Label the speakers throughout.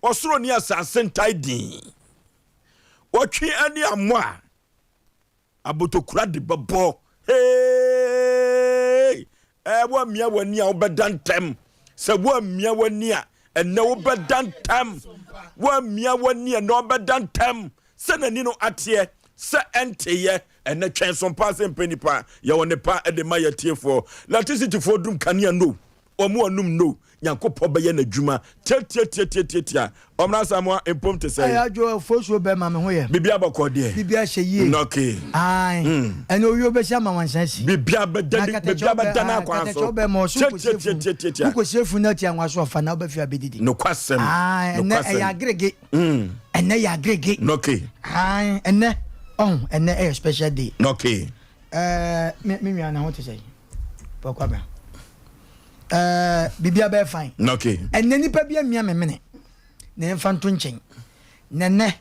Speaker 1: Ɔsoro ne asase ntae dinn. Wɔtwe ani ammɔ a, abotokura de bɛbɔ. Hey! Ɛɛ, woammia w'ani a wobɛda ntɛm. Sɛ woammia w'ani a, ɛnnɛ wobɛda ntɛm. Woammia w'ani a, ɛnnɛ wobɛda ntɛm. Sɛ n'ani no ateɛ, sɛ ɛnteeɛ, ɛnnɛ twɛn so mpaa sɛ mpɛ nipa. Yɛwɔ nnepa de ma yɛn atiefoɔ. Electricityfoɔ dum kanea no. Wɔn anum no Nyankopɔn bɛyɛ n'adwuma tiatiatiatiatia. Ɔmra Asamoah mpom te sɛn?
Speaker 2: Ɛyɛ adwo fosuo bɛ ma me ho yɛ.
Speaker 1: Bibia bɔkɔ deɛ.
Speaker 2: Bibia hyɛ yie.
Speaker 1: Okay.
Speaker 2: Ae. Ɛne owio bɛsi ama wansa asi.
Speaker 1: Bibia bɛda ni bibia bɛda n'akwan so.
Speaker 2: Katakyɛ bɛ ma ɔso kɔsie funu.
Speaker 1: Tiatiatiatiatia.
Speaker 2: Wokɔsie funu na tia nwa so ɔfa na wobɛfi abɛdidi.
Speaker 1: Nokwasɛm.
Speaker 2: Ae ɛnɛ ɛyɛ agerege. Ɛnɛ yɛ agerege.
Speaker 1: Okay.
Speaker 2: Ae ɛnɛ ɔho ɛnɛ ɛyɛ special day.
Speaker 1: Okay.
Speaker 2: Ɛɛ me me nua na ho te sɛ. Pɔkɔ abra. Ɛɛ biribiara bɛyɛ fine.
Speaker 1: Okay.
Speaker 2: Ɛnɛ nipa bi amia me mene na yɛmfa nto nkyɛn. Na ɛnɛ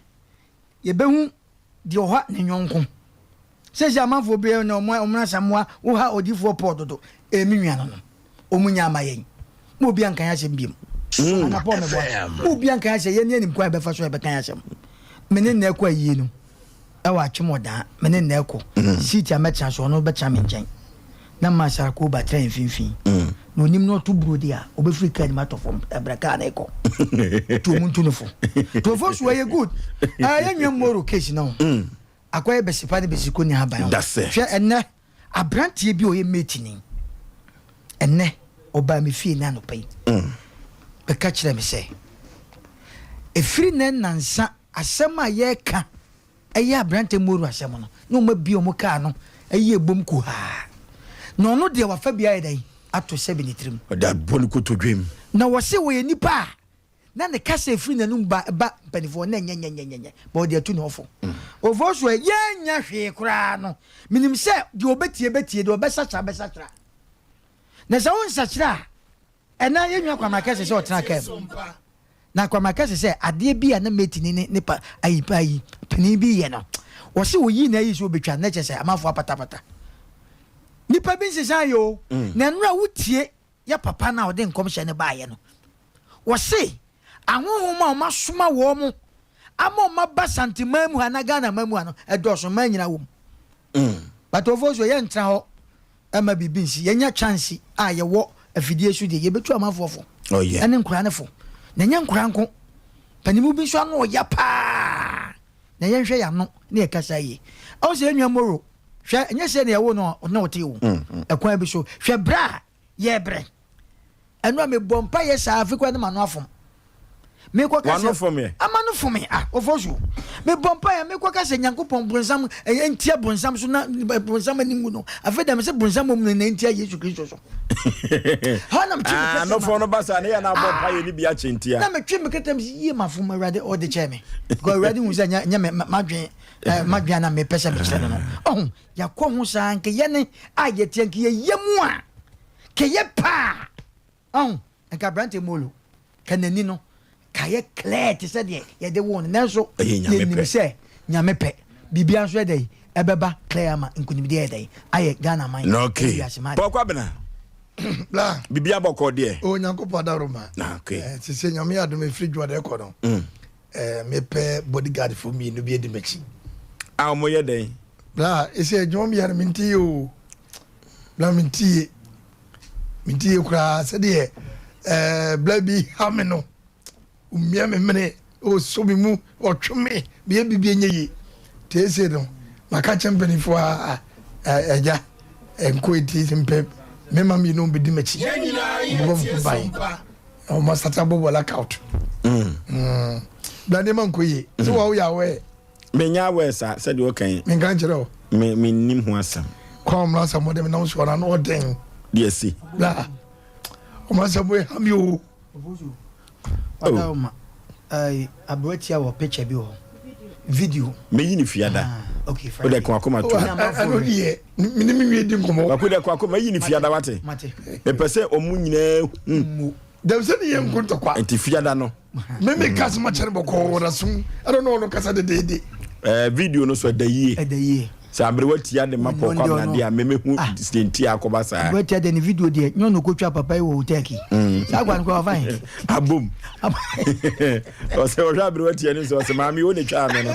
Speaker 2: yɛbɛhu deɛ ɔha ne nyɔnko. Sɛsi amanfoɔ bi na ɔmo ɔmo asamoa woha odiifoɔ Paul dodo. Ɛyɛ me nua no no. Ɔmo nya ama yɛn. Mo obi anka yɛn asɛm biom. Ana Paul mɛboa. Mo obi anka yɛn asɛm yɛn ne anim kwan yɛbɛfa so yɛbɛka yɛn asɛm. Me ne nnɛ kɔ ayie no. Ɛwɔ atwem ɔdaa me ne nnɛ kɔ. Seat a mɛtena so ɔno bɛtena me nkyɛn. Na mma Sarko ba tena mfimfini. Na onim na ɔto burodi a, ɔbɛfiri kaa no mu atɔ fam ɛberɛ kaa no rekɔ. Nti ɔmu ntu no fo. Nti so ɛyɛ good. Ɛɛ yɛn nua Moro case no. Akɔyɛ bɛsipa ne bɛsiko ni aban ho. Hwɛ ɛnnɛ aberanteɛ bi a ɔyɛ mate ni. Ɛnnɛ ɔbaa me fie ne anɔpa yi. Bɛka kyerɛ me sɛ ɛfiri nnɛ nnansa asɛm a yɛreka ɛyɛ aberante Moro asɛm no, na wɔn abue wɔn kaa no ayi ɛbom kuhaa. Na ɔno deɛ wafa bi ayɛ dɛn ato sɛbi ne tirim.
Speaker 1: Ɔde abɔ ne kotodwem.
Speaker 2: Na wɔse wɔyɛ nipa a na ne kasa ɛfiri n'anum ba ba mpanimfoɔ na ɛnyɛ nyɛnyɛnyɛnyɛ ba ɔde atu ne ho fo. Ofoɔ so ɛ yɛnnya hwee koraa no menim sɛ deɛ ɔbɛtie bɛtie deɛ ɔbɛsakyera bɛsakyera. Na sɛ wonsakyera a Ɛna yɛn nua Kwamina kɛse sɛ ɔtena kaa mu. Na Kwamina kɛse sɛ adeɛ bi a na mate ni ne ne pa ayi pa ayi panin bi yɛ no, wɔse wɔyii no ayi sɛ ɔbɛtwa no na kyerɛ sɛ amanfoɔ apatapata. Nipa bi nsesa yɛ o. Na nnora wotie yɛ papa no a ɔde nkɔmhyɛ no baeɛ no, wɔse ahonhom a wɔasoma wɔn ama wɔn aba Santeman mu ha na Ghana man mu ha no ɛdɔɔso mmaa nyinaa wɔ mu. But ofo so yɛntra hɔ ɛma biribi nsi. Yɛnya chance a yɛwɔ afidie so deɛ, yɛbɛtu amanfoɔ fo.
Speaker 1: Oh, yeah.
Speaker 2: Ɛne nkoraa no fo. Na ɛnyɛ nkoraa nko. Panimu bi nso ano ɔya paa. Na yɛnhwɛ yɛn ano ne yɛ kasa yie. Ɛwɔ sɛ yɛn nua Moro, hwɛ, ɛnyɛ sɛ na yɛwo no na ɔte o. Ɛkwan bi so. Hwɛ berɛ a yɛrebrɛ. Ɛno a mebɔ mpa yɛ saa afi koraa ne m'ano afom. Mekɔ ka
Speaker 1: W'ano
Speaker 2: sɛ
Speaker 1: fom yɛ?
Speaker 2: Ama no fome ah ɔfɔ so. Mebɔ mpa yɛ mekɔ ka sɛ Nyankopɔn bronsam ɛyɛ ntia bronsam so na bronsam ani ngu no. Afei deɛ mese bronsam mmom no na ntia Yesu Kristo so. Hɔ na metwe me
Speaker 1: Ah,
Speaker 2: kɛtɛ
Speaker 1: no
Speaker 2: ma.
Speaker 1: fɔ no ba saa ne yɛ na abɔ mpa yɛ ne bi akyɛ ntia.
Speaker 2: Na metwe me kɛtɛ mese yie mafom Awurade ɔde kyɛɛ me. Because Awurade hu sɛ nyɛ nyɛ me madwen eh, madwen a na mepɛ sɛ mekyerɛ no no. Ɔho yɛakɔ ho saa nka yɛne a yɛteɛ nka yɛyɛ mu a kɛyɛ paa. Ɔho, nka aberante Molo, ka n'ani no ka yɛ clear te sɛ deɛ yɛde woo no, nanso
Speaker 1: Ɛyɛ Nyame
Speaker 2: yɛnim
Speaker 1: pɛ.
Speaker 2: sɛ Nyame pɛ, biribiara nso yɛ dɛn, ɛbɛba clear ama nkunimdie ayɛ dɛn, ayɛ Ghana man
Speaker 1: Na
Speaker 2: ɛne
Speaker 1: okay.
Speaker 2: wiase man
Speaker 1: Paul
Speaker 2: ade.
Speaker 1: Kwabena,
Speaker 3: Bla.
Speaker 1: biribiara bɔkɔɔ deɛ?
Speaker 3: O Nyankopɔn adaworoma.
Speaker 1: Na okay.
Speaker 3: Eh, sese Nyame adom ɛfiri dwuada ɛkɔ no, eh, mepɛ bodyguard fo mmienu bi adi m'akyi.
Speaker 1: A wɔn yɛ dɛn?
Speaker 3: Bla, ɛsɛ adwuma meyɛ no mente yie o. Bla mente yie. Mente yie koraa sɛdeɛ eh, bla bi ha me no. Omia me mene, ɔsɔ me mu, ɔtwe me, meyɛ biribi ɛnyɛ yie. Nti ɛsei no, maka kyerɛ mpanimfoɔ a, agya, nkɔ eti mpɛ mmarima mmienu bɛdi m'akyi. Wɔbɛbɔ me ho ban. Na wɔn asate abɔ bɔ lockout. Mm. Bla nneɛma nkɔ yie. Sɛ wɔn woyɛ aware.
Speaker 1: Menyɛ aware saa sɛdeɛ ɔka yi.
Speaker 3: Menka nkyerɛ wo.
Speaker 1: Me mennim ho asɛm.
Speaker 3: Kwan wɔn asɛm wɔde me nam soɔ no ano ɔden.
Speaker 1: Deɛ si.
Speaker 3: Bla wɔn asɛm wɔ ha mi o.
Speaker 2: Ɔda ma ɛɛ aberewa tia wɔ picture bi wɔ hɔ video.
Speaker 1: Meyi ne fiada.
Speaker 2: Ah, okay, Friday.
Speaker 1: Wode kɔ akoma to.
Speaker 3: Ɛno deɛ mene me nwie di nkɔmmɔ.
Speaker 1: Kwaku de kɔ akoma yi ne fiada wate. Mepɛ sɛ ɔmo nyinaa hu.
Speaker 3: Dɛm sɛ ne yɛ nko ntɔkwa.
Speaker 1: Nti fiada no.
Speaker 3: Me me kasa ma kyɛne bɔkɔɔ wɔ n'asom ɛna ɔno ɔno kasa dedeede.
Speaker 1: Ɛɛ video no so ɛda yie.
Speaker 2: Ɛda yie.
Speaker 1: Sɛ aberewa tia de ma
Speaker 2: Ɔno
Speaker 1: Paul
Speaker 2: deɛ
Speaker 1: Kwabena
Speaker 2: ɔno
Speaker 1: deɛ a memehu
Speaker 2: ah
Speaker 1: deɛ nti a akɔba saa.
Speaker 2: Aberewa tia deɛ ne video deɛ nyɛ ɔno ɔkɔtwa papa yi wɔ wo Turkey. Saa kwa no koraa ɔfa he?
Speaker 1: Abom. Ɔsɛ ɔhwɛ aberewa tia no sɛ ɔsɛ maame wo ne twaa me no.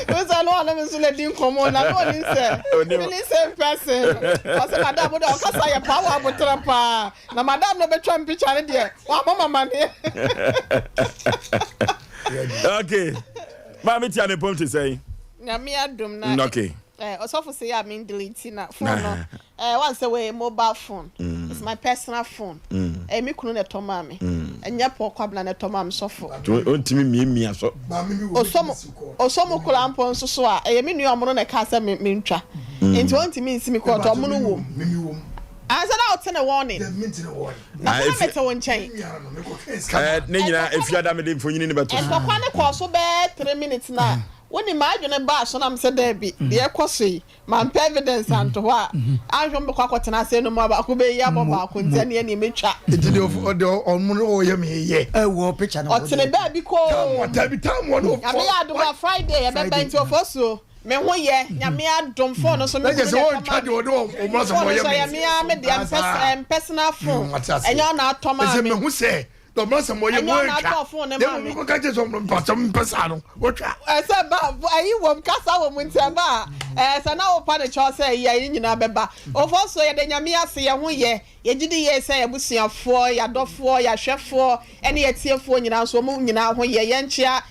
Speaker 4: Nsa no ɔne me nso na di nkɔmmɔ na no ɔnim sɛ me ne same person. Ɔsɛ madam wo deɛ ɔkasa yɛ paa wɔ aboterɛ paa. Na madam no bɛtwa me picture no deɛ wamɔ mamaneɛ.
Speaker 1: Okay. Maame tia ne pɔm te sɛn?
Speaker 4: Nyame adom na.
Speaker 1: Okay.
Speaker 4: Eh, ɔsɔfo sɛ yɛ a me delete na phone no. Eh, wan sɛ wei mobile phone. It's my personal phone. Eh, me kunu na ɛtɔ maa me. Ɛnyɛ Paul Kwabena na ɛtɔ maa me sɔfo.
Speaker 1: Ontimi miamia so.
Speaker 4: Ɔsɔ mu koraa mpo nso so a, ɛyɛ me nua ɔmo no na ɛkaa sɛ me mentwa. Nti ontimi nsi me kɔɔto ɔmo no wom. Ansa na ɔte ne warning. Na sɛ na mete wo nkyɛn.
Speaker 1: Ne nyinaa efiada mede mfonyini no bɛto so.
Speaker 4: Ntɔkwa no kɔɔ so bɛyɛ 3 minutes na wonim m'adwene baa so na mesɛ daabi, deɛ ɛkɔ so yi, mampɛ evidence anto hɔ a, anhwɛ mo bɛkɔ akɔtena ase no mu a baako bɛyi abɔ baako nti ɛneɛ neɛ mɛtwa.
Speaker 3: Nti deɛ deɛ ɔmo no ɔyɛ me yɛ.
Speaker 2: Ɛwɔ picture no.
Speaker 4: Ɔtene baabi koo.
Speaker 3: Dabi tam wɔ no.
Speaker 4: Nyame yɛ adom a Friday yɛbɛba nti ɔfɔ suo. Me ho yɛ Nyame adom phone no so me
Speaker 3: kunu na ɛtɔ maa
Speaker 4: me. Phone no so ɛyɛ me ara me dea me personal phone ɛnyɛ ɔna atɔ maa me.
Speaker 3: Ɛsɛ mehu sɛ dɔmɔ sɛ mo yɛ mo
Speaker 4: Ɛnyɛ ɔna atɔ phone no maa me.
Speaker 3: Ɛmu ka kyerɛ sɛ ɔmo mpɛ mpɛ saa no wotwa.
Speaker 4: Ɛsɛ ba ɛyi wɔm kasa wɔm nti ɛba a ɛɛ sɛ na wopa ne kyɛw sɛ ɛyi ɛyi nyinaa bɛba. Ofo so yɛde Nyame ase yɛ ho yɛ. Yɛgye di yie sɛ yɛabusuafoɔ, yɛadɔfoɔ, yɛahwɛfoɔ ne yɛatiefoɔ nyinaa nso wɔn nyinaa ho yɛ. Yɛnkyea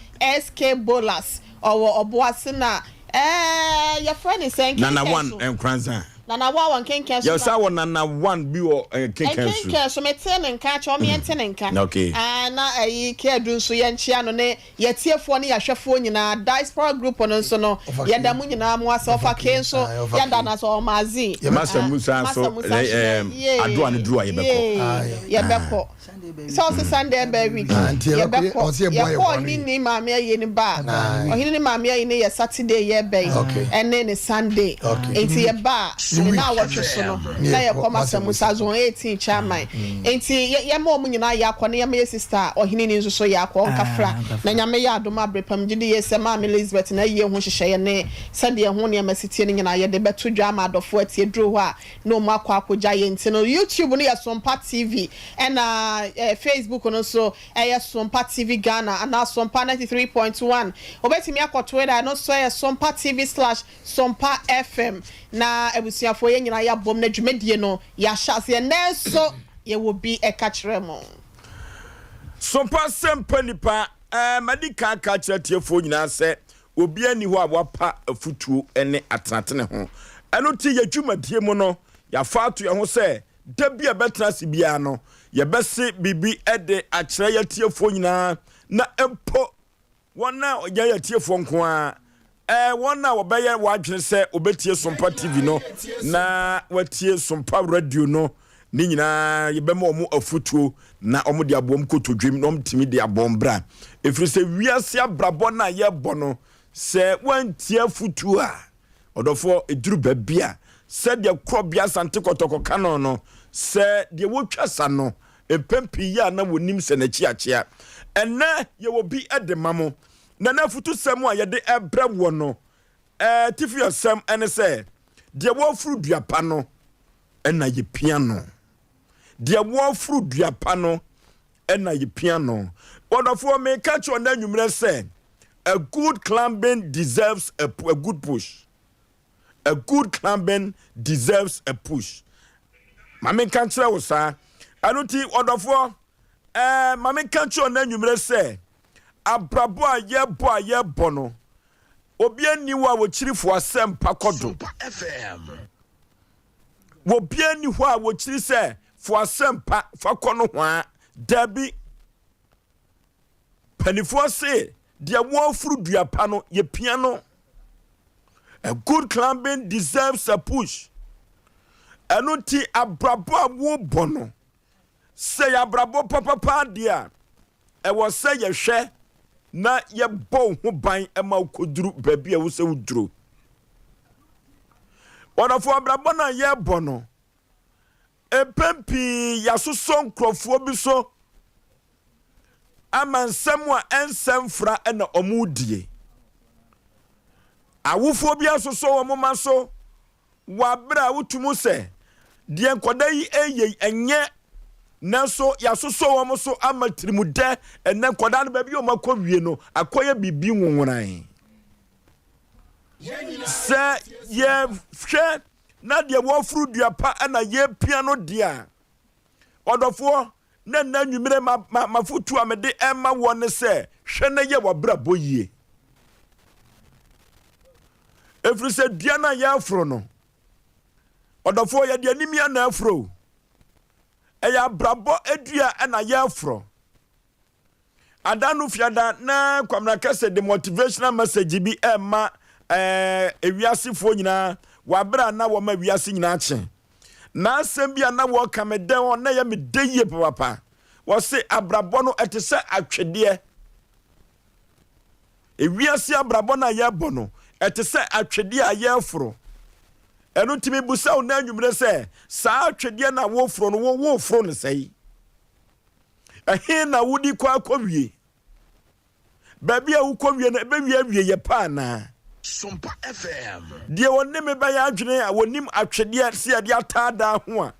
Speaker 4: SK Bolas ɔwɔ Ɔboase na ɛɛ yɛfrɛ no sɛn?
Speaker 1: Nana One
Speaker 4: Nkenken so.
Speaker 1: Nkoranza.
Speaker 4: Nana One wɔ Nkenken so
Speaker 1: Yɛsa
Speaker 4: na.
Speaker 1: wɔ Nana One bi wɔ Nkenken so.
Speaker 4: Nkenken so metee ne nka akyɛ wɔn yɛnte ne nka.
Speaker 1: Okay.
Speaker 4: Ɛɛ na ɛyi Keadu nso yɛnkyea no ne yɛatiefoɔ ne yɛahwɛfoɔ nyinaa. Diaspora group no nso no yɛda mo nyinaa mo ase. Ɔfa K nso yɛda no ase Ɔmazi.
Speaker 1: Masa Musa
Speaker 4: Masa
Speaker 1: nso
Speaker 4: Musa nso
Speaker 1: ɛɛ
Speaker 4: yee
Speaker 1: Adoa no duru a yɛbɛkɔ.
Speaker 4: yee yɛbɛkɔ. Sɛ ɔse Sunday ɛbɛ week
Speaker 3: Ah, nti yɛbɛkɔ
Speaker 4: yɛbɛkɔ
Speaker 3: ɔse yɛboa yɛ
Speaker 4: yɛkɔ
Speaker 3: boa no
Speaker 4: ɔhene
Speaker 3: yi.
Speaker 4: ne maame ayie no ba a ɔhene ne maame ayie no yɛ Saturday yɛbɛ yi
Speaker 3: Okay.
Speaker 4: ɛne ne Sunday
Speaker 3: Okay.
Speaker 4: nti yɛba a ne
Speaker 3: week.
Speaker 4: naawɔtwe so no
Speaker 3: Ne
Speaker 4: na
Speaker 3: yɛkɔ
Speaker 4: yɛkɔ Masa
Speaker 3: Masa
Speaker 4: Musa zone 18 chairman nti yɛ yɛma ɔmo nyinaa yɛ akɔ ne yɛma yɛ sister ɔhene ni nso so yɛ akɔ ɔnkafra
Speaker 2: Ah, ɔnkafra.
Speaker 4: na Nyame yɛ adom abere pam gye di yɛ sɛ maame Elizabeth na ayie ho nhyehyɛeɛ ne sɛdeɛ ho nneɛma si tie no nyinaa yɛde bɛto dwa ama adɔfoɔ atie duro hɔ a na ɔmo akɔ akɔgya yɛ nti no YouTube no yɛ Sompa TV ɛna Facebook no nso ɛyɛ Sompa TV Ghana anaa Sompa 93.1. Wobɛtumi akɔ Twitter, ɛno nso ɛyɛ Sompa TV slash Sompa FM. Na abusuafoɔ yɛn nyinaa yɛabom na dwumadie no yɛahyɛ aseɛ. Nnɛ nso yɛwɔ bi ɛka kyerɛ mo.
Speaker 1: Sompa sɛmpa nipa ɛɛ madi kan aka akyerɛ atiefoɔ nyinaa sɛ obiara nni hɔ a wapa afutuo ne atenatene ho. Ɛno nti yɛ dwumadie mu no yɛafa ato yɛn ho sɛ da bi a ɛbɛtena ase biara no yɛbɛse biribi de akyerɛ yɛn atiefoɔ nyinaa na mpo wɔn a wɔnyɛ yɛn atiefoɔ nko ara, ɛɛ wɔn a wɔbɛyɛ wɔn adwene sɛ wɔbɛtie Sompa TV no na wɔatie Sompa Radio no ne nyinaa yɛbɛma wɔn afutuo na wɔn de aboɔ wɔn kotodwem na wɔn tumi de abɔ wɔn bra. Ɛfiri sɛ wiase abrabɔ no a yɛbɔ no, sɛ wɔantie afutuo a, ɔdɔfoɔ, ɛduru baabi a sɛdeɛ korɔbea Asante Kɔtɔkɔ ka no no, sɛ deɛ wɔtwa sa no, mpɛn pii yɛ a na wɔnim sɛ n'akyi akyea. Ɛnnɛ yɛwɔ bi de ma mo, na n'afutusɛm a yɛde rebrɛ woɔ no, atifi asɛm ne sɛ, Deɛ wɔreforo dua pa no na yɛpia no. Deɛ wɔreforo dua pa no na yɛpia no. Ɔdɔfoɔ, meka kyerɛ ɔnɛ anwummerɛ sɛ, a good climbing deserves a good push. A good climbing deserves a push. Ma menka nkyerɛ wo saa. Ɛno nti, ɔdɔfoɔ, ma menka nkyerɛ ɔnɛ anwummerɛ sɛ, abrabɔ a yɛbɔ a yɛbɔ no, obi ani hɔ a wɔkyiri fo asɛmpa kɔ do. Obi ani hɔ a wɔkyiri sɛ fo asɛmpa fa kɔ no hwaa. Dabi. Panifoɔ se, deɛ wɔforo dua pa no, yɛpia no. A good climbing deserves a push. Ɛno nti abrabɔ a wobɔ no, sɛ yɛ abrabɔ papapa deɛ a, ɛwɔ sɛ yɛhwɛ na yɛbɔ wo ho ban ma wokɔduru baabi a ɛwɔ sɛ woduro. Wɔdɔfo, abrabɔ no a yɛrebɔ no, mpɛn pii yɛasosɔ nkurɔfoɔ bi so ama nsɛm a ɛnsɛ mfra na ɔmo die. Awofoɔ bi asosɔ wɔn mma so wɔ aberɛ a wotu mu sɛ deɛ nkwadaa yi reyɛ yi ɛnyɛ, nanso yɛasosɔ wɔn so ama tirimudɛ. Ɛnnɛ nkwadaa no baabi a wɔakɔ wie no akɔyɛ biribi nwoworan. Sɛ yɛhwɛ na deɛ wɔforo dua pa na yɛpia no deɛ a, Ɔdɔfoɔ, na nnɛ anwummerɛ ma, ma, m'afotuo a mede rema woɔ ne sɛ, hwɛ na yɛ w'abrabɔ yie. Ɛfiri sɛ dua no a yɛreforo no, ɔdɔfoɔ, yɛde animia na ɛforo o. Ɛyɛ abrabɔ dua na yɛreforo. Ada no fiada na Kwamina Kɛse de motivational message bi rema ɛɛ ewiasefoɔ nyinaa wɔ abere a na wɔma wiase nyinaa kye. N'asɛm bi a na wɔka me dɛ wɔn na ɛyɛ me dɛ yie papapa. Wɔse abrabɔ no ɛte sɛ atwedeɛ. Ewiase abrabɔ no a yɛrebɔ no ɛte sɛ atwedeɛ a yɛreforo. Ɛno nti mebusa wo na anwummere sɛ saa atwedeɛ no a woforo no wo woforo no sɛe? Ɛhe na wode kɔ akɔwie? Baabi a wokɔwie no, ɛbɛwie awieeɛ pa anaa?
Speaker 5: Sompa FM.
Speaker 1: Deɛ ɔne me bɛyɛ adwene a wɔnim atwedeɛ sɛ yɛde ataadaa ho a,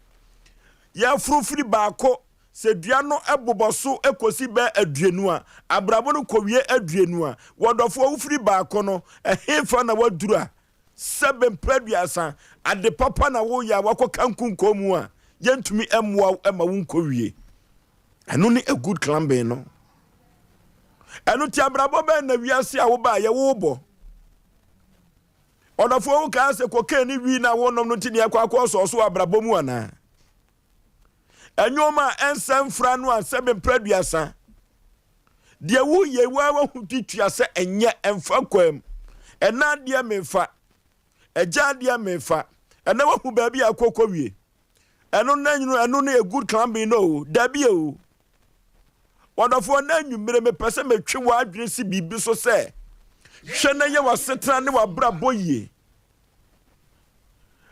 Speaker 1: yɛforo firi baako, sɛ dua no bobɔ so kɔsi bɛ aduonu a, abrabɔ no kɔwie aduonu a, wɔdɔfoɔ wofiri baako no, ɛhefa na woaduru a Sɛ bɛ mprɛ aduasa, ade papa na woyɛ a woakɔka nkonkɔn mu a, yɛntumi mmoa wo ma wonkɔwie. Ɛno ne a good climbing no. Ɛno nti abrabɔ bɛn na wiase a wobaeɛ wobɔ? Ɔdɔfoɔ wokaa sɛ cocaine ne wii na wonom no nti ne ɛkɔ akɔ sɔɔ so wɔ abrabɔ mu anaa? Ɛnwom a ɛnsɛ mfra no a sɛ bɛ mprɛ aduasa, Deɛ woreyɛ yi woara wahu ti tua sɛ ɛnyɛ ɛmfa kwaa mu. Ɛna adeɛ mefa, agya adeɛ mefa. Ɛna wahu baabi a akɔ kɔ wie. Ɛno na nwunu ɛno no yɛ good climbing no o, dabi o. Wɔdɔfoɔ na anwummere mepɛ sɛ metwe w'adwene si biribi so sɛ hwɛ na yɛ w'asetena ne w'abrabɔ yie.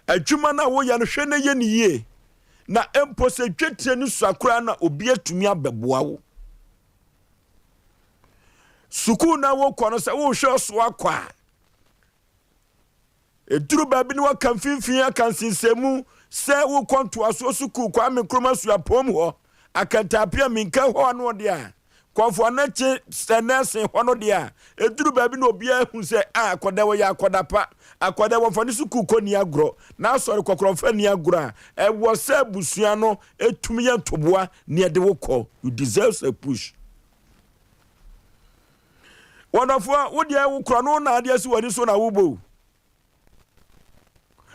Speaker 1: Adwuma no a woyɛ no, hwɛ na yɛ no yie, na mpo sɛ dwetire no sua koraa na obi atumi abɛboa wo. Sukuu no a wokɔ no, sɛ wohwɛ ɔso akɔ a, ɛduru baabi no waka mfimfini aka nsensɛnmu sɛ wokɔ ntoasoɔ sukuu Kwame Nkrumah suapɔn mu hɔ, Akantapia Minka hɔ ano deɛ a, Kɔmfo Anakye sɛ nɛɛse hɔ no deɛ a, ɛduru baabi na obiara hu sɛ a akɔda wɔyɛ akɔda pa, akɔda wɔmfa ne sukuu kɔ nni agorɔ, n'asɔre kɔkorɔ mfa nni agorɔ a, ɛwɔ sɛ abusua no tumi yɛ ntoboa na ɛde wo kɔ. You deserve a push. Wɔdɔfoɔ, wo deɛ wo korɔ no na adeɛ si w'ani so na wobɔ o.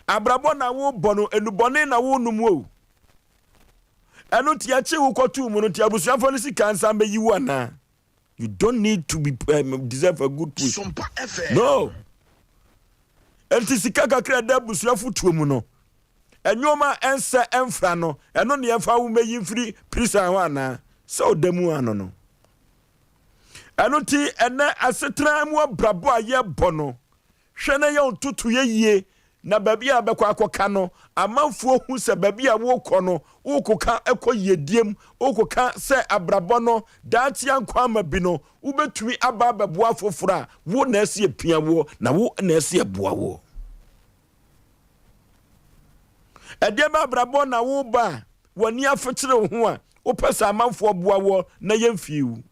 Speaker 1: Abrabɔ na wobɔ no, nnubɔne na wonom o. Ɛno nti yɛkye wo kɔtoo mu no nti abusuafoɔ no sika nsan bɛyi wo anaa? You don't need to be deserve a good push.
Speaker 5: Sompa FM.
Speaker 1: No. Nti sika kakra ɛda abusuafo tuo mu no, nneɛma a ɛnsɛ ɛmfra no, ɛno ne yɛmfa wo mɛyi mfiri prison hɔ anaa? Sɛ ɔda mu ano no. Ɛno nti ɛnɛ asetena mu abrabɔ a yɛbɔ no, Hwɛ na yɛ wo ntotoeɛ yie, na baabi a wobɛkɔ akɔka no, amanfoɔ hu sɛ baabi a worekɔ no, worekɔka kɔ yiedie mu, worekɔka sɛ abrabɔ no, daakye ankɔ ama bi no, wobɛtumi aba abɛboa afoforɔ a, wo na ɛsɛ yɛpia woɔ, na wo na ɛsɛ yɛboa woɔ. Ɛdeɛ bɛ abrabɔ na worebɔ a, w'ani afekyere wo ho a, wopɛ sɛ amanfoɔ boa woɔ na yɛmfii wo.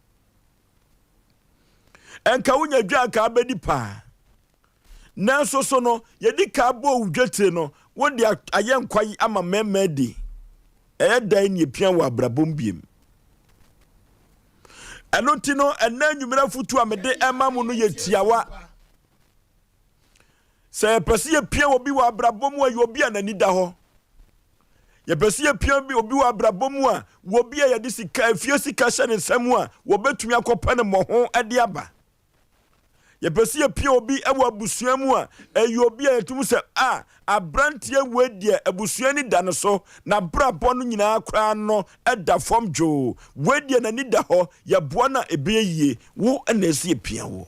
Speaker 1: Nka wonya dwa anka abɛdi paa. Nanso so no, yɛdi ka bɔ wo dwetire no, wode ayɛ nkwa yi ama mmarima adi. Ɛyɛ dɛn ne epia wɔ abrabɔ mu biem? Ɛno nti no, ɛnɛ anwummerɛ afotu a mede ɛma mo no yɛ tiawa. Sɛ yɛpɛ sɛ yɛpia obi wɔ abrabɔ mu a, yɛ obi a n'ani da hɔ. Yɛpɛ sɛ yɛpia bi obi wɔ abrabɔ mu a, wɔ bi a yɛde sika, efie sika hyɛ ne nsa mu a, wɔbɛtumi akɔpɛ no mmɔho de aba. Yɛpɛ sɛ yɛpia obi wɔ abusua mu a, ɛyɛ obi a yɛtumi sɛ, a, aberanteɛ wei deɛ abusua ni da no so, n'abrabɔ no nyinaa koraa no da fam dwoo. Wei deɛ n'ani da hɔ, yɛboa no a ɛbɛyɛ yie. Wo na ɛsɛ yɛpia wo.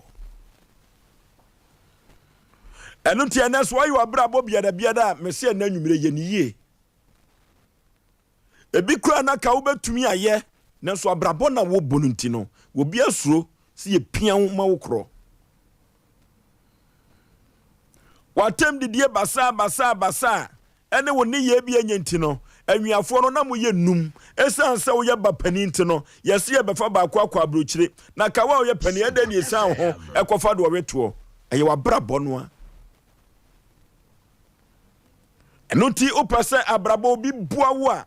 Speaker 1: Ɛno nti ɛnɛ so ayɛ w'abrabɔ biara biara a mese ɛnɛ anwummerɛ yɛ ne yie. Ebi koraa na ka wobɛtumi ayɛ nanso abrabɔ na wobɔ no nti no obi asuro sɛ yɛpia wo ma wo korɔ. W'atɛm didie basaa basaa basaa ɛne wo nneyɛɛ bi ɛnyɛ nti no, anuafoɔ no na moyɛ num. Ɛsiane sɛ woyɛ ba panin nti no, yɛse yɛbɛfa baako akɔ aburokyire. Na ka wo a woyɛ panin, ɛdɛn na ɛsiane wo ho ɛkɔfa deɛ ɔwe toɔ? Ɛyɛ w'abrabɔ no a. Ɛno nti wopɛ sɛ abrabɔ obi boa wo a,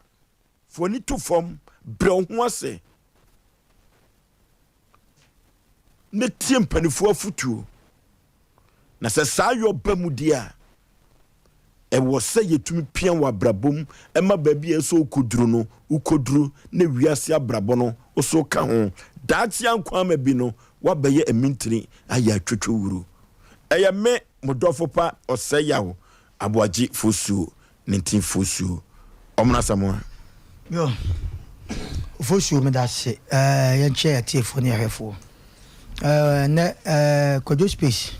Speaker 1: fa w'ani to fam, brɛ wo ho ase, na tie mpanimfoɔ afotuo. Na sɛ saa yɔ ba mu deɛ a, ɛwɔ sɛ yɛtumi pia wɔ abrabɔ mu ma baabi a ɛsɛ wokɔduru no, wokɔduru na wiase abrabɔ no wo so ka ho. Daakye ankoama bi no, woabɛyɛ amintini ayɛ atwotwowuru. Ɛyɛ me, mo dɔfo pa, Ɔsɛeyaw Aboagye Fosuo Nintin Fosuo. Ɔmono Asamoah.
Speaker 2: Yo, Ofosuo meda ase. Eh, yɛnkyɛ atiefoɔ ne ahwɛfoɔ. Eh, ɛnɛ eh, Kwadwo Space,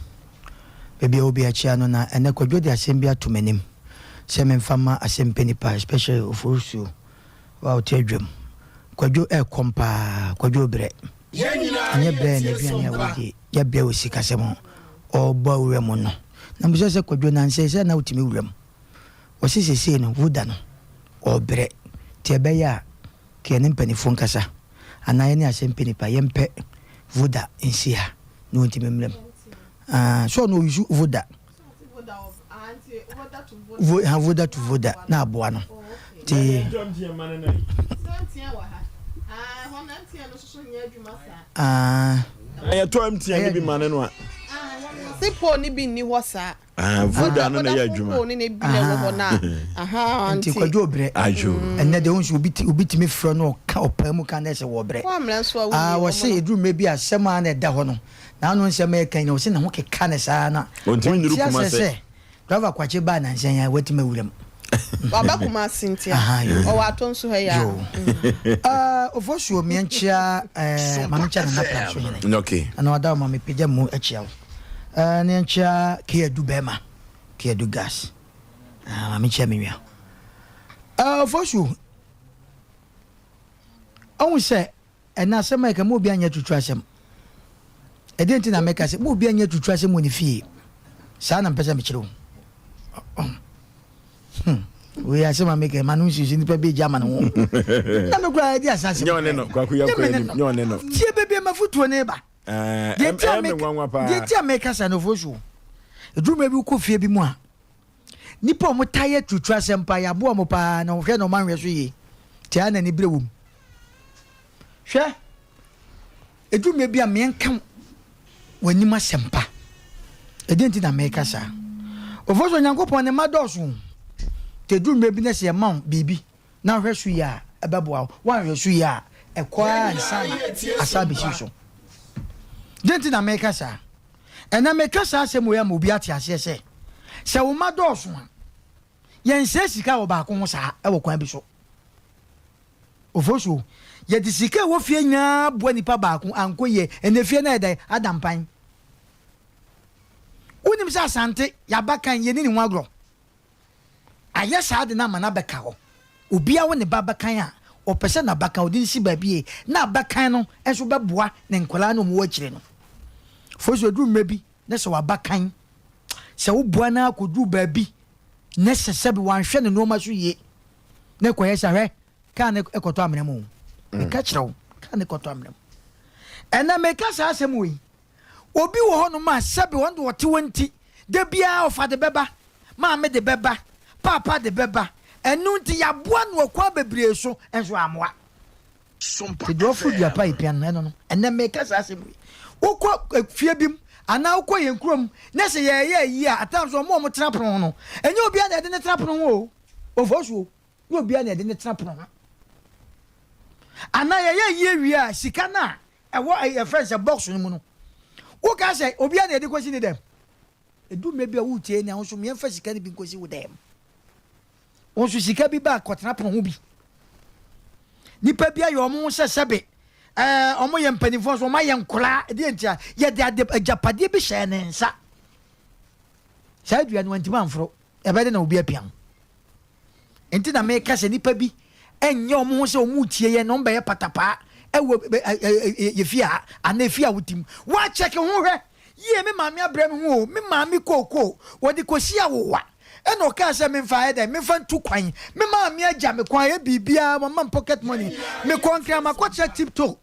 Speaker 2: baabi a obi akyia no na ɛnɛ Kwadwo de asɛm bi ato m'anim sɛ memfa ma asɛmpɛ nipa, especially Ofosuo wa ɔte adwam. Kwadwo ɛkɔm paa, Kwadwo brɛ. Ɛnyɛ brɛ na aduane a wodie, yɛ brɛ wɔ sikasɛm ho. Ɔbɔ wura mu no. Na mbisa sɛ Kwadwo nansɛ sɛ na wotumi wura mu. Wɔse sesei no voda no ɔɔbrɛ nti ɛbɛyɛ a ka yɛne mpaninfoɔ nkasa anaa yɛne asɛmpɛ nipa yɛmpɛ voda nsi ha na ɔntumi mmra mu aah sɛ ɔno ɔyusu voda vo ha voda to voda na aboa no nti aah.
Speaker 1: Yɛtɔ MTN no bi ma no no a.
Speaker 4: Se pole no bi nni hɔ saa.
Speaker 1: Ah, voda no na ɛyɛ adwuma.
Speaker 2: Nti kwadwo brɛ. Ɛnɛ deɛ wonso obi obi tumi frɛ no ɔka ɔpaa mu ka na ɛsɛ wɔ brɛ. Ah, wɔse ɛduru mmerɛ bi asɛm a na ɛda hɔ no na ano nsɛm a ɛka nyina wɔse ne ho keka ne saa na
Speaker 1: ɔntumi nnuru
Speaker 2: ɔnte
Speaker 1: kuma
Speaker 2: asɛ
Speaker 1: sɛ.
Speaker 2: sɛ driver kwakye baa nansa yi a watumi awura mu.
Speaker 4: Waba Kumasi nti a.
Speaker 2: Aha, yo.
Speaker 4: Ɔwɔ atɔ nso ha yi a.
Speaker 2: Yo. Ah, Ofosuo meɛnkyea eh,
Speaker 5: Sompa
Speaker 2: maame nkyea Nana Pram so
Speaker 5: FM.
Speaker 2: hene.
Speaker 1: Okay.
Speaker 2: Ana wada wo ma mepagya mu akyia wo. Eh, ne nkyea Keadu bɛrima, Keadu gas. Ah, maame nkyea me nua. Eh, Ofosu, ɔhu sɛ ɛna asɛm a ɛka mu obi anyɛ tutu asɛm. Ɛdeɛ nti na mɛka sɛ mu obi anyɛ tutu asɛm wɔ ne fie. Saa na mpɛ sɛ mekyerɛ wo. Hmm. Wei asɛm a meka ma no nsusu nipa bi agya ama ne ho. Na me koraa ɛde asase.
Speaker 1: Nyɛ ɔne no, kwaku yɛ kɔ anim, nyɛ ɔne no.
Speaker 2: Tie baabi a mafotuo ne ba.
Speaker 1: Deɛ
Speaker 2: nti a meka sa no so ɛduru mmerɛ bi wokɔ fie bi mu a nipa a wɔtaa yɛ turutu asɛm paa yɛaboa wɔn paa na wɔhwɛ na wɔn anhwɛ so yie nti a na ani bere wɔ mu hwɛ ɛduru mmerɛ bi a meɛnka w'anim asɛm pa ɛdeɛ nti na meka saa ɔfo so Onyankopɔn ne mma dɔɔso nti ɛduru mmerɛ bi na sɛ yɛma wo biribi Na wohwɛ so yie a, ɛbɛboa wo. Woanhwɛ so yie a, ɛkɔ ara ansa na asan abɛsi wo so. Deɛ nti na meka saa? Ɛnɛ meka saa asɛm wei ama obi ate aseɛ sɛ, sɛ wo mma dɔɔso a, yɛnsɛe sika wɔ baako ho saa wɔ kwan bi so. Ofosuo, yɛde sika a ɛwɔ fie nyinaa boa nipa baako, ankɔ yie, ɛnɛ fie no ayɛ dɛn? Ada mpan. Wonim sɛ Asante, yɛabakan, yɛnni ne ho agorɔ. Ayɛ saa de no ama no abɛka hɔ. Obiara wo ne ba abakan a, ɔpɛ sɛ n'abakan ɔde no si baabi yie na abakan no nso bɛboa ne nkwadaa no a wɔwɔ akyire no. Afei nso ɛduru mmerɛ bi na sɛ w'abakan, sɛ woboa no ara kɔduru baabi na sɛ sɛbi wanhwɛ ne nneɛma so yie na ɛkɔyɛ sɛ hwɛ kaa no kɔtɔ amena mu o. Meka kyerɛ wo, kaa no kɔtɔ amena mu. Ɛnɛ meka saa asɛm wei, Obi wɔ hɔnom a sɛbe ɔno de ɔte hɔ nti, da biara ɔfa de bɛba, maame de bɛba, paapa de bɛba. Ɛno nti yɛaboa no ɔkwan bebree so nso ammoa.
Speaker 5: Sompa
Speaker 2: Nti deɛ ɔforo dua
Speaker 5: FM.
Speaker 2: pa yɛ pia no, ɛno no. Ɛnnɛ meka saa asɛm wei. Wokɔ fie bi mu anaa wokɔ yɛn kurom na sɛ yɛreyɛ ayie a, at times wɔn a wɔtena pono ho no, ɛnyɛ obiara na yɛde no tena pono ho o. Ofosuo, nyɛ obiara na yɛde no tena pono ho. Anaa yɛyɛ ayie wie a, sika no a ɛwɔ ɛyɛ yɛfrɛ no sɛ box no mu no woka sɛ obiara na yɛde kɔsi ne dɛm ɛdu mmerɛ bi a woretie nea wo nso meɛmfa sika no bi nkɔsi wo dɛm wo nso sika bi ba kɔtena pono ho bi nipa bi ayɛ ɔmo ho sɛ sɛbe ɛɛ ɔmo yɛ mpanimfoɔ nso ɔmo ayɛ nkoraa ɛdeɛ nti a yɛde ade agyapadeɛ bi hyɛɛ ne nsa saa dua no wantumi amforo ɛbɛde na obi apia ho Enti na meka sɛ nnipa bi nyɛ wɔn ho sɛ wɔretie yɛn na wɔbɛyɛ patapaa wɔ yɛ fie ha anaa efie a wote mu. Woakyɛke ho hwɛ. Yie me maame abrɛ me ho o, me maame kookoo, wɔde kɔsi awowa ɛna ɔkaa sɛ memfa ayɛ dɛn, memfa ntu kwan. Me maame agya me kwan ayɛ biribiara, wama me pocket money. Mekɔ Nkran makɔkyerɛ Tiptoe,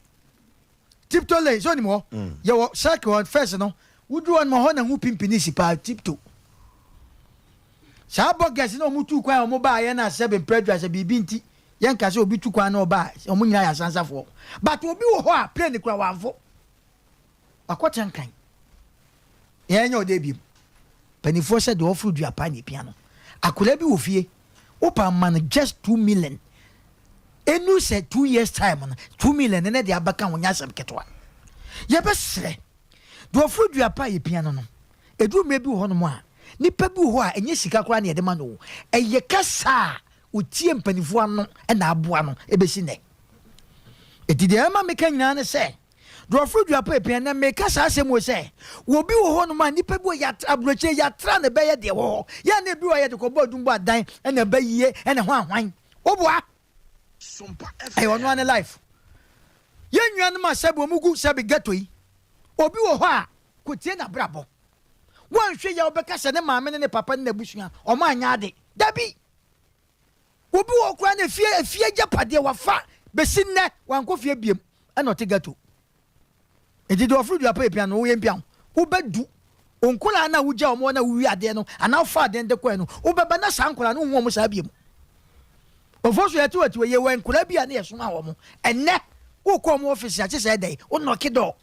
Speaker 2: Tiptoe lane, sɛ onim hɔ? Yɛwɔ circle hɔ, first no, woduru hɔ nom a, hɔ na ho pimpini si paa, Tiptoe. Saa burgers no a wɔtuu kwan a wɔbaeɛ no a sɛbe mprɛ aduasa biribi nti yɛnka sɛ obi tu kwan na ɔba a wɔn nyinaa yɛ asansafoɔ but obi wɔ hɔ a plane kura wamfo wakɔtena nkran yɛnyɛ ɔdɛ biem panifoɔ sɛ deɛ ɔforo dua pa na epia no akwadaa bi wɔ fie wopa ma no just 2 million enu sɛ 2 years time no 2 million ne de abɛka ho nyɛ asɛm ketewa. Yɛbɛsrɛ deɛ ɔforo dua pa a yɛpia no no ɛduru mmerɛ bi wɔ hɔnom a nipa bi wɔ hɔ a ɛnyɛ sika koraa na yɛde ma no o, ɛyɛ kasa a otie mpanimfoɔ ano ɛna aboa no ɛbɛsi nnɛ. Ɛti deɛ ɛma meka nyinaa ne sɛ deɛ ɔforo dua pa epia na meka saa asɛm wɔ sɛ obi wɔ hɔnom a nipa bi wɔ yɛatra aburokyire yɛatra na ɛbɛyɛ deɛ wɔ hɔ yɛn na ebi wɔ yɛde kɔbɔ adum bɔ adan ɛna ɛbɛyie ɛna ho ahwan woboa ɛyɛ ɔno ane life. Yɛn nuanom a sɛbi wɔn gu sɛbi ghetto yi, obi wɔ hɔ a kò tie n'abrabɔ wɔnhwɛ yɛ ɔbɛka sɛ ne maame ne ne papa ne n'abusua ɔmo anya ade dabi. Obi wɔ koraa na efie efie agyapadeɛ wafa besi nnɛ wankɔ fie biem ɛna ɔte ghetto. Nti deɛ ɔforo dua pa epia no woyɛ mpia ho wobɛdu nkoraa na wogya wɔn na wowi adeɛ no anaa wofa adeɛ no de kɔɛ no wobɛba na saa nkoraa no wohu wɔn saa biem. Ofo so yɛte wɔte wɔ yɛwɔ nkoraa bi a ne yɛsoma wɔn ɛnnɛ wokɔ wɔn office akye sɛ ɛdɛn wonɔke dɔɔ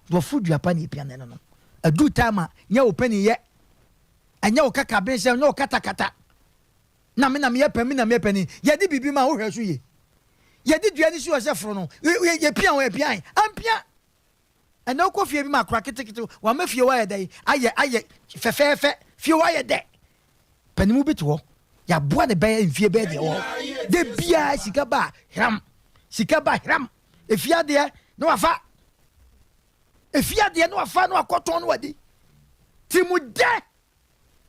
Speaker 2: deɛ ɔforo dua pa na epia no no adu time a nyɛ wo panyin yɛ ɛnyɛ wo kakaben sɛ nyɛ wo katakata na me na meyɛ pɛ me na meyɛ panin. Yɛde biribi ma wohwɛ so yie. Yɛde dua no si hɔ sɛ foro no yɛpia wɔ yɛpia ampia. Ɛnna wokɔ fie bi ma akora ketekete wama fie hɔ ayɛ dɛ ayɛ fɛfɛɛfɛ fie hɔ ayɛ dɛ. Panimu bi te hɔ yɛaboa ne bɛyɛ mfie bɛyɛ deɛ wɔ hɔ de biara sika ba hram sika ba hram efie adeɛ na wafa efie adeɛ na wafa na wakɔtɔn na wadi tirimu dɛ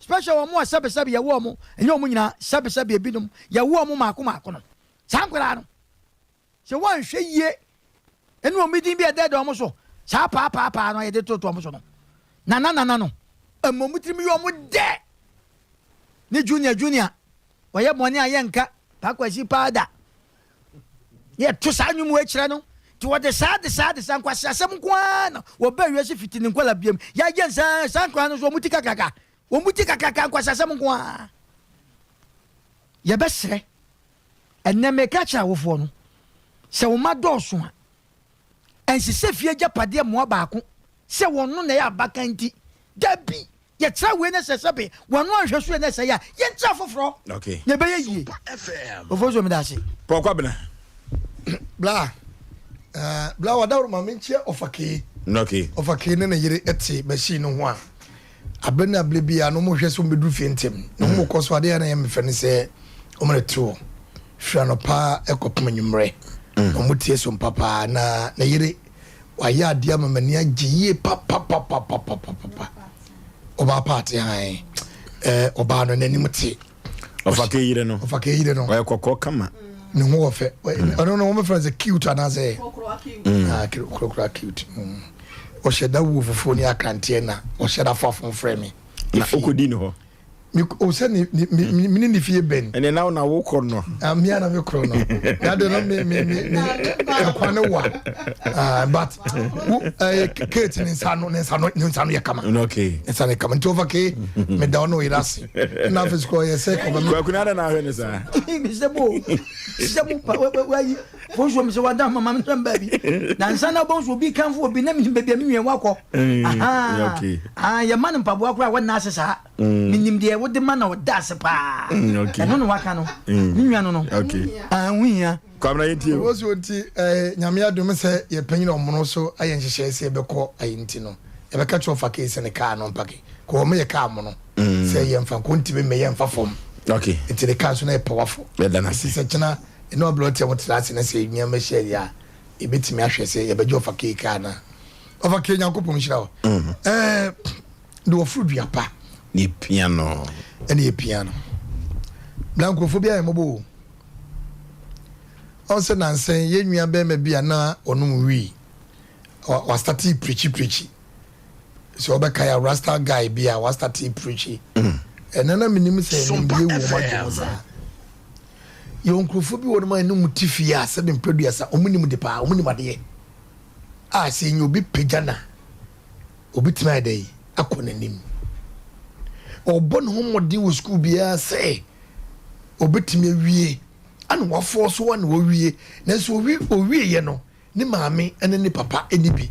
Speaker 2: special wɔn a sɛbesɛbe yɛwɔ wɔn ɛnyɛ wɔn nyinaa sɛbesɛbe ebinom yɛwɔ wɔn maako maako no saa nkwadaa no sɛ wɔnhwɛ yie ɛne wɔn din bi a ɛdɛɛdɛ wɔn so saa paapaapaa no a yɛde toto wɔn so no nana nana no mmom tirim yɛ wɔn dɛ ne junior junior wɔyɛ bɔne a yɛnka paakwasi paa da yɛto saa nnwom wɔ akyerɛ no nti wɔde saa de saa de saa nkwasi asɛm nko ara na wɔbɛ wiase fiti ne nkwala biam yɛagye nsaa saa nkwadaa no so wɔn ti kakraka wɔn ti kakraka nkwasi asɛm nko ara. Yɛbɛsrɛ ɛnɛ meka kyerɛ awofoɔ no sɛ wɔn ma dɔɔso a ɛnsesɛ fie agyapadeɛ mmoa baako sɛ wɔn no na ɛyɛ abakan nti dabi yɛkyerɛ wei ne sɛ sɛbe wɔn no anhwɛ so yɛ ne sɛ yɛ a yɛnkyerɛ foforɔ na ɛbɛyɛ yie. Ofo so meda ase.
Speaker 1: Paul Kwabena.
Speaker 3: Bla bla wadaworo ma menkyia ɔfakee. Ɔfakee ne ne yere te machine no ho a abere ne abere bi a na wɔhwɛ sɛ wɔbɛduru fie ntɛm na wɔn kɔ so adeɛ a na ɛyɛ me fɛ ne sɛ wɔn de te hɔ firi anɔpa kɔpem anwummerɛ na wɔn tie so mpapaa na ne yere wayɛ adeɛ ama m'ani agye yie papapapapapapa ɔbaa paate han ɛɛ ɔbaa no n'anim te.
Speaker 1: Ɔfakee yere no.
Speaker 3: Ɔfakee yere no.
Speaker 1: Ɔyɛ kɔkɔɔ kama.
Speaker 3: Ne ho wɔ fɛ. Ɔno no wɔn fɛn sɛ cute anaasɛ. Ah, korokora cute. Ɔhyɛ da wuo fufuo ne akranteɛ na ɔhyɛ da fa fon frɛ me.
Speaker 1: Na okodi ne hɔ.
Speaker 3: Me o sɛ ne ne me me ne ne fie bɛn.
Speaker 1: Ɛnɛ na na wo kɔ no.
Speaker 3: Ah, me na me korɔ no. Na de no me me me me ɛkwan ne wa. Ah, but wo ɛyɛ Kate ne nsa no ne nsa no ne nsa no yɛ kama.
Speaker 1: Okay.
Speaker 3: Ne nsa no yɛ kama nti ɔfa ke me da ɔno yɛrɛ ase. Na afei sukuu ɔyɛ sɛ kɔbɛ
Speaker 1: mi. Kwaku na ada na ahwɛ ne saa.
Speaker 2: Mesɛ mo sɛ mo pa wayi fonsuo mi sɛ wada mama mi sɛ baabi na nsa na bɔn so obi kanfo obi na mi baabi a mi nua wakɔ. Aha yɛ ma no mpaboa koraa wɔnna ase saa. Menim deɛ wode ma na ɔda ase paa. Ɛno na waka no. Me nua no no. Ho hia.
Speaker 1: Kwamina yɛ tie o.
Speaker 3: Ɔwɔ so nti ɛɛ nyame adum sɛ yɛ panyin ɔmono so ayɛ nhyehyɛe sɛ yɛbɛkɔ ayi nti no yɛbɛka kyerɛ ɔfa kee sɛ ne kaa no mpake kɔ wɔn yɛ kaa mono sɛ yɛ nfa nko ntumi mmɛ yɛ nfa fam nti ne kaa so na yɛ pawafo nti sɛ kyena ɛne ɔbrɛ ɔte wɔn tena ase na sɛ nneɛma hyɛ yɛ a yɛbɛtumi ahwɛ sɛ yɛbɛgye ɔfa kee kaa na ɔfa kee Nyankopɔn nhyira wo ɛɛ de wɔforo dua pa
Speaker 1: ne pia no
Speaker 3: ɛne yɛ pia no na nkurɔfoɔ bi ayɛ mmɔbɔ o. Ɔn sɛ nansa yi yɛn nua bɛɛma bi a na ɔnom wii, wastate pirikyi pirikyi. Sɛ wobɛkae a rasta guy bi a wastate preachi. Ɛnɛ na menim sɛ nimdeɛ wɔ mu adwene mu saa. Yɛwɔ nkurɔfoɔ bi wɔ nom a ɛne mu te fie a sɛbe mprɛduasa wɔn nim de paa, wɔn nim adeɛ. A sɛ yɛnya obi pagya na obɛtumi ayɛ dɛn akɔ n'anim. Ɔbɔ ne ho mmɔden wɔ sukuu biara sɛ obɛtumi awie ana wafɔɔ so ana wawie nanso owi owieɛ no ne maame ne ne papa nni bi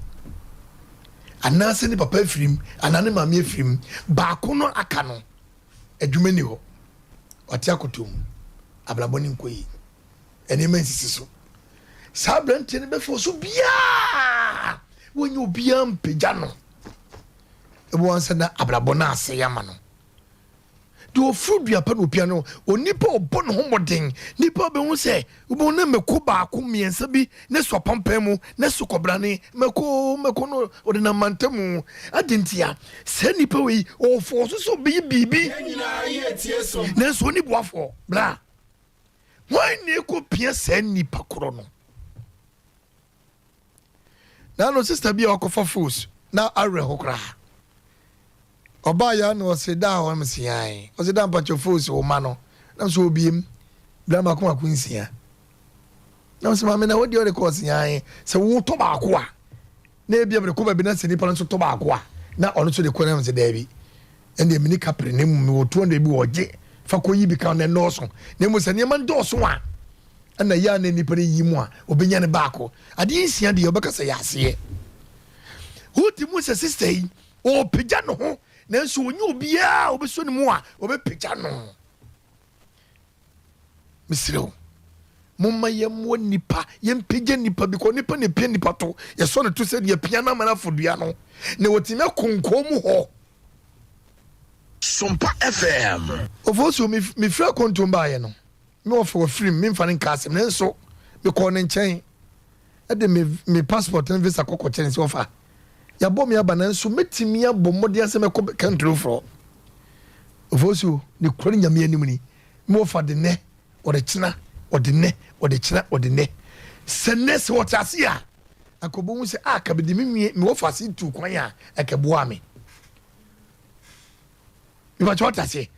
Speaker 3: anaasɛ ne papa afirim anaa ne maame afirim baako no aka no adwuma ni hɔ ɔte akoto mu abrabɔ ne nkɔ yi nneɛma nsisi so saa aberanteɛ no bɛfɔ so biaa wɔnyɛ obiaa mpagya no ɛbɛwɔ wɔn sɛ na abrabɔ no asɛe ama no Deɛ ɔforo dua pa na ɔpia no, onipa a ɔbɔ ne ho mmɔden, nipa a ɔbɛhu sɛ wobɛhu ne mako baako mmiɛnsa bi ne so apampan mu ne so kɔbrane mako mako no ɔde nam mantamu. Adɛn ntia? Saa nipa wei ɔfɔɔ so sɛ ɔbɛyɛ biribi nanso ɔni boafoɔ. Bra, hwan na ɛkɔpia saa nipa korɔ no? Naano sister bi a ɔkɔfa fos na awerɛho koraa. Ɔbaa ya na ɔse da hɔ mese ae. Ɔse da mpakyɛ fos wo ma no. Na mese obiem bra mako mako nsia. Na mese maame na wodi ɔde kɔ ɔse ae sɛ wotɔ baako a na ebia mede kɔ baabi na sɛ nipa no nso tɔ baako a na ɔno nso de kɔ na mese daabi. Ɛndeɛ meni kapere na mmom mewɔ 200 bi wɔ ɔgye fa kɔ yi bi ka na ɛnɔɔso. Na mmom sɛ nneɛma ndɔɔso a ɛna yɛ a na nipa no yi mu a ɔbɛnya ne baako. Adeɛ nsia deɛ ɔbɛka sɛ yɛ aseɛ. Wote mu sɛ sista yi ɔrepagya ne ho nanso ɔnyɛ obiara a ɔbɛsɔ ne mu a ɔbɛpagya no. Mesrɛ wo, momma yɛmmoa nnipa, yɛmpagya nnipa bi kɔ nipa na epia nipa to, yɛsɔ ne to sɛ deɛ pia no ama no afɔdua no, na wɔtumi akɔ nkɔɔ mu hɔ.
Speaker 5: Sompa FM.
Speaker 3: Ofosuo, mefiri akwantuom baeɛ no, me wɔfa wafirim, memfa no nka asɛm, nanso mekɔɔ ne nkyɛn de me me passport ne visa kɔ kɔkyerɛ no sɛ ɔfa yɛabɔ me aba nanso mɛtumi abɔ mmɔden sɛ mɛkɔ country foforɔ. Ofosuo, ne kura ne Nyame anim ni, me wɔfa de nnɛ ɔde kyena, ɔde nnɛ ɔde kyena, ɔde nnɛ. Sɛ nnɛ sɛ ɔte ase a, anka ɔbɛhu sɛ a ka mede me nwie me wɔfa ase tu kwan a ɛka boaa me. Mepakyɛ wate aseɛ?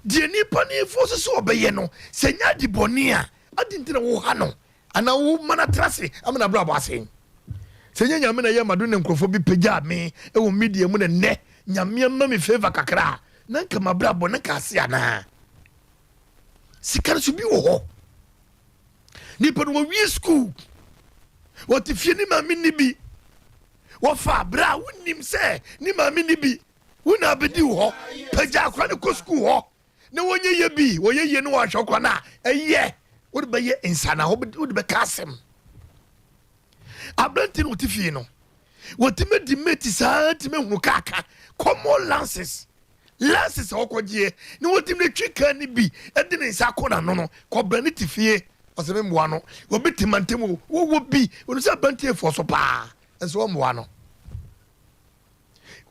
Speaker 3: Deɛ nipa no fo so sɛ ɔbɛyɛ no, sɛ nyɛ ade bɔne a, adi nti na woha no anaa woma no atra ase ama n'abrabɔ asɛe? Sɛ nyɛ Nyame na ɛyɛ m'adom na nkurɔfoɔ bi pagyaa me wɔ media mu na nnɛ Nyame ama me favour kakra a, na nka m'abrabɔ na nka ase anaa? Sika no so bi wɔ hɔ. Nipa no wɔwie school, wɔte fie ne maame nni bi, wɔfa berɛ a wonim sɛ ne maame nni bi, Wo na abedi wo hɔ. Pagya akora no kɔ sukuu hɔ na wɔnyɛ yɛ bi. Wɔyɛ yie na wɔahwɛ akora no a, ɛyɛ. Wode bɛyɛ nsana, wode bɛka asɛm. Aberante no wɔte fie no, wɔtumi di mate saa tumi hunu kaa ka. Common lances, lances a wɔkɔgyeɛ na wɔtumi de twi kaa no bi de ne nsa akɔ n'ano no, kɔbra ne te fie. Ɔsɛ me mmoa no. Obi te mantam o, wɔwɔ bi. Wɔnim sɛ aberanteɛ fɔ so paa, nso wɔmmoa no.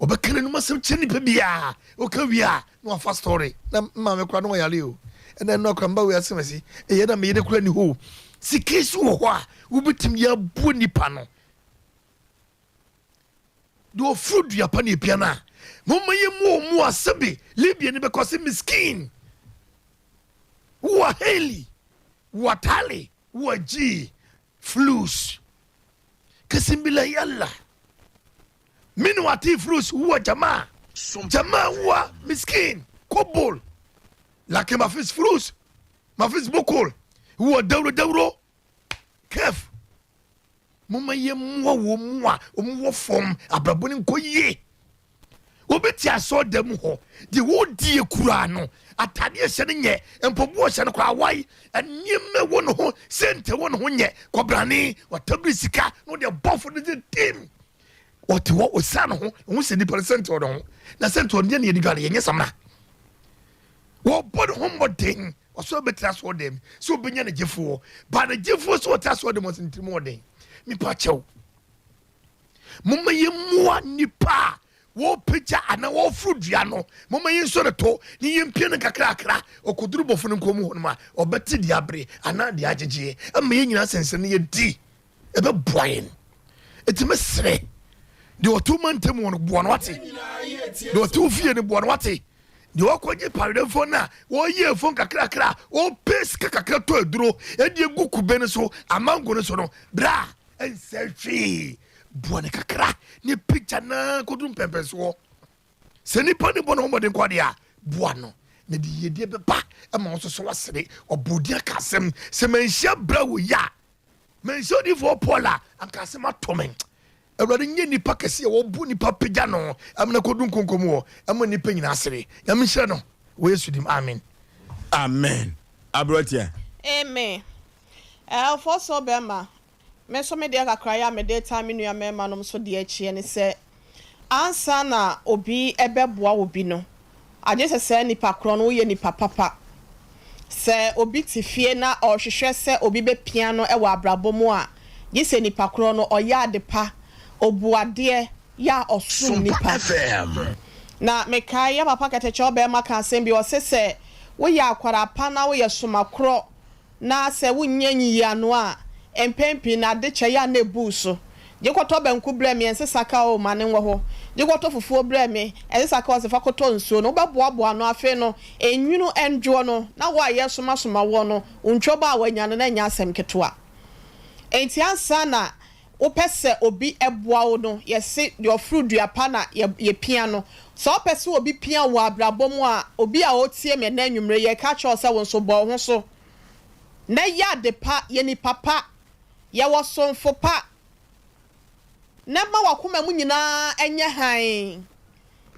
Speaker 3: Ɔbɛka n'anum asɛm kyerɛ nipa biara. Ɔka wie a, na wafa story. Na maame koraa na ɔyare o. Ɛna ɛno akora mba wei asɛm asi. Ɛyɛ na meyere koraa ni hɔ o. Sika yi so wɔ hɔ a, wobɛtumi de aboa nipa no. Deɛ ɔforo dua pa ne apia no a, momma yɛmmu wɔn mu a sɛbe Libya ni bɛkɔ sɛ miskin. Wɔ Haley, wɔ Tali, wɔ G, Flus. Kasimbila yalla. Min wati flus huwa jamaa. Jamaa huwa miskin. Kobol. Lakin mafis flus. Mafis bukul. Huwa dawuro dawuro. Kef. Momma yɛmmoa wɔn mu a wɔwɔ fam abrabɔ no nkɔ yie. Obi te asɔɔdan mu hɔ, deɛ wɔredie kuraa no, atadeɛ ɛhyɛ no nyɛ, mpaboa ɔhyɛ no koraa awae, nneɛma ɛwɔ ne ho, sɛnti ɛwɔ ne ho nyɛ, kɔbrane, watabiri sika, na ɔde abɔfo no de tim. Ɔte hɔ, ɔsa ne ho, ɔho sɛ nipa no sɛnti ɔde ho, na sɛnti ɔde ne yɛde dwale, yɛnyɛ samina. Wɔbɔ ne ho mmɔden, ɔsɛ ɔbɛtena asɔɔdan mu, sɛ ɔbɛnya ne gyefoɔ, ba ne gyefoɔ sɛ ɔte asɔɔdan mu, ɔsɛ ne tirim ɔden. Nipa kyɛw. Momma yɛmmoa nnipa a wɔrepagya anaa wɔreforo dua no. Momma yɛnsɔ no to na yɛmpia no nkakrakra. Ɔkɔduru bɔfo no nkɔn mu hɔnom a, ɔbɛte deɛ abere anaa deɛ agyegyeɛ ama yɛn nyinaa sɛnsɛn no yɛdi. Ɛbɛboa yɛn. Enti mesrɛ, Deɛ ɔte wo mantam wɔ no boa no wate. Deɛ ɔte wo fie no boa no wate. Deɛ ɔkɔgye pawerɛfoɔ no a wɔyɛ afuo nkakrakra a wɔpɛ sika kakra tɔ aduro de agu kube no so amango no so no bra ɛnsɛ hwee boa no kakra ne pagya no kɔduru mpɛmpɛnsoɔ. Sɛ nipa ne bɔ ne ho mmɔden kɔ adeɛ a boa no na de yiedie bɛba ma wo nso so wasere. Ɔbɔ odin aka asɛm sɛ manhyia bra wɔ yi a manhyia odiyifoɔ Paul a anka asɛm ato me. Awurade nyɛ nipa kɛse a wɔbu nipa pagya no amena kɔdu nkonko mu hɔ ɛma nipa nyinaa sere. Nyame nhyira no wɔ Yesu dim amen.
Speaker 1: Amen aberanteɛ.
Speaker 4: Amen Ɔfɔsɔɔ bɛma Me nso me deɛ kakra yi a mede retaa me nua mmarima nom so deɛ akyiɛ ne sɛ, ansa na obi bɛboa obi no, agye sɛ saa nipa korɔ no woyɛ nipa papa. Sɛ obi te fie na ɔrehwehwɛ sɛ obi bɛpia no wɔ abrabɔ mu a, gye sɛ nipa korɔ no ɔyɛ ade pa, ɔbu adeɛ, yɛ a ɔsom
Speaker 5: Sompa
Speaker 4: nipa.
Speaker 5: FM.
Speaker 4: Na mekae yɛ papa kɛtɛkyɛ ɔbarima ka asɛm bi, ɔse sɛ woyɛ akwadaa pa na woyɛ somakorɔ Na sɛ wonnya nyiyiano a, mpɛn pii no ade kyɛ yɛ a na ebu wo so. Gye kɔtɔ banku brɛ me, ɛnsesa ka o, ma no nwɔ hɔ. Gye kɔtɔ fufuo brɛ me, ɛnsesa ka o, sɛ fa kɔtɔ nsuo no. Wobɛboaboa ano, afei no, enwunu ndwoɔ no, na wo a yɛresomasoma woɔ no, wo ntwɔba a woanya no, na ɛnyɛ asɛm ketewa. Enti ansa na wopɛ sɛ obi boa wo no, yɛse deɛ ɔforo dua pa na yɛpia no. Sɛ wopɛ sɛ obi pia wo wɔ abrabɔ mu a, obi a ɔretie me ɛnnɛ anwummere yi, yɛreka akyerɛ wo sɛ wo nso bɔ wo ho so na yɛ ade pa, yɛ nipa pa, yɛ ɔsomfo pa, na ma w'akoma mu nyinaa nyɛ hann.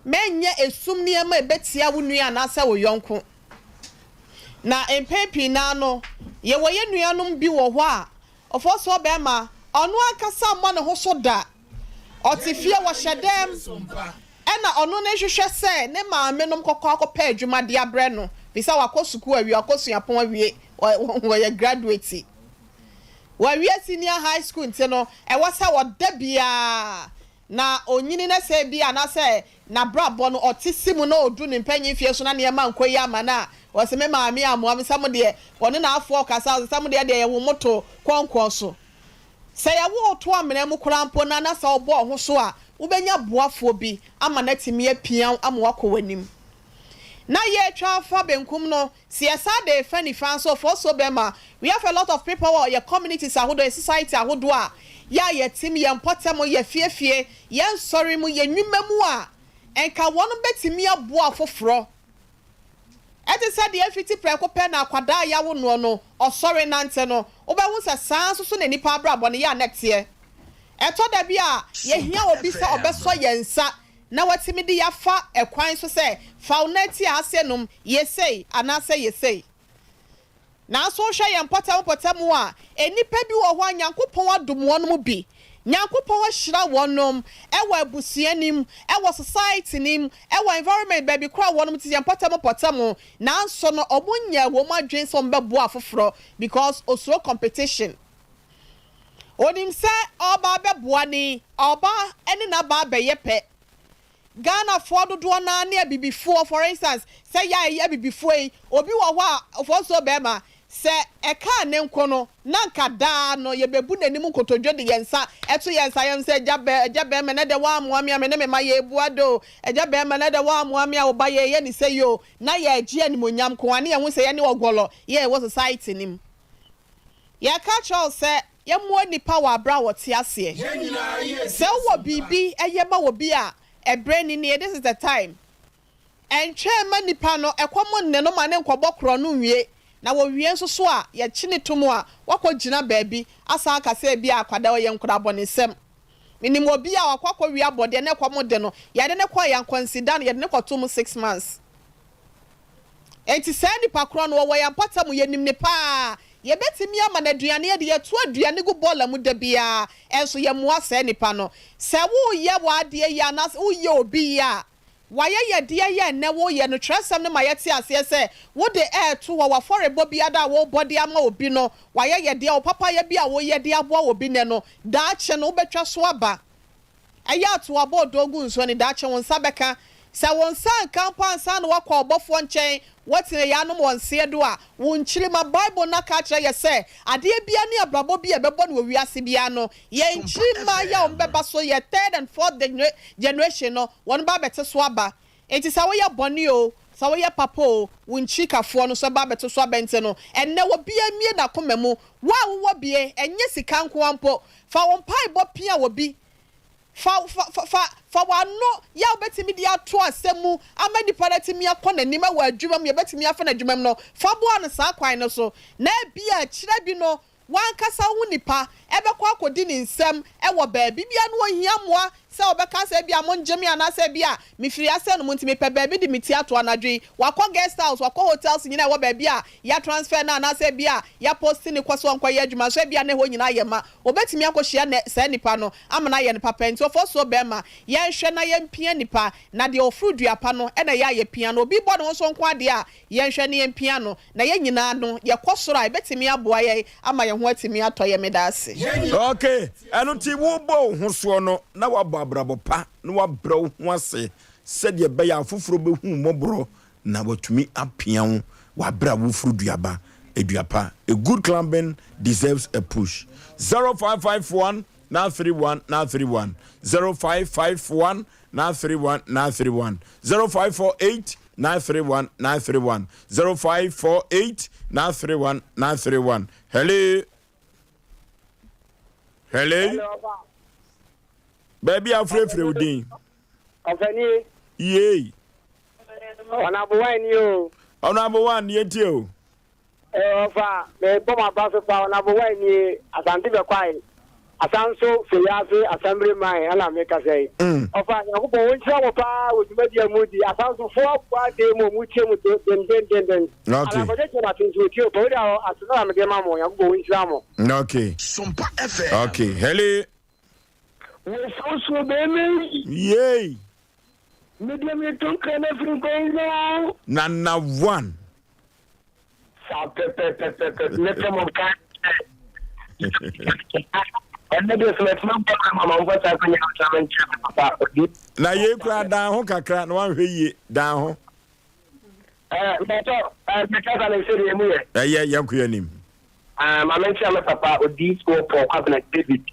Speaker 4: Mɛnyɛ esum nneɛma a ɛbɛtia wo nua anaasɛ wo yɔnko. Na mpɛn pii no ara no, yɛwɔ yɛn nuanom bi wɔ hɔ a, Ɔfɔsoɔ bɛɛma, ɔno ankasa mmɔ ne ho so da. Ɔte fie, wɔhyɛ dɛm, ɛna ɔno ne hwehwɛ sɛ ne maame nom kɔkɔ akɔpɛ adwuma de abrɛ no, firi sɛ wakɔ sukuu awie, wakɔ suapɔn awie, ɔyɛ graduate. Wawie senior high school nti no, ɛwɔ sɛ ɔda biara Na onyini na sɛ ebia anaasɛ n'abrabɔ no ɔte si mu na ɔdu ne mpanyin mfeɛ so na nneɛma nkɔ yie ama no a, ɔse me maame ammoa me sɛ mo deɛ ɔne n'afoɔ ɔkasa ɔse sɛ mo deɛ deɛ yɛwo mo to kɔnkɔn so. Sɛ yɛwo wo to amena mu koraa mpo na na sɛ wobɔ wo ho so a, wobɛnya boafoɔ bi ama no atumi apia wo ama woakɔ w'anim. Na yɛretwa afa benkum no, Sɛ yɛsan de refa nifa nso, for so bɛma we have a lot of people wɔ yɛ communities ahodoɔ, yɛ society ahodoɔ a yɛ a yɛte mu, yɛn mpɔtam, yɛ fie fie, yɛn nsɔre mu, yɛn nnwuma mu a nka wɔn bɛtumi aboa afoforɔ. Ɛte sɛ deɛ ɛfiti prɛko pɛ na akwadaa a yɛawo noɔ no ɔsɔre nante no, wobɛhu sɛ saa ara nso so na nnipa abrabɔ no yɛ a na ɛteɛ. Ɛtɔ da bi a yɛhia obi sɛ ɔbɛsɔ yɛn nsa na watumi de afa kwan so sɛ, Fa wo nan tia ha sei nom, yɛ sei, anaasɛ yɛ sei. Nanso wohwɛ yɛn mpɔtam mpɔtam a, nnipa bi wɔ hɔ a Nyankopɔn adom wɔn bi. Nyankopɔn ahyira wɔn wɔ abusua no mu, wɔ society no mu, wɔ environment baabi koraa a wɔn te, yɛn mpɔtam mpɔtam, nanso no wɔn nyɛɛ wɔn adwene sɛ wɔn bɛboa afoforɔ because osuro competition. Onim sɛ ɔreba abɛboa ne ɔba ne n'aba abɛyɛ pɛ. Ghanafoɔ dodoɔ no ara ne abibifoɔ, for instance, sɛ yɛ a yɛyɛ abibifoɔ yi, obi wɔ hɔ a, ɔfɔnsoɔ barima, sɛ ɛkaa ne nko no, na anka daa no yɛbɛbu n'anim nkotodwe de yɛn nsa to yɛn nsa yam sɛ, Agya bɛ, agya barima, ɛnnɛ deɛ woammoa me a, me ne me mma yɛrebua da o. Agya barima, ɛnnɛ deɛ woammoa me a, wo ba yɛreyɛ no sei o. Na yɛregye animuonyam nko ara, ne yɛhu sɛ yɛne ɔgɔlɔ yɛ ɛwɔ society no mu. Yɛka kyerɛ wo sɛ yɛmmoa nnipa wɔ aberɛ a wɔte aseɛ. Sɛ wowɔ biribi yɛ ma obi a, ɛberɛ ni nie, this is the time. Ɛntwɛn mma nipa no ɛkɔm nne no ma ne nkɔbɔ korɔno nwie, na wɔwie nso so a, yɛkye no to mu a, wakɔ gyina baabi asan aka sɛ ebia akwadaa ɔyɛ nkorabɔnesɛm. Menim obi a wakɔ akɔwie abɔdeɛ na ɛkɔm de no, yɛde no kɔeɛ ankwansida no, yɛde no kɔtoo mu six months. Enti saa nipa korɔ no, ɔwɔ yɛn mpɔtam, yɛnim no paa. Yɛbɛtumi ama no aduane adi, yɛto aduane gu bɔɔla mu da biara, nso yɛmmoa saa nipa no. Sɛ woreyɛ w'adeɛ yie anaasɛ woreyɛ obi yie a, w'ayɛyɛdeɛ yɛ nnɛ woreyɛ no, twerɛsɛm no ma yɛte aseɛ sɛ wode reto hɔ, w'afɔrebɔ biara a worebɔ de ama obi no, w'ayɛyɛdeɛ, wo papayɛ bi a woreyɛ de aboa obi nnɛ no, daakye no wobɛtwa so aba. Ɛyɛ a to abɔ ɔdɔ gu nsuo ani, daakye wo nsa bɛka. Sɛ wo nsa anka mpo ansa na woakɔ ɔbɔfoɔ nkyɛn, Wɔtena yeianom wɔ nseɛ do a, wo nkyirimma. Bible no aka akyerɛ yɛ sɛ, adeɛ biara ne abrabɔ bi a yɛbɛbɔ no wɔ wiase biara no, yɛn nkyirimma yi a wɔbɛba so, yɛ third and fourth generation no, wɔn ba abɛte so aba. Enti sɛ woyɛ bɔne oo, sɛ woyɛ papa oo, wo nkyirikafoɔ no nso bɛba abɛto so aba. Enti no, ɛnnɛ obiara mmue n'akoma mu. Wo a wowɔ bie, ɛnyɛ sika nko ara mpo, fa wo mpaebɔ pia obi. Fa, fa, fa, fa, fa w'ano yɛ a wobɛtumi de ato asɛm mu ama nipa no atumi akɔ n'anim wɔ adwuma mu, yɛbɛtumi afa no adwuma mu no, fa boa no saa kwan no so. Na ebia akyire bi no, W'ankasa wo nipa bɛkɔ akɔdi ne nsam wɔ baabi bi a na ɔhia mmoa sɛ ɔbɛka sɛ ebia mongye me anaasɛ ebia mefiri ase anom nti mepɛ baabi de me ti ato anadwo yi. Wakɔ guest house, wakɔ hotels nyinaa a ɛwɔ baabi a yɛatransfer no anaasɛ ebia yɛaposti no kɔ sɛ ɔnkɔyɛ adwuma nso ebia na ɛhɔ nyinaa ayɛ ma. Ɔbɛtumi akɔhyia nɛ saa nipa no ama no ayɛ no papa. Nti ɔfɔsuo bɛrima, yɛnhwɛ na yɛmpia nipa na deɛ ɔforo dua pa no na ɛyɛ a yɛpia no. Obi bɔ ne ho so nko ara deɛ a, yɛnhwɛ na yɛmpia no. Na yɛn nyinaa no, yɛkɔ soro a, ɛbɛtumi aboa yɛn ama yɛn ho atumi atɔ yɛn. Meda ase.
Speaker 1: Ok, ɛno nti wobɔ wo ho soɔ no na woabɔ abrabɔ pa na woabrɛ wo ho ase sɛdeɛ ɛbɛyɛ a afoforɔ bɛhu wo mmɔborɔ na wɔatumi apia wo wɔ aberɛ a woforo duaba, dua pa. A good climbing deserves a push. 0551 931 931 0551 931 931 0548 931 931 0548 931 931 Hello Hello Baabi a wofrɛfrɛ wo din
Speaker 6: Ɔfani
Speaker 1: Yei
Speaker 6: Ɔnabo wan ni o
Speaker 1: Ɔnabo wan ni etie o
Speaker 6: Eh ɔfa, mebɔ m'aba so paa, Ɔnabo wan nie, Asante Bɛkwae, Asanso Feyiase Assembly Man ɛna mekasa yi. Ɔfa, Nyankopɔn ɔnhyira mo paa wɔ dwumadi a modi, Asansofoɔ abɔ adee mu, ɔmo tie mo dendendenden.
Speaker 1: Okay.
Speaker 6: Alakɔgye kyɛ na tenten otie o, pɛ wode a aseda na mede ma mo, Nyankopɔn ɔnhyira mo.
Speaker 1: Okay.
Speaker 5: Sompa FM.
Speaker 1: Okay. Hello.
Speaker 6: Wofosuo bɛɛma yi.
Speaker 1: Yay.
Speaker 6: Medeɛ meto nkra no afiri nkwan mu.
Speaker 1: Nana one.
Speaker 6: Saa pɛpɛpɛpɛpɛ mɛka mo nka ɛnɛ deɛ sɛ mɛtena bɔ ma ma mfa saa akɔnya nsa menkyerɛ me papa ɔdi.
Speaker 1: Na yei koraa dan ho kakra na wanhwɛ yie dan ho.
Speaker 6: Mpatɔ mekasa ne sɛdeɛ mu yɛ.
Speaker 1: Ɛyɛ yɛnkɔ yɛn anim.
Speaker 6: Ah, ma menkyerɛ me papa odiyifoɔ Paul Kwabena David.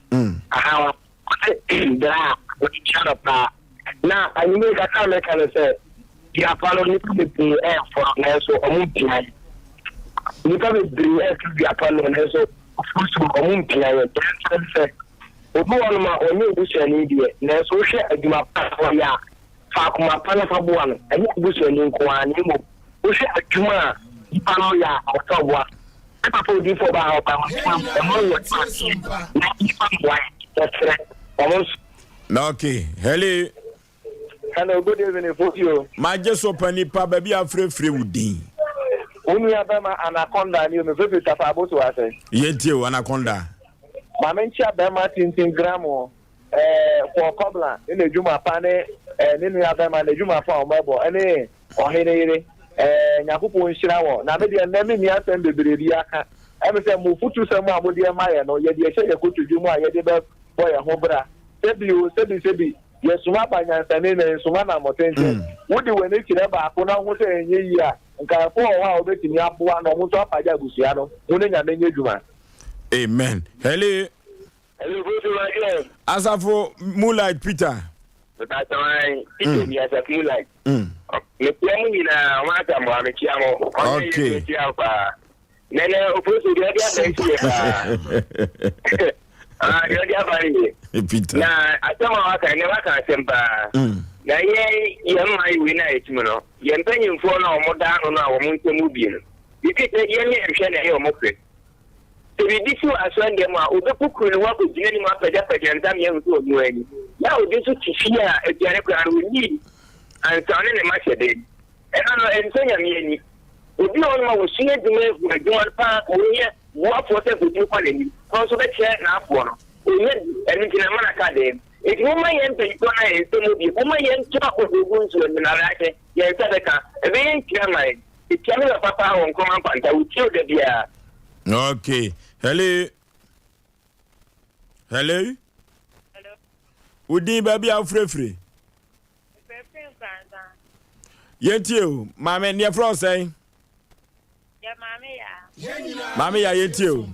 Speaker 6: Aha, ɔse bra a wɔkyia no paa. Na anwummere kakra a meka ne sɛ, duapa no nnipa bebree ɛreforo nanso wɔn mpia yɛn. Nnipa bebree ɛreforo duapa no nanso wɔforo so wɔn mpia yɛn. Deɛ ɛnkyerɛ ne sɛ, obi wɔ hɔnom a ɔnyɛ obusuani deɛ, nanso wohwɛ adwuma pa a ɔyɛ a, fa akoma pa na fa boa no. Ɛnyɛ obusuani nko ara na mmom wohwɛ adwuma a nipa no yɛ a, ɔsɛ ɔboa no. Me papa odiyifoɔ baa ha ɔbaa wɔn ɛma wɔ aseɛ na nipa mmoa yɛ yɛsrɛ wɔn nso.
Speaker 1: Na okay, hello.
Speaker 6: Hello, good evening, Fofio.
Speaker 1: Magye so pa nipa baabi a afirefire wo din.
Speaker 6: Wo nua bɛma Anaconda ni o, mefirefire Tafa Aboso ase.
Speaker 1: Yɛntie o, Anaconda.
Speaker 6: Ma menkyia bɛrima tintin gram o. Ɛɛ Paul Kobla ne n'adwuma pa ne ɛɛ ne nua bɛrima n'adwuma pa a wɔbɔ ɛne ɔhene yere ɛɛ Nyankopɔn nhyira wɔn na me deɛ nnɛ menni asɛm bebree bi aka ɛme sɛ mo futusɛm a mode ɛma yɛ no yɛde ɛhyɛ yɛ kotodwe mu a yɛde bɛ bɔ yɛ ho bra sɛbi o sɛbi sɛbi yɛsoma ba nyansani na yɛnsoma nam tenten wode w'ani kyerɛ baako na wohu sɛ ɛnyɛ yie a nkaeɛfoɔ wɔ hɔ a wɔbɛtumi aboa na wɔn nso apagya abusua no mo ne Nyame nyɛ adwuma.
Speaker 1: Amen. Hello. Asafo Moonlight Peter.
Speaker 7: Peter ni Asafo Moonlight. Mekyia mo nyinaa, wɔn asamoa mekyia mo.
Speaker 1: Okay.
Speaker 7: Mekyia wo paa. Nene ofosu deɛ ɔde aba nsi yɛ paa. Ah, deɛ ɔde aba no yɛ.
Speaker 1: Peter.
Speaker 7: Na asɛm a waka ne waka asɛm paa. Na yɛn yɛn mman wei na yɛtum no, yɛn mpanyinfoɔ no a wɔn da ano no a wɔn nsɛm mu bie no, biribi sɛ yɛn ne nhwɛ na ɛyɛ wɔn fɛ. Sɛ biribi si wɔ asɔrdan mu a, obekukuru ne ho akogyina anim apagyapagya nsa ma yɛahu sɛ ɔno ara ni. Na obi nso te fie a aduane koraa no onnii ansa ɔne ne mma hyɛ dan mu. Ɛno no, ɛnsɔ Nyame ani. Obi wɔ hɔnom a wasua adwuma ahu adwuma no paa ma ohia boafoɔ sɛ nka otumi kɔ n'anim na ɔno nso bɛkyerɛ n'afoɔ no. Onnya bi, ɛno nti na ama no aka dan mu. Enti momma yɛn mpanyimfoɔ no a yɛn nsam wɔ bi, momma yɛnto akokoɔgu nsuo no na daakye yɛn nsa bɛka. Ɛbɛyɛ nhyira ama yɛn. Etia me papa paa wɔ Nkrumah Nkwanta, wo tie o da biara.
Speaker 1: Okay. Hello. Hello.
Speaker 8: Hello.
Speaker 1: Wo din baabi a wofirefire?
Speaker 8: Mefirefire Nkoranza.
Speaker 1: Yɛntie o. Maame, neɛ frɛ wo sɛn?
Speaker 8: Yɛ maame yaa.
Speaker 1: Maame yaa yɛntie o.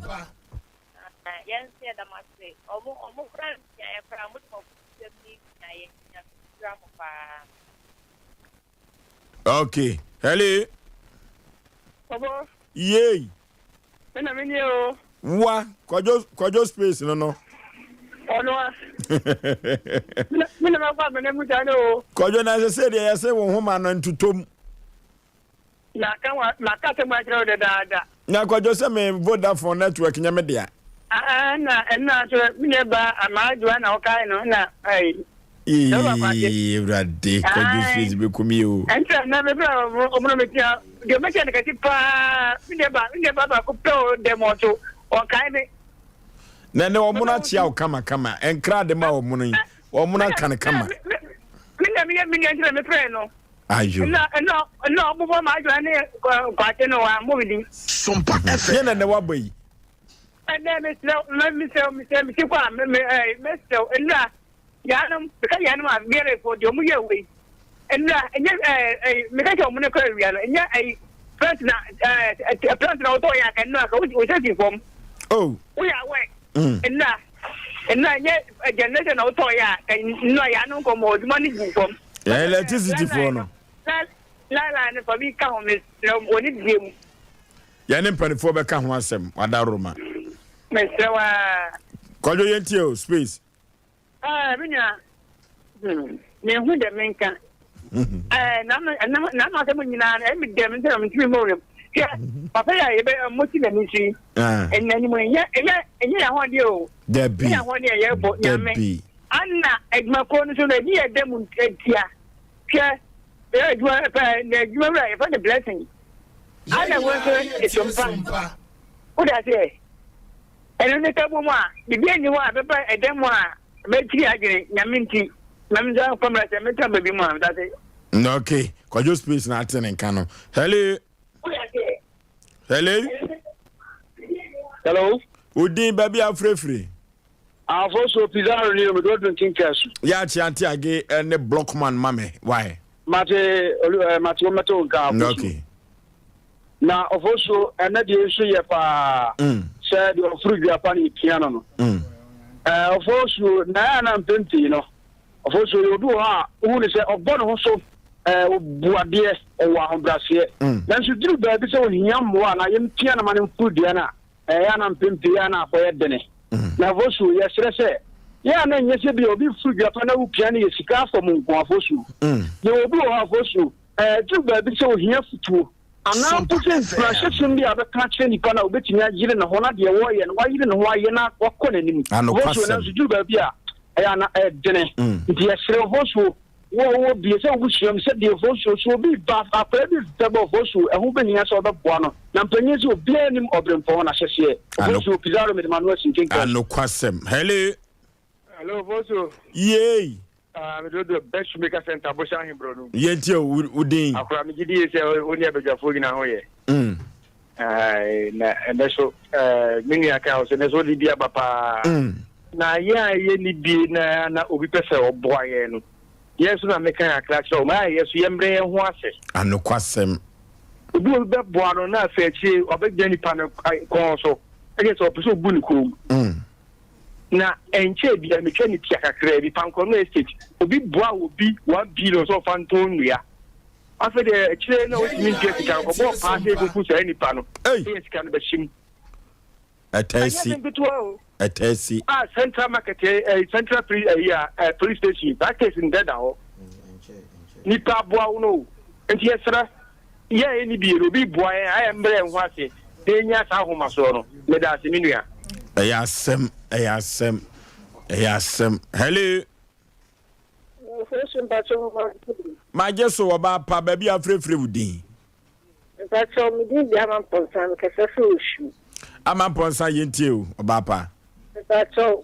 Speaker 8: Yɛn nso yɛda mo ase. Ɔmo ɔmo kora ntia yɛn koraa, mo de mo afutusɛm ni tia yɛn. Nyame nhyira mo paa.
Speaker 1: Okay. Hello.
Speaker 9: Ɔbɔ.
Speaker 1: Yay.
Speaker 9: Me na me nie o.
Speaker 1: Wa kwadwo kwadwo space no no.
Speaker 9: Ɔno a. Me na makɔ abɛnɛ mu saa no o.
Speaker 1: Kwadwo na ɛsɛ sɛ deɛ yɛsɛ wo nhoma no ntotom.
Speaker 9: Maka wa maka asɛm akyerɛ wo dedaada.
Speaker 1: Na kwadwo sɛ me Vodafone network nyɛ me dea.
Speaker 9: Ah na ɛna nso me nua ba Amadwoa na ɔkae no na ɛyi.
Speaker 1: Eeii awurade kwadwo space bɛku me o.
Speaker 9: Ɛnti na me bra ɔmo no metia deɛ ɔmɛkyɛ no kɛse paa me nua ba me nua ba baako pɛ o dɛm ɔso ɔkae me.
Speaker 1: Na ɛnɛ ɔmo no akyea wo kama kama ɛnkra de ma ɔmo no yi ɔmo no aka no kama.
Speaker 9: Me na meyɛ me nua nti na mefrɛ no.
Speaker 1: Ayo.
Speaker 9: Nna nna nna ɔbobɔ m'adwene ne kwakye no wammɔ me din.
Speaker 5: Sompa FM.
Speaker 1: Yɛ na ɛnɛ wabɔ yi.
Speaker 9: Ɛnɛ mesrɛ mesrɛ mesrɛ mesi kɔ a me me ɛɛ mesrɛ nnura yanom meka yanom a biarefo deɛ ɔmo yɛ wei nnura ɛnyɛ ɛɛ ɛɛ meka sɛ ɔmo ne kɔ awia no ɛnyɛ ɛyi plant na ɛɛ plant na ɔtɔ yɛ aka nnura ka wosɛ si fam.
Speaker 1: Oh.
Speaker 9: Woyɛ awɛ. Nnura nnura ɛnyɛ generation na ɔtɔ yɛ a nnura yanom kɔ mɔ ɔdwuma ne gu fam.
Speaker 1: Yɛn electricity foɔ no.
Speaker 9: Line no fa bi ka ho mesrɛ wɔ ne die mu.
Speaker 1: Yɛne mpanimfoɔ bɛka ho asɛm wadaroma.
Speaker 9: Mesrɛ wo aa.
Speaker 1: Kwadwo yɛntie o space.
Speaker 9: Ah, me nua, hmm, mehu dɛ menka. Eh, na na na asɛm nyinaa no ɛmi dɛm nti na mentumi mmɔ wuram. Hwɛ, papa yi a yɛbɛ moti n'ani so yi. Ɛnna anim ɛnyɛ ɛnyɛ ɛnyɛ yɛn ahoɔden o.
Speaker 1: Dabi.
Speaker 9: Ɛnyɛ yɛn ahoɔden a yɛbɔ nyame.
Speaker 1: Dabi.
Speaker 9: Anna adwumakuo no so no ɛdi yɛ dɛ mu ntia. Hwɛ, yɛ adwuma pɛ na adwuma wura yɛfɛ no blessing. Anna wo nso esompa. Wode aseɛ. Ɛno ne ka bom a biribi anni hɔ a bɛba ɛdɛ mu a bɛkyiri adwene nyame nti. Na me nsa kɔmra sɛ mɛtena baabi mu a meda se.
Speaker 1: Okay, Kwadwo space na ate ne nka no. Hello. Hello.
Speaker 6: Hello.
Speaker 1: Odin baabi afirefire.
Speaker 6: Afonso Pizarro ni omi do drinking cash.
Speaker 1: Ya akyea age ne blockman ma me. Why?
Speaker 6: Mate olu eh, mate wo mɛto nka Afonso.
Speaker 1: Okay.
Speaker 6: Na Ofosu ɛnɛ deɛ nso yɛ paa mm. sɛ deɛ ɔforo dua pa no yɛpia no no. Mm. Eh, Ofosu na ɛyɛ na mpɛn pii no Ofosu yɛ obi wɔ hɔ a wohu ne sɛ ɔbɔ ne ho so eh, ɔbu adeɛ ɔwɔ ahobrɛaseɛ mm. nanso duru baabi sɛ ohia mmoa anaa yɛmpia no ma no mforo dua no a ɛyɛ na mpɛn pii a na akɔyɛ dene. Na Ofosu yɛsrɛ sɛ yɛ a na nyɛ sɛ bi a obi foro dua pa na wopia no yɛ sika afam nko Ofosu. Yɛwɔ obi wɔ hɔ a Ofosu Ɛduru baabi sɛ ohia afotuo, anaa mpo sɛ nkuranhyɛsɛm bi a ɔbɛka akyerɛ nipa no a obetumi ayere ne ho na deɛ wɔreyɛ no wayere ne ho ayɛ na wakɔ n'anim. Ofosuo, nanso duru baabi a ɛyɛ a na ɛdene. Nti yɛsrɛ Ofosuo, wo a wowɔ bie sɛ wobusua mu sɛ deɛ Ofosuo, sɛ obi ba, akwadaa bi bɛba Ofosuo, ɛho bɛhia sɛ ɔbɛboa no. Na mpanyin sɛ obiara nim ɔberempɔn n'ahyɛseɛ. Ofosuo, Pizarro mede m'ano asi nkenkan so.
Speaker 1: Anokwasɛm. Hello.
Speaker 7: Hello, Ofosuo.
Speaker 1: Yay.
Speaker 7: Ah, me dodo best shoemaker center bohyɛ ahebrɔ no.
Speaker 1: Yɛntie o, wo din.
Speaker 7: Akora me gye die sɛ wo ne abadwafoɔ nyinaa ho yɛ.
Speaker 1: Mm.
Speaker 7: Na ɛnɛ so me nua ka wo sɛ ɛnɛ so wode bi aba paa.
Speaker 1: Mm.
Speaker 7: Na yɛn a yɛ ni bie na na obi pɛ sɛ ɔboa yɛn no, yɛn nso na meka kakra kyerɛ wɔn a yɛ so yɛmmerɛ yɛn ho ase.
Speaker 1: Anokwasɛm.
Speaker 7: Obi obi bɛboa no na afei akyire ɔbɛgyina nipa no kɔn so ɛkyɛ sɛ ɔpɛ sɛ ɔbu ne kɔn mu.
Speaker 1: Mm.
Speaker 7: Na ɛnkyɛɛ biara metwa ne tia kakraa bi, Pankrono Estate, obi boaa obi 1 billion sɛ ɔmfa ntɔn nnua. Afei deɛ akyire na ɔntumi ntua sika no, kɔbɔɔ paa sɛ yɛkɔku saa nipa no,
Speaker 1: Ei!
Speaker 7: sɛ yɛ sika no bɛhye mu.
Speaker 1: Ɛtaa
Speaker 7: Ɛnyɛ
Speaker 1: si.
Speaker 7: asɛm ketewa o.
Speaker 1: Ɛtaa si.
Speaker 7: Ah, Central Market, eh, eh, Central Police, eh, eh, eh, Police Station, saa case no dɛ da hɔ. Nipa aboa wo no o. Nti yɛsrɛ, yɛ a yɛnni bie no, obi boa yɛn a, yɛ mbrɛ yɛn ho ase na yɛnya saa ahomasoɔ no. Meda ase, me nua.
Speaker 1: Ɛyɛ asɛm, ɛyɛ asɛm, ɛyɛ asɛm. Hello. Magye so ɔbaa pa, baabi a afirefire wo din.
Speaker 10: Mpakyɛw, me din de Ama Mpɔnsa, mekasa firi Osu.
Speaker 1: Ama Mpɔnsa, yɛntie o, ɔbaa pa.
Speaker 10: Mpakyɛw,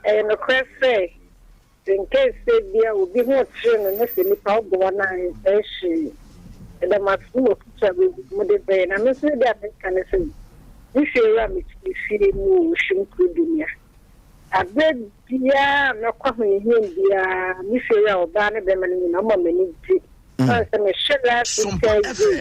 Speaker 10: ɛyɛ nokorɛ sɛ, sɛ in case sɛ bia obi ho kyere no na sɛ nipa woboa no a ɛnsɛe hwee. Meda mo ase wɔ afutuo a mode brɛ yɛn. Na me nso me deɛ a meka ne sɛ, me fie wura mete me fie mu wɔ Osuom Kurodunia. Aberɛ biara a mɛkɔ ahohiahia mu biara, me fie wura ɔbaa ne bɛrima no nyinaa wɔma m'ani gye. Ɔn sɛ mehwɛ last week Thursday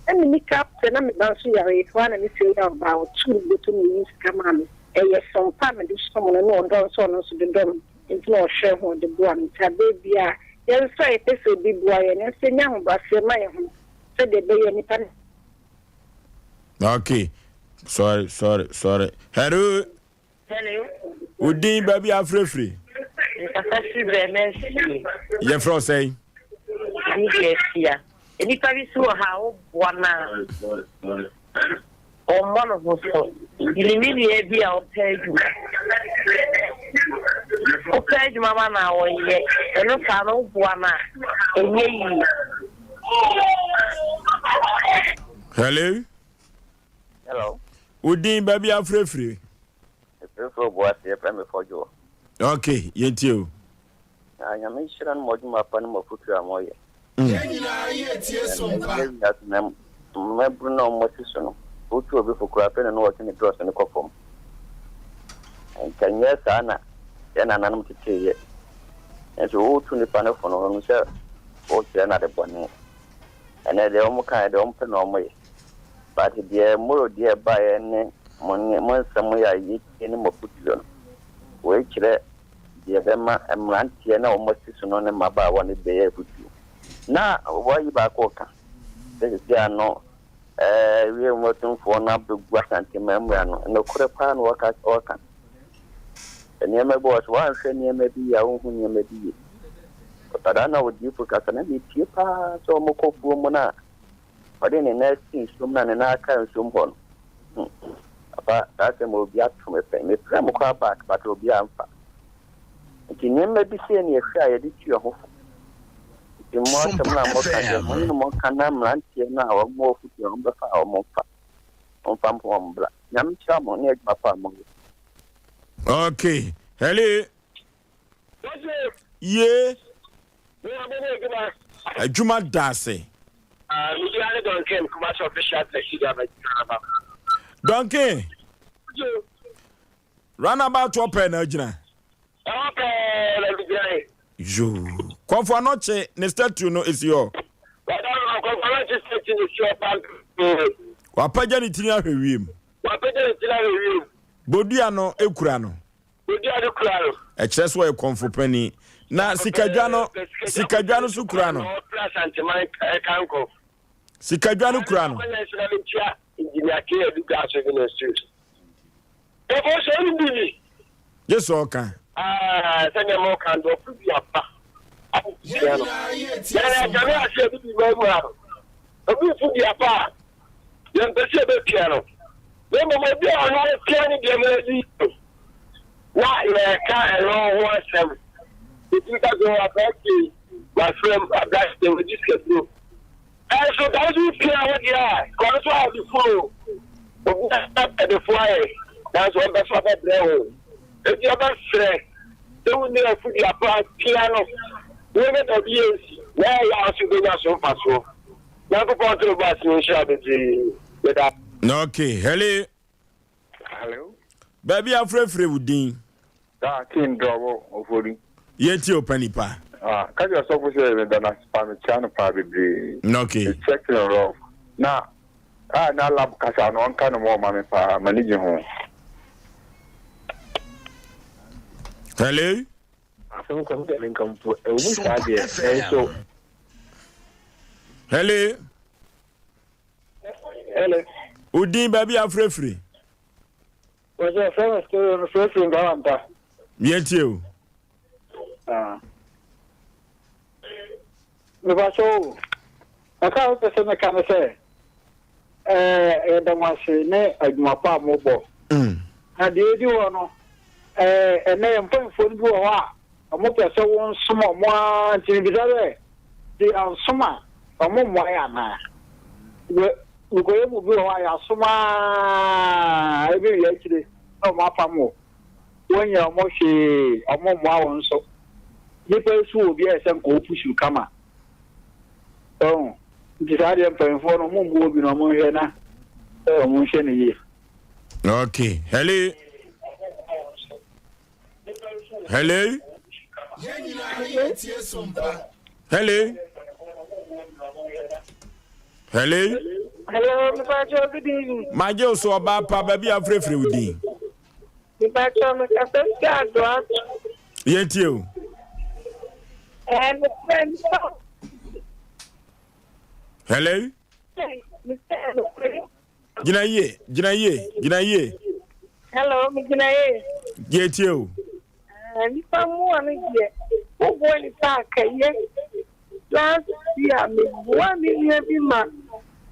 Speaker 10: na menni kapre na me ba nso yare ɛhɔ ara na me fie wura ɔbaa ɔtuu ne bɔtɔ mu yii sika maa me. Ɛyɛ som pa a mede som no ne ɔdɔ nso a ɔno nso de dɔ me nti na ɔhwɛ ho de boa me. Nti aberɛ biara yɛn nso a yɛpɛ sɛ obi boa yɛn no nso yɛnya ahobrɛaseɛ ma yɛn ho sɛdeɛ ɛbɛyɛ a nnipa no
Speaker 1: Okay, sorry, sorry, sorry. Hello.
Speaker 11: Hello.
Speaker 1: Wo din baabi a afirafiri?
Speaker 11: Nkasa firi Brɛmɛnsie.
Speaker 1: Yɛfrɛ wo sɛn?
Speaker 11: Ɛne deɛ asia. Nnipa bi so wɔ ha a woboa no a ɔmmɔ ne ho so. Menim me nua bi a ɔpɛ adwuma. Wopɛ adwuma ma no a ɔnyɛ. Ɛno saa no woboa no a ɛnyɛ yie.
Speaker 1: Hello.
Speaker 7: Hello.
Speaker 1: Wo din baabi afirafiri?
Speaker 7: Mefirafiri Obuasi, yɛfrɛ me Fɔdwoɔ.
Speaker 1: Ok, yɛntie o.
Speaker 7: Na Nyame nhyira no mo adwuma pa ne mo afotuo a moyɛ.
Speaker 5: Yɛn nyinaa yɛ tie so mpa.
Speaker 7: Ɛnɛ wiase na mmabunu na wɔn asi so no, wotu obi fo koraa afei na na wɔtwe ne drɔs no kɔ fam. Nka nyɛ saa na yɛn nananom tetee yɛ. Nso wotu nipa no fo no, ɔno sɛ wokyerɛ no ade bɔne. Ɛnɛ deɛ wɔn kaeɛ deɛ wɔn pɛ na wɔn yɛ. But deɛ moro deɛ ɛbaeɛ ne mo ne mo nsɛm yɛ a yɛtie ne mo afotuo no, wei kyerɛ deɛ ɛbɛma mmeranteɛ na wɔn asi so no ne mmabaawa no bɛyɛ afotuo. Na wɔayi baako reka sɛ sisi ano ɛɛ wiem atumfoɔ no abɛgu Asante mammua no. Nokorɛ paa na wɔka wɔka. Nneɛma bi wɔ hɔ sɛ woanhwɛ nneɛma bi yie a wonhu nneɛma bi yie. Ɔtadaa na odiyifo kasa na metie paa sɛ wɔkɔ fuo mu no a ɔde ne nan si nsuom na ne nan aka nsuom hɔ no. Hmm. Papa, saa asɛm obi ato me pɛn. Mefrɛ mo koraa back but obi amfa. Nti nneɛma bi sei ne yɛhwɛ a yɛde tu yɛn ho fo. Nti mo asɛm no a moka deɛ mo ne mo nka na mmeranteɛ no a wɔn wɔ fotuo a wɔbɛfa a wɔn mfa. Wɔmfa mpo wɔn bra. Nyame nhyira mo ne adwuma pa a moyɛ.
Speaker 1: Okay. Hello. Ye. Adwuma da ase. Duncan. Runabout ɔpɛ na agyina.
Speaker 6: Ɛhɔ pɛɛ na megyinae.
Speaker 1: Yoo. Kɔmfo Anɔkye ne statue no esi hɔ.
Speaker 6: Wɔda Kɔmfo Anɔkye statue no si hɔ pampee.
Speaker 1: Wapagya ne tiri ahwɛ wiem.
Speaker 6: Wapagya ne tiri ahwɛ wiem.
Speaker 1: Bodua no kura no.
Speaker 6: Bodua no kura no.
Speaker 1: Ɛkyerɛ sɛ ɔyɛ kɔmfo panin. Na sikadwa no sikadwa no so kura no.
Speaker 6: Ɔfra Asanteman kankɔ.
Speaker 1: Sikadwa no kura no.
Speaker 6: Engineer K. Adu Gas Revenue Street. Dɔfo sɛ ɔno bi ni.
Speaker 1: Gye sɛ ɔka.
Speaker 6: Ah, sɛdeɛ ma ɔka dɔfo bi aba. Abusua no. Yɛn ɛkame ase a bibi ma mu ha no. Obi nso di apa a, yɛmpɛ sɛ yɛbɛpia no. Na mmom obi a ɔno apia ne deɛ ma adi no, na yɛka ɛno ho asɛm. Ɛtumi ka sɛ aberanteɛ yi, wafrɛ mu, aberanteɛ wadi sikaduro. Nanso da nso pia wo deɛ a, kɔ no so adefo o. Obi adefo ayɛ, nanso ɔmpɛ sɛ ɔbɛbrɛ wo. Enti ɔbɛsrɛ sɛ wo nua afudua pa pia no, na ɔnyɛ baabi yɛ nsi, na ɛyɛ a nso bɛnya so mfasoɔ. Nyankopɔn nto ne bo ase nhyira wo bebree. Yɛda.
Speaker 1: Okay, hello.
Speaker 7: Hello.
Speaker 1: Baabi afrɛfrɛ wo din.
Speaker 7: Ah, King Drɔbo Ofori.
Speaker 1: Yɛntie wo pa nipa.
Speaker 7: Ah, ka kyerɛ sɔfo sɛ meda no ase paa, mekyia no paa bebree.
Speaker 1: Okay.
Speaker 7: Me check no rough. Na ah na lab kasa no ɔnka no mɔ ma me paa, m'ani gye ho.
Speaker 1: Hello.
Speaker 6: Asɛm kɔ sɛ menka mpo ɛwɔ mu saa deɛ nanso.
Speaker 1: Hello.
Speaker 6: Hello.
Speaker 1: Odin baabi afrɛfiri.
Speaker 6: Wɔsɛ fɛn mi sɛ mi fɛn firi Ghana mpa.
Speaker 1: Yɛn tie o.
Speaker 6: Mepa kyɛw o. Kakra a mepɛ sɛ meka ne sɛ ɛɛ yɛda mo ase ne adwuma pa a mobɔ. Na deɛ edi hɔ no ɛɛ ɛnɛ yɛn mpanyinfoɔ no bi wɔ hɔ a wɔpɛ sɛ wɔnsom wɔn ara nti mebisa sɛ de ansom a wɔn mmoa yɛ anaa? Nokorɛ mu bi wɔ hɔ a yɛasom ara ɛbɛwie akyire na wɔn apam wo. Wonyɛ wɔn hwee, wɔn mmoa wo nso. Nnipa yi so wɔ obi a ɛsɛ nka ɔpusu kama. Ɔho, nti saa deɛ mpanyinfoɔ no wɔn mmoa obi na wɔn nhwɛ na wɔn nhwɛ no yie.
Speaker 1: Okay, hello. Hello. Hello. Hello.
Speaker 11: Hello, mepakyɛw good evening.
Speaker 1: Magye wo so ɔbaa pa baabi a wofrɛfrɛ wo din.
Speaker 11: Mepakyɛw mekasa fi Adoa.
Speaker 1: Yɛntie o.
Speaker 11: Ɛɛ mefrɛ nipa.
Speaker 1: Hello. Gyina yie, gyina yie, gyina yie.
Speaker 11: Hello, megyina yie.
Speaker 1: Yɛntie o.
Speaker 11: Nipa mmoa no deɛ, woboa nipa a kɛyɛ. Last year meboa me nua bi ma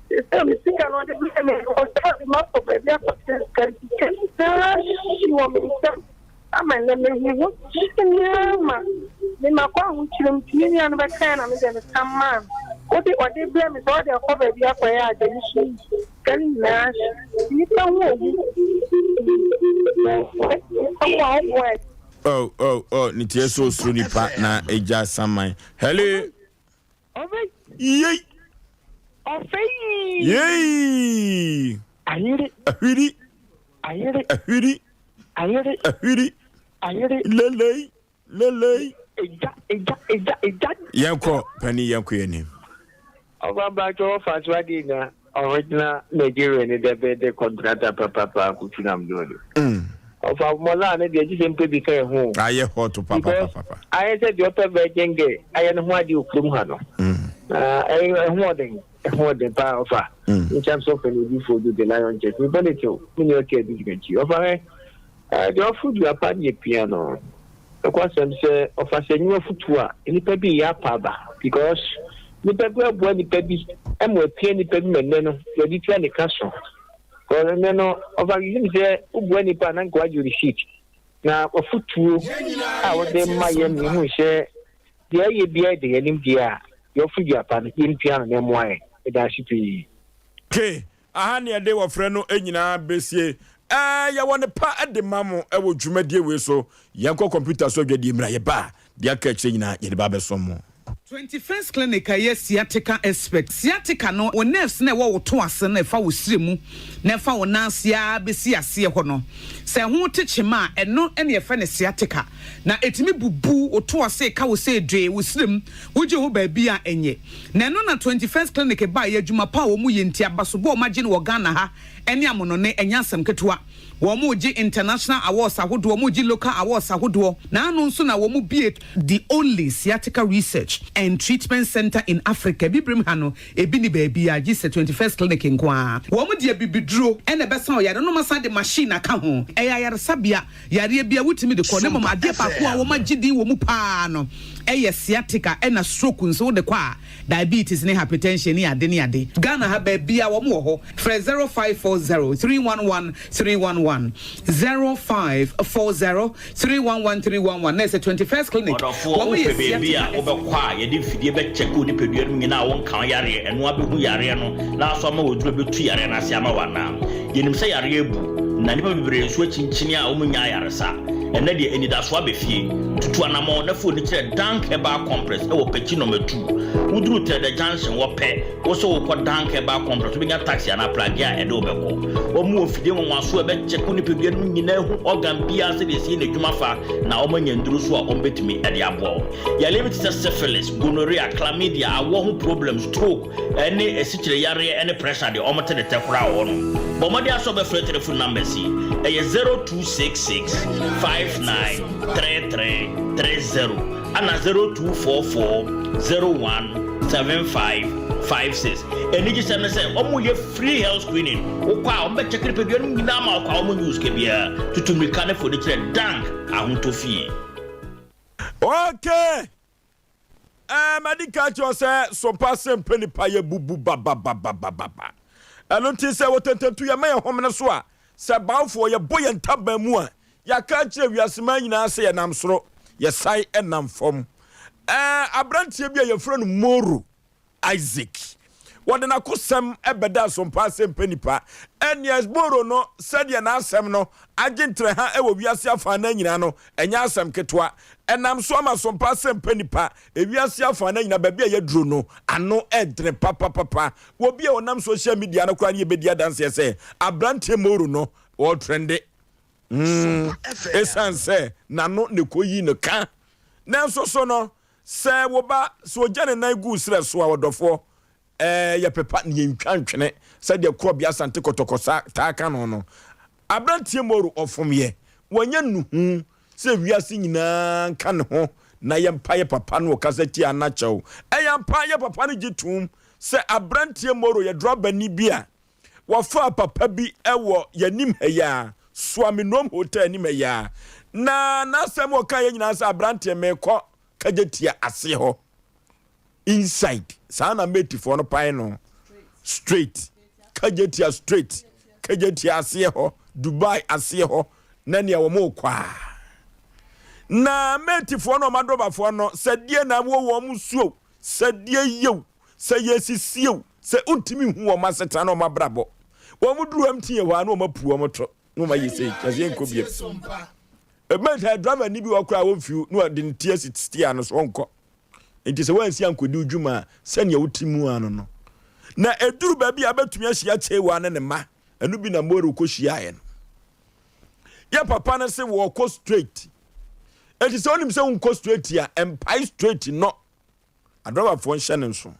Speaker 11: sɛ me sika no ɔde brɛ me no ɔsɛ ɔde makɔ baabi akɔkyerɛ sika nti sika no nyinaa hye wɔ me nsam ama nnɛ mehu ho nyinaa ma me makɔ ahokyerɛ mu nti me nua no bɛkae na me deɛ mesan maa no wode ɔde brɛ me sɛ ɔde akɔ baabi akɔyɛ ade me so sika no nyinaa hye nnipa ho ohu nnipa ho a woboa.
Speaker 1: Oh oh oh ne tie so osuro nipa na egya saman. Hello. Yei. Yei.
Speaker 6: Ayere.
Speaker 1: Ahwiri.
Speaker 6: Ayere.
Speaker 1: Ahwiri.
Speaker 6: Ayere.
Speaker 1: Ahwiri.
Speaker 6: Ayere.
Speaker 1: Lelei. Lelei.
Speaker 6: Egya egya egya egya.
Speaker 1: Yɛnkɔ panin yɛnkɔ yɛn anim.
Speaker 7: Ɔba mpatsɔ wɔfa so adeɛ nya original Nigerian ne dɛ bɛ de kɔntrata papapa kutu nam do de. Ɔfa mɔlaa ne deɛ gyesɛ mpɛ bi ka ɛho o.
Speaker 1: Ayɛ hot
Speaker 7: Because
Speaker 1: papapapapa.
Speaker 7: ayɛ sɛ deɛ ɔpɛ virgin girl ayɛ ne ho adeɛ wɔ kurom ha no. Na ɛho ɔden ɛho ɔden paa ɔfa. In terms of an odifoɔ do the lion church mebɔ ne kyɛw me nua ɔte adi gyina akyi ɔfa hɛ. Deɛ ɔforo dua pa deɛ pia no. Nokwasɛm sɛ ɔfa sɛ nyiwa futuo a nnipa bi reyɛ apa aba because nnipa bi aboa nnipa bi ma apia nnipa bi ma nnɛ no yɛde tua ne ka so because nnɛ no ɔfa yɛnim sɛ woboa nnipa a na nka wagye receipt na wafutuo a wɔde ma yɛn no yɛhu sɛ deɛ ɛyɛ biara de yɛn anim deɛ a deɛ ɔforo dua pa no yɛmpia no na ɛmmoa yɛn. Meda ase pii.
Speaker 1: Ke, aha ne yɛde wɔfrɛ no nyinaa bɛsie. Ɛɛ, yɛwɔ ne pa de ma mo wɔ dwumadie wei so. Yɛnkɔ kɔmputa so adwadie mmra, yɛba a, deɛ aka akyire nyinaa yɛde ba abɛsom mo.
Speaker 12: 21st Clinic a ɛyɛ sciatica expert. Sciatica no, wo nerves no a ɛwɔ wo to ase no a ɛfa wo srɛ mu na ɛfa wo nan ase ara bɛsi aseɛ hɔ no, sɛ ɛho te kyema a, ɛno na yɛfrɛ no sciatica. Na ɛtumi bubu wo to ase, ɛka wo sɛ dwee, wo srɛ mu, wogye ho baabi a ɛnyɛ. Na ɛno na 21st Clinic baeɛ, adwuma pa a wɔn yɛ nti, abasobɔ a wɔn agye no wɔ Ghana ha ne amonɔne, ɛnyɛ asɛm ketewa. Wɔn regye international awards ahodoɔ, wɔn regye local awards ahodoɔ, na ano nso na wɔn bue the only sciatica research and treatment centre in Africa, Abibirem ha no, ebi nni baabiara gye sɛ 21st Clinic nko ara. Wɔn de abibiduro na ɛbɛsa ɔyare no, na wɔasan de machine aka ho. Ɛyɛ ayaresabea, yareɛ biara wotumi de kɔ, na mmom adeɛ baako a wɔagye din wɔ mu pa ara no yɛ sciatica ɛna stroke nso wode kɔ a, diabetes ne hypertension ne ade ne ade. Ghana ha baabiara wɔn wɔ hɔ. Frɛ 0540 311 311, 0540 311 311 na ɛsɛ 21st Clinic.
Speaker 13: Ɔdɔfoɔ,
Speaker 12: Wɔn yɛ
Speaker 13: wopɛ baabi a
Speaker 12: sciatica
Speaker 13: wobɛkɔ a yɛde mfidie bɛkyɛke wo nipadua no mu nyinaa a wonka wo yareɛ, ɛno ara bɛhu yareɛ no na asɔ ama wo aduro bɛtu yareɛ no ase ama wo anaa? Yɛnim sɛ yareɛ abu, na nnipa bebree nso akyinkyini a wɔnnya ayaresa. Ɛnnɛ deɛ, anidasoɔ aba fie. Tutu anammɔn na fa w'ani kyerɛ Dank Herbal Complex wɔ Pekyi Nɔma Tu. Woduru Trɛdɛ Junction hɔ pɛ, wo sɛ wokɔ Dank Herbal Complex, wobɛnya taxi anaa pragea a ɛde wo bɛkɔ. Wɔn wɔ mfidie nwanwasoɔ a ɛbɛkyɛke wo nipadua no mu nyinaa ahu organ biara sɛdeɛ ɛsi yɛ n'adwuma fa, na wɔanya nnuro nso a wɔbɛtumi de aboa wo. Yareɛ bi te sɛ syphilis, gonorrhea, chlamydia, awoɔ ho problems, stroke, ne asikyire yareɛ ne pressure deɛ wɔn te ne tɛ koraa wɔ hɔ nom. Bɔ mmɔden ara sɛ wobɛfrɛ telephone numbers yi, ɛyɛ 0266 59 33 30 ɛna 0244 01 75 56. Anigyesɛm ne sɛ wɔn yɛ free health screening, wokɔ a wɔn bɛ check nipadua no nyinaa ma wokɔ a wɔn nyi wo sika biara. Tutu mmirika ne foni kyerɛ Dank Ahotɔ Fie.
Speaker 1: Okay! Ɛɛ, madi ka akyerɛ wo sɛ sompa ase mpɛ nipa yɛ bubu babababababa. Ɛno nti sɛ wɔtententu yɛn ma yɛn homene so a, sɛ bawofoɔ yɛbɔ yɛn ntaban mu a, yɛaka akyerɛ wiase man nyinaa sɛ yɛnam soro, yɛsan nam fam. Ɛɛ, aberanteɛ bi a yɛfrɛ no Moro Isaac. Wɔde n'akosɛm bɛda asompa ase mpɛ nipa. Ɛnneɛ Moro no, sɛdeɛ n'asɛm no agye ntrɛha wɔ wiase afanan nyinaa no, ɛnyɛ asɛm ketewa. Ɛnam so ama asompa ase mpɛ nipa. Ewiase afanan nyinaa, baabi a yɛaduro no, ano ɛdene papapapa. Obi a ɔnam social media no koraa ne yɛbɛdi adanseɛ sɛ aberanteɛ Moro no, ɔretrɛnde. Mm, ɛsiane sɛ n'ano na ɛkɔyi no ka. Nanso so no, Sɛ wo ba, sɛ ɔgya ne nan gu wo serɛ so a, ɔdɔfoɔ, Ɛɛ, yɛpepa na yɛntwa ntwene sɛdeɛ Korɔbea Asante Kɔtɔkɔ sa taa ka no no. Aberanteɛ Moro ɔfomyɛ, wanya nnuhu sɛ wiase nyinaa nka ne ho na yɛmpa yɛ papa no ɔkasa tia no akyɛw. Ɛyɛ ampa yɛ papa no gye toom sɛ aberanteɛ Moro yɛ drɔbani bi a wɔfaa papa bi wɔ yɛanim ha yi ara, Suamenom Hotel anim ha yi ara, na n'asɛm a ɔkaeɛ nyinaa sɛ aberanteɛ merekɔ Kagyetia aseɛ hɔ. Inside saa na matefoɔ no pae no straight Kagyetia straight Kagyetia aseɛ hɔ Dubai aseɛ hɔ na nea wɔn rekɔ a na matefoɔ no wɔn adɔbafoɔ no sɛ deɛ na wɔ wɔn suo sɛ deɛ yew sɛ yɛsisiew sɛ wontumi hu wɔn asetena na wɔn abrabɔ wɔn duru MTN hɔ a na wɔn apu wɔn to na wɔn ayɛ sei kyerɛ sɛ yɛnkɔ biam ɛbɛn driver ni bi wɔ koraa wɔmfiw na wɔde ne ti asi steer no so ɔnkɔ. Enti sɛ woansi ankɔdi wo dwuma a, sɛnea wote mu ara no no. Na ɛduru baabi a bɛtumi ahyia Chewa ne ne mma. Ɛno bi na Moro kɔhyiaeɛ no. Yɛ papa no se wɔkɔ straight. Enti sɛ wonim sɛ wonkɔ straight a, mpae straight no. Adrɔbafoɔ nhyɛ no nso.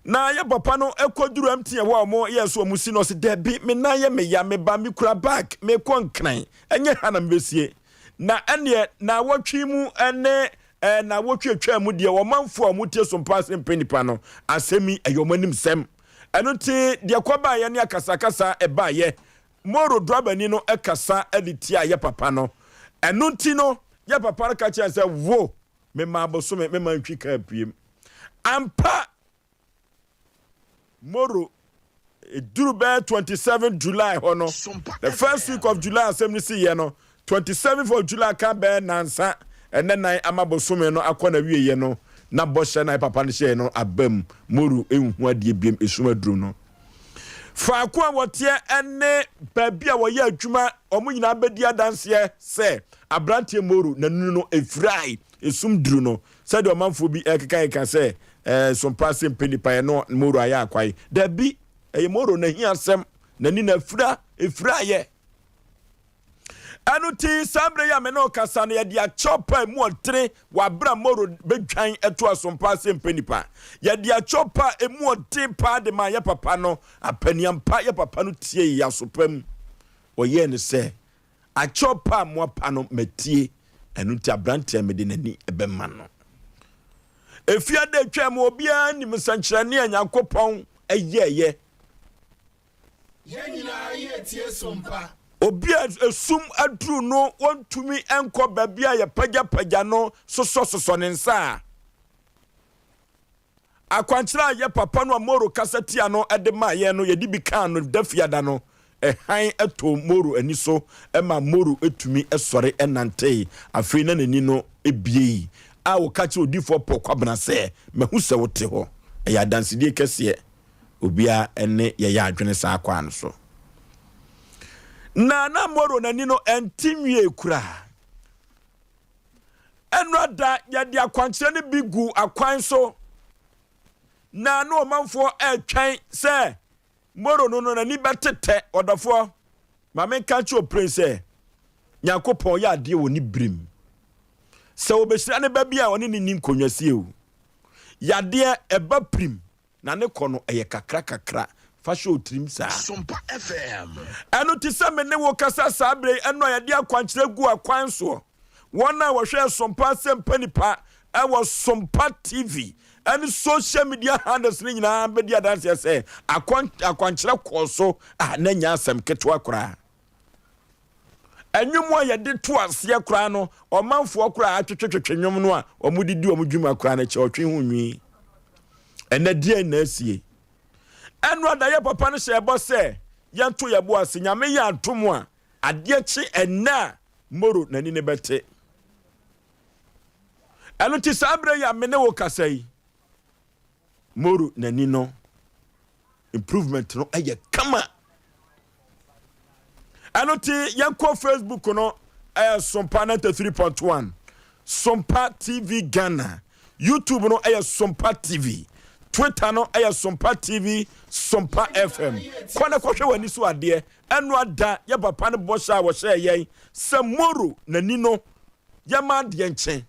Speaker 1: Na yɛ papa no kɔduru MTN hɔ a wɔn yɛ so wɔn si no ɔse dabi me nan yɛ me ya me ba me kura bag mekɔ Nkran ɛnyɛ ha na mebɛsie. Na ɛneɛ naawɔtwe mu ne ɛɛ naawɔtwe atwaa mu deɛ ɔmanfoɔ a wɔtie so mpa ase mpɛ nipa no asɛm yi ɛyɛ wɔn anim sɛm. Ɛno nti deɛ kɔbaeɛ ne akasakasa ɛbaeɛ. Moro drɔbani no kasa de tiaa yɛ papa no. Ɛno nti no yɛ papa no ka kyerɛɛ no sɛ wo mema abosome mema ntwi kaa piem. Ampa! Moro, Ɛduru bɛyɛ 27 July hɔ no, the first week of July asɛm no siiɛ no, 27th of July ka bɛyɛ nansa ɛnɛ nan ama bosome no akɔ n'awieɛ no, na bɔhyɛ no a papa no hyɛɛ no aba mu. Moro nhu adeɛ biom, esum aduru no. Faako a wɔteɛ ne baabi a wɔyɛ adwuma, wɔn nyinaa bɛdi adanseɛ sɛ aberanteɛ Moro n'anunu no ɛfirae, esum duru no. Sɛdeɛ ɔmanfoɔ bi rekekakeka sɛ, Ɛɛ, Sompa ase mpɛ nnipa, yɛne Moro ayɛ akwae. Dabi, ɛyɛ Moro n'ahiasɛm, n'ani na afira, ɛfiraeɛ. Ɛno nti, saa berɛ yi a me ne wo kasa no, yɛde akyɛw pa a emu ɔdene wɔ aberɛ a Moro bɛdwan to Asompa ase mpɛ nnipa. Yɛde akyɛw pa a emu ɔden paa de maa yɛ papa no. Apaniampa, yɛ papa no tiee yɛn aso pa mu. Ɔyɛɛ no sɛ Akyɛw pa a moapa no, matie, ɛno nti aberante a mede n'ani bɛma no. Efiada atwam, obiara nim nsɛnkyerɛnne a Nyankopɔn yɛeɛ.
Speaker 5: Yɛn nyinaa yɛretie som pa.
Speaker 1: Obi a esum aduru no, ontumi nkɔ baabi a yɛpagyapagya no sosɔsosɔ ne nsa a. Akwankyerɛ a yɛ papa no a Moro kasa tia no de maa yɛn no, yɛde bi kaa no da fiada no. Hann tɔɔ Moro ani so ma Moro tumi sɔre nantee. Afei na n'ani no buei a ɔka kyerɛɛ Odiyifoɔ Paul Kwabena sɛ, Mahu sɛ wote hɔ. Ɛyɛ adansedie kɛseɛ. Obiara ne yɛyɛ adwene saa kwan no so. Na na Moro n'ani no nte nwiee koraa. Ɛnora da yɛde akwankyerɛ no bi gu akwan so na ne ɔmanfoɔ ɛretwɛn sɛ Moro no no n'ani bɛtetɛ. Ɔdɔfoɔ, ma menka nkyerɛ opiren sɛ Nyankopɔn yɛ adeɛ wɔ ne birim. Sɛ wɔbɛhyira ne ba bi a ɔne ne ni nkonnwasie o. Yadeɛ ɛba pirim. Na ne kɔ no, ɛyɛ kakra kakra. Fa hyɛ wo tirim saa.
Speaker 5: Sompa FM.
Speaker 1: Ɛno te sɛ me ne wo kasa saa berɛ yi, ɛno a yɛde akwankyerɛ gu akwan soɔ. Wɔn a wɔhwɛ Sompa Asɛmpa Nipa wɔ Sompa TV ne social media handles no nyinaa bɛdi adanseɛ sɛ akwankyerɛ kɔɔ so a na ɛnyɛ asɛm ketewa koraa. Nnwom a yɛde to aseɛ koraa no, ɔmanfoɔ koraa atwetwetwetwe nnwom no a wɔde di wɔn dwuma koraa no kyɛ ɔtwe ho nwi. Ɛnɛ deɛn na asie? Ɛno adayɛ papa no hyɛ ɛbɔ sɛ yɛnto yɛn bo ase. Nyame yɛ adom a, adeɛ kye ɛnnɛ a, Moro n'ani no bɛte. Ɛno nti saa berɛ yi a me ne wo kasa yi, Moro n'ani no improvement no yɛ kama. Ɛno ti yɛnkɔ Facebook no ɛyɛ Sompa 93.1 Sompa TV Ghana. YouTube no ɛyɛ Sompa TV. Twitter no ɛyɛ Sompa TV Sompa FM. Kɔ na kɔhwɛ w'ani so adeɛ. Ɛno ada yɛ papa no bɔhyɛ a wɔhyɛɛ yɛn sɛ Moro n'ani no yɛma adeɛ nkye.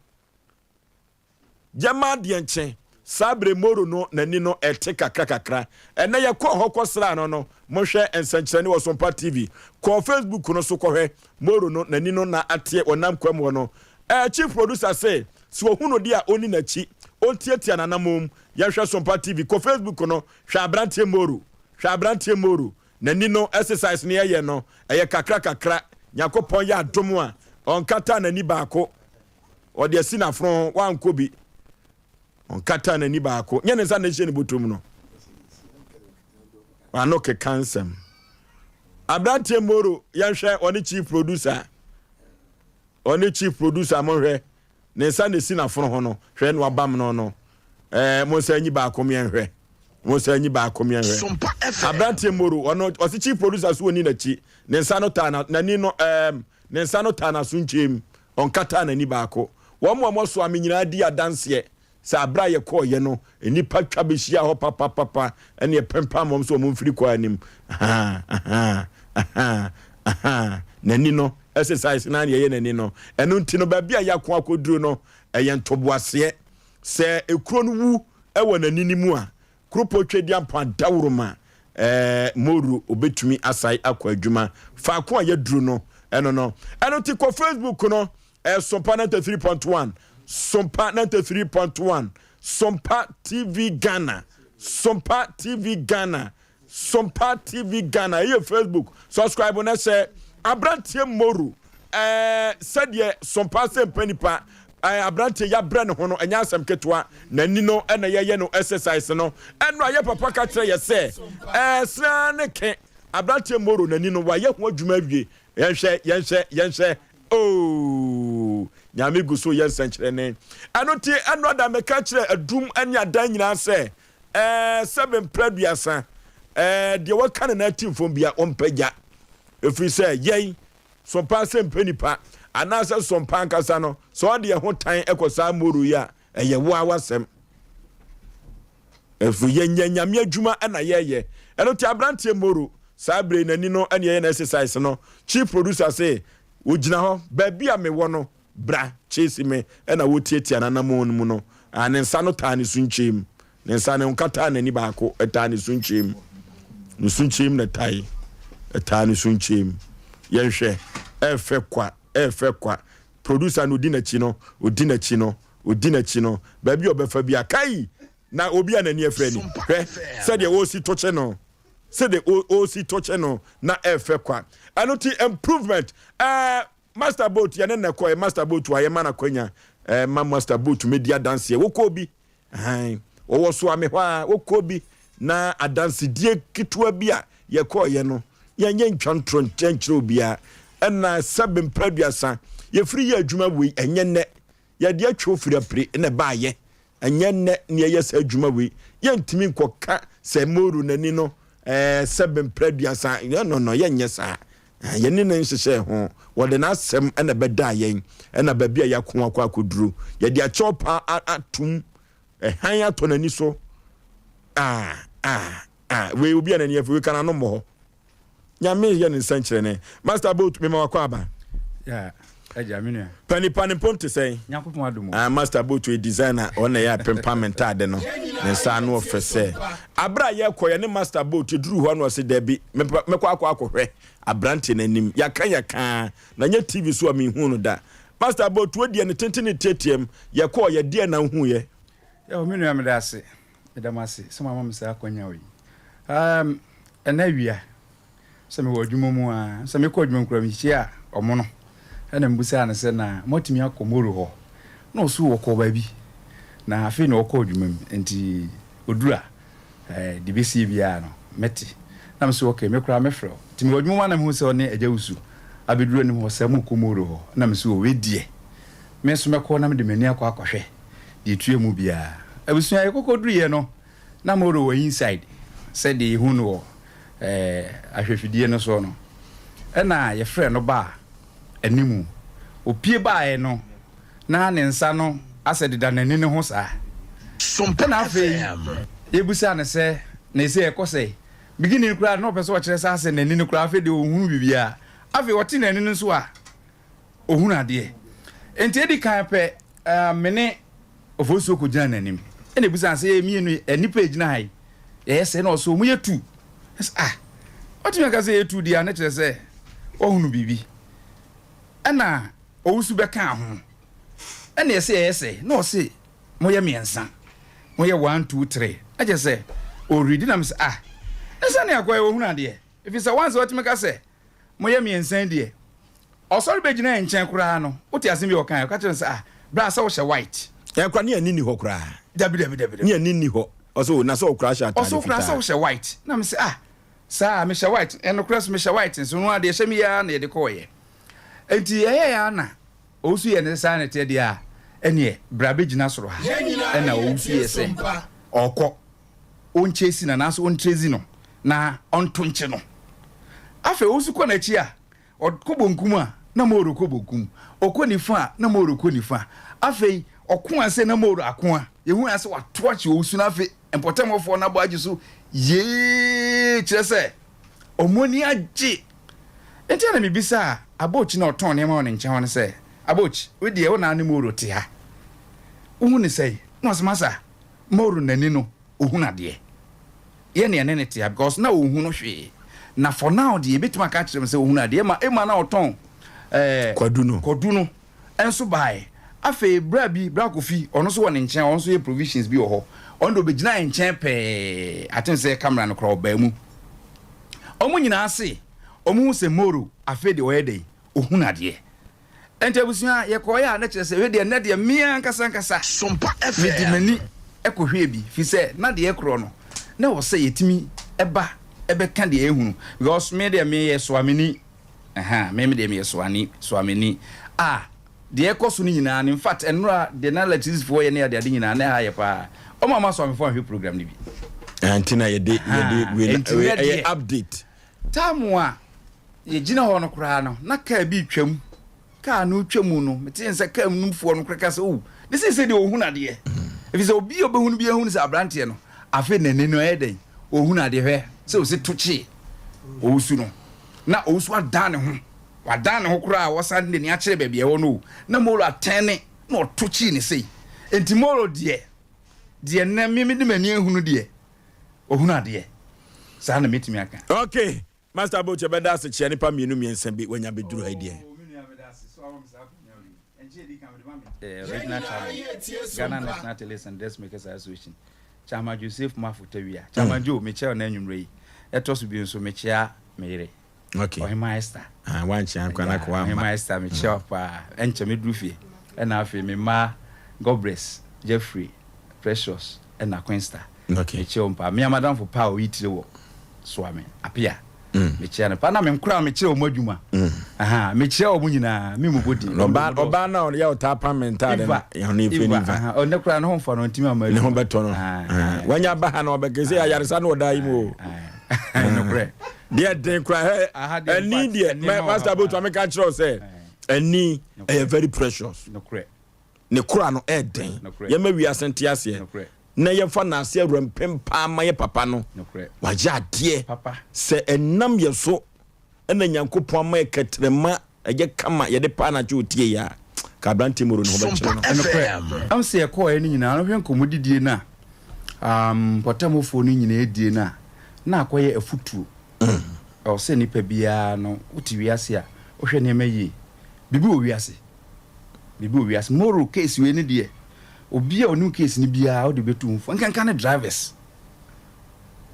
Speaker 1: Yɛma adeɛ nkye. Saa bere Moro no n'ani no ɛte kakra kakra. Ɛnnɛ yɛkɔɔ hɔ kɔsraa no no, monhwɛ nsɛnkyerɛnne wɔ Sompa TV. Kɔ Facebook no so kɔhwɛ Moro no n'ani no na ateɛ ɔnam kwam hɔ no. Ɛɛ Chief Producer se sɛ ohu no de a onni n'akyi, ontiatia n'anammɔn mu. Yɛnhwɛ Sompa TV. Kɔ Facebook no, hwɛ aberanteɛ Moro. Hwɛ aberanteɛ Moro. N'ani no exercise no yɛyɛ no, ɛyɛ kakra kakra. Nyankopɔn yɛ adom a, ɔnkataa n'ani baako. Ɔde asi n'afono ho, wankɔ bi. Ɔnkataa n'ani baako. Nyɛ ne nsa na ɛhyɛ ne bɔtɔm no. Ano keka nsɛm. Aberanteɛ Moro, yɛnhwɛ ɔne chief producer. Ɔne chief producer monhwɛ. Ne nsa na esi n'afono ho no, hwɛ na wabam no no. Ɛɛ, mo nsa nyi baako mmiɛnhwɛ. Mo nsa nyi baako mmiɛnhwɛ. Aberanteɛ Moro, ɔno ɔsi chief producer so ɔni n'akyi. Ne nsa no taa n'ani no ɛɛm, ne nsa no taa n'aso nkyɛn mu. Ɔnkataa n'ani baako. Wɔn a wɔsoa me nyinaa di adanseɛ sɛ aberɛ a yɛkɔeɛ no, nnipa twa bɛhyiaa hɔ papapapa ɛne ɛpempam wɔn sɛ wɔn mfiri kwan anim. Ahaa, ahaa, ahaa, ahaa. N'ani no, exercise no ara na yɛyɛ n'ani no. Ɛno nti no, baabi a yɛako akɔduru no, ɛyɛ ntoboaseɛ. Sɛ ekuro no wu wɔ n'ani no mu a, Kuropɔn Tweaduampɔn adaworoma ɛɛ Moru obetumi asae akɔ adwuma. Faako a yɛaduru no ɛno no. Ɛno nti kɔ Facebook no ɛɛ Sompa 93.1 Sompa 93.1 Sompa TV Ghana Sompa TV Ghana Sompa TV Ghana ɛyɛ Facebook subscribe na hyɛ aberanteɛ Moru ɛɛ sɛdeɛ Sompa sɛ mpa nipa ɛɛ aberanteɛ yabrɛ ne ho no ɛnyɛ asɛm ketewa n'ani no ɛna yɛyɛ no exercise no ɛno a yɛ papa ka kyerɛ yɛ sɛ ɛɛ sena ne ke aberanteɛ Moro n'ani no wayɛ ho adwuma awie yɛnhwɛ yɛnhwɛ yɛnhwɛ ooo nyame gu so yɛ nsɛnkyerɛnne ɛno ti ɛno ada meka kyerɛ adum ɛne adan nyinaa sɛ Ɛɛ, sɛbe mprɛ aduasa, ɛɛ, deɛ waka ne nan atim fam bia, ɔmpagya. Ɛfiri sɛ, yɛn, sɔmpa sɛ mpɛ nipa, anaasɛ sɔmpa ankasa no, sɛ ɔde ɛho tan kɔ saa moro yi a, ɛyɛ wo ara w'asɛm. Ɛfiri yɛn yɛn nyame adwuma na yɛyɛ. Ɛno nti aberanteɛ moro, saa bere n'ani no ɛne ɛyɛ na exercise no, chief producer se, ogyina hɔ, baabi a mewɔ no, Bra, chase me, ɛna wotiatia n'anammɔn no mu no, ah, ne nsa no taa ne sunkyeem. Ne nsa no nkataa n'ani baako, ɛtaa ne sunkyeem. Ne sunkyeem na ɛtae, ɛtaa ne sunkyeem. Yɛnhwɛ, ɛɛfɛ kwa, ɛɛfɛ kwa. Producer no odi n'akyi no, odi n'akyi no, odi n'akyi no. Baabi a ɔbɛfa bi a, kai! Na obi a n'ani afira ni. Hwɛ sɛdeɛ ɔresi to kye no, sɛdeɛ ɔresi to kye no, na ɛɛfɛ kwa. Ɛno ti improvement, ɛɛ. Master Boat yɛne na ɛkɔɛ Master Boat a yɛma no akwanya eh, ma Master Boat mɛdi adanseɛ wokɔɔ bi ahan wɔwɔ so ame hɔ a wokɔɔ bi na adansedie ketewa bi a yɛkɔɔyɛ no yɛnyɛ ntwa ntorɔ nkyerɛ obiara ɛna sɛbe mpra aduasa yɛfiri yɛ adwuma wei ɛnyɛ nnɛ Yɛde atwa ofiri apire na ɛbaayɛ. Ɛnyɛ nnɛ na yɛyɛ saa adwuma wei. Yɛntumi nkɔka sɛ Moro n'ani no ɛɛ sɛbe mprɛ aduasa. No, no, no, yɛnyɛ saa. Yɛne no nhyehyɛɛ ho. Wɔde n'asɛm na ɛbɛdaa yɛn ɛna baabi a yɛako akɔ akɔduru. Yɛde akyɛw pa atum ɛhan atɔ n'ani so. Ah, ah, ah, wei obi a n'ani afi, wei ka n'ano mmɔ hɔ. Nyame yɛ ne nsɛnkyerɛnne. Master Boat, mema wakɔ aba.
Speaker 14: Yeah, agya me nua.
Speaker 1: Pani pani mpom te sɛn?
Speaker 14: Nyankopɔn adom o.
Speaker 1: Ah, Master Boat yɛ designer, ɔno na ɛyɛ apempam me ntaade no. Ne nsa ano ɔfɛ sɛ. Abere a yɛkɔ yɛne Master Boat yɛduru hɔ na ɔse dabi, mɛkɔ akɔ akɔhwɛ aberanteɛ no anim. Yɛaka yɛka na nyɛ TV so a menhuu no da. Master Boat, wo deɛ ne tenten ne teateam, yɛkɔɔ yɛ deɛn na wohuiɛ?
Speaker 14: Yo, me nua meda ase. Meda mo ase sɛ moama me saa akwanya wei. Um, ɛnɛ awia, sɛ mewɔ adwuma mu a, sɛ mekɔ adwuma mu koraa mehyia ɔmo no, ɛna mbusaa no sɛ na moatumi akɔ Moro hɔ? Na ɔso wɔkɔɔ baabi, na afei na ɔkɔ adwuma mu, nti oduru a, eh, deɛ bɛsie biara no, mɛte. Na me so okay, me koraa mɛfrɛ wo. Nti mewɔ adwuma mu a na mehu sɛ ɔne Agya Wusu abɛduru anim hɔ sɛ mokɔ Moro hɔ. Na me so wei deɛ, me nso mɛkɔ na mede m'ani akɔ akɔhwɛ. deɛ ɛtua mu biara. Abusua yɛkɔkɔduruiɛ no na Moro wɔ inside sɛdeɛ yɛhu no wɔ eh, ahwɛfidie no soɔ no. Ɛna yɛfrɛ no baa animu. Ɔpie baeɛ no na ne nsa no asɛ deda n'ani no ho saa. Ɛna afei yɛbusaa no sɛ na ɛsɛ ɛkɔ sɛ beginning koraa na ɔpɛ sɛ ɔkyerɛ sɛ asɛ n'ani no koraa afei deɛ ɔnhunu biribiara. Afei ɔte n'ani no nso a ɔhunu adeɛ. Enti edi kan pɛ, me ne Ofosuo kɔgyinaa n'anim. Ɛna ebisaa sɛ, Yɛyɛ mmienu yi, nnipa a ɛgyina ha yi, yɛyɛ sɛn? Ɛna ɔse, Wɔn yɛ tu. Ɛsɛ ah, watumi aka sɛ yɛyɛ tu deɛ a, na kyerɛ sɛ wahunu biribi. Ɛna Owusu bɛkaa ho. Ɛna yɛse yɛyɛ sɛn? Na ɔse, Moyɛ mmiɛnsa. Moyɛ one, two, three. Na kyerɛ sɛ ɔredi na mesɛ ah, na sɛnea akɔyɛ wɔhunu adeɛ. Ɛfiri sɛ once watumi ka sɛ moyɛ mmiɛnsa yi deɛ, Ɔsɔre bɛgyinaa yɛn nkyɛn koraa no, wote asɛm bi a ɔkaeɛ? Ɔka kyerɛɛ no sɛ, Ah, bra sɛ wohyɛ white.
Speaker 1: Yɛn koraa ne yɛn ani nni hɔ koraa.
Speaker 14: Dabi, dabi, dabi, dabi.
Speaker 1: Ne yɛn ani nni hɔ. Ɔse, Oh, na sɛ wo koraa hyɛ ataade
Speaker 14: Ɔse, wo koraa sɛ
Speaker 1: fitaa.
Speaker 14: wohyɛ white. Na mese, Ah, saa, mehyɛ white. Ɛnokorɛ so, mehyɛ white nso. Ɛno ara, deɛ ɛhyɛ me yi ara na yɛde kɔeɛ. Enti ɛyɛeɛ ara na Owusu yɛɛ no sɛ saa na ɛteɛ deɛ a, ɛnneɛ bra bɛgyina soro ha.
Speaker 5: Yɛn nyinaa
Speaker 14: Ɛnna
Speaker 5: yɛ
Speaker 14: Owusu
Speaker 5: tie
Speaker 14: yɛɛ sɛ
Speaker 5: sompa.
Speaker 14: ɔrekɔ. Ɔnkyesi no anaasɛ ɔntrezi no na ɔnto nkye no. Afei Owusu kɔ n'akyi a, Ɔkɔ bonkum a, na Moro kɔ bonkum. Ɔkɔ nifa a, na Moro kɔ nifa. Afei, ɔko a sɛ na Moro ako a, yɛhu ara sɛ wato akye owusu no. Afei, mpɔtam hɔfoɔ no abɔ agye so yee, kyerɛ sɛ, wɔn ani agye. Enti ɛna mebisaa Aboch na ɔtɔn nneɛma wɔ ne nkyɛn hɔ no sɛ, Aboch, wo deɛ wo na ne Moro te ha. Wohu no sɛn? Na ɔse, Masa, Moro n'ani no, ohunu adeɛ. Yɛ ne yɛne no te ha because na ɔnhunu hwee. Na for now deɛ yɛbɛtumi aka akyerɛ mo sɛ ɔhunu adeɛ. Ɛma Emma na ɔtɔn ɛɛ
Speaker 1: Kwadu no.
Speaker 14: Kwadu no nso baeɛ. Afei bra bi, Bra Kofi, ɔno nso wɔ ne nkyɛn, ɔno nso yɛ provisions bi wɔ hɔ. Ɔno deɛ ɔbɛgyinaa yɛn nkyɛn pɛɛ, I think sɛ camera no koraa ɔbaa mu. Wɔn nyinaa se wɔn hu sɛ Moro afei deɛ ɔyɛ dɛn, ɔhunu adeɛ. Enti abusua, yɛkɔeɛ a na kyerɛ sɛ wei deɛ nnɛ deɛ me ankasa ankasa
Speaker 5: Sompa
Speaker 14: mede
Speaker 5: FM.
Speaker 14: m'ani kɔhwɛɛ bi firi sɛ na deɛ ɛkorɔ no na ɛwɔ sɛ yɛtumi ba bɛka deɛ yɛhunu because me deɛ meyɛ Soameni, ɛha me me deɛ meyɛ Soani, Soameni a deɛ ɛkɔ so no nyinaa no in fact nnora deɛ na electricityfoɔ yɛ ne adeade nyinaa na ɛha yɛ paa wɔn amma Soamefoɔ anhwɛ program no bi.
Speaker 1: Nti na yɛde yɛde wei na
Speaker 14: Nti
Speaker 1: wei
Speaker 14: nnɛ
Speaker 1: ɛyɛ
Speaker 14: deɛ
Speaker 1: update.
Speaker 14: Time a yɛgyina hɔ no koraa no, na kaa bi retwam. Kaa no retwa mu no, metee sɛ kaa mu foɔ no koraa ka sɛ, oh, ne seesei deɛ ɔhunu adeɛ. Ɛfiri sɛ obi a ɔbɛhunu biara hunu sɛ aberanteɛ no, afei n'ani no ɛyɛ dɛn? Ɔhunu adeɛ. Hwɛ sɛ ɔsi to kyee owusu no, na owusu adan ne ho. Wadan ne ho koraa a ɔsan de n'ani akyerɛ baabi a ɛwɔ no o, na Molo atɛne na ɔto kyee ne sei. Enti Molo deɛ, deɛ nnɛ me mede m'ani ahunu deɛ, Ɔhunu adeɛ. Saa na mɛtumi aka.
Speaker 1: Ok Master Boche bɛda ase kyea nipa mmienu mmiɛnsa bi wanya bɛduru ha yi deɛ.
Speaker 14: Oh me nua meda ase so ama me saa akonya wei. Ɛnkyɛ edi kan mede ma me Regional Chairman Ghana National Tailors and Dressmakers Association Chairman Joseph Mafo Tawia. Chairman Joe mekyia wo na anwummerɛ yi. Ɛtɔ so bio nso mekyia me yere.
Speaker 1: Okay.
Speaker 14: Ɔhema Esther.
Speaker 1: Ah, wankyea nkwa na kɔ ama.
Speaker 14: Ɔhema Esther mekyia wo paa. Ɛnkyɛ meduru fie. Ɛna afei me mma Godbless, Jeffrey, Precious ɛna Queensta.
Speaker 1: Okay.
Speaker 14: Mekyia wɔn paa. Me a madamfo paa a ɔyi tire wɔ soa me, Apia. Mekyia no paa. Na me nkora a mekyerɛ wɔn adwuma. Aha, mekyia wɔn nyinaa. Me mu bɔ din.
Speaker 1: Ɔbaa ɔbaa na ɔyɛ ɔtaa pam me ntaade no.
Speaker 14: Eva.
Speaker 1: Ɔno efe ne
Speaker 14: Eva. Aha, ɔnɛ koraa ne ho mfa no ntumi ama adwuma.
Speaker 1: Ne ho bɛtɔ no. Wanya ba ha na ɔbɛka sɛ ayaresa no ɔdaa yi mu o.
Speaker 14: Nokorɛ.
Speaker 1: Deɛ den koraa hɛ ɛni deɛ Master Botu ameka kyerɛ wo sɛ ɛni ɛyɛ very precious.
Speaker 14: Nokorɛ.
Speaker 1: Ne kora no ɛɛden. Yɛma wiase nte aseɛ. Na yɛmfa naase awura mpem paa ma yɛ papa no. Wayɛ adeɛ. Sɛ ɛnam yɛ so ɛna Nyankopɔn ama yɛ kɛtrɛma ɛyɛ kama yɛde paa na akyɛ otie yɛ a, ka aberanteɛ moro ne ho bɛkyerɛ no.
Speaker 14: Nokorɛ. Ɛm sɛ yɛkɔɔɛ no nyinaa no hwɛ nkɔmmɔdidie no a mpɔtamfoɔ no nyinaa die no a, na akɔyɛ afutuo. Ɛwɔ sɛ nipa biara no wote wiase a wohwɛ nneɛma yie. Biribi wɔ wiase. Biribi wɔ wiase. Moro case wei no deɛ, obi a ɔnim case no biara wode bɛtu ho fo. Nkanka ne drivers.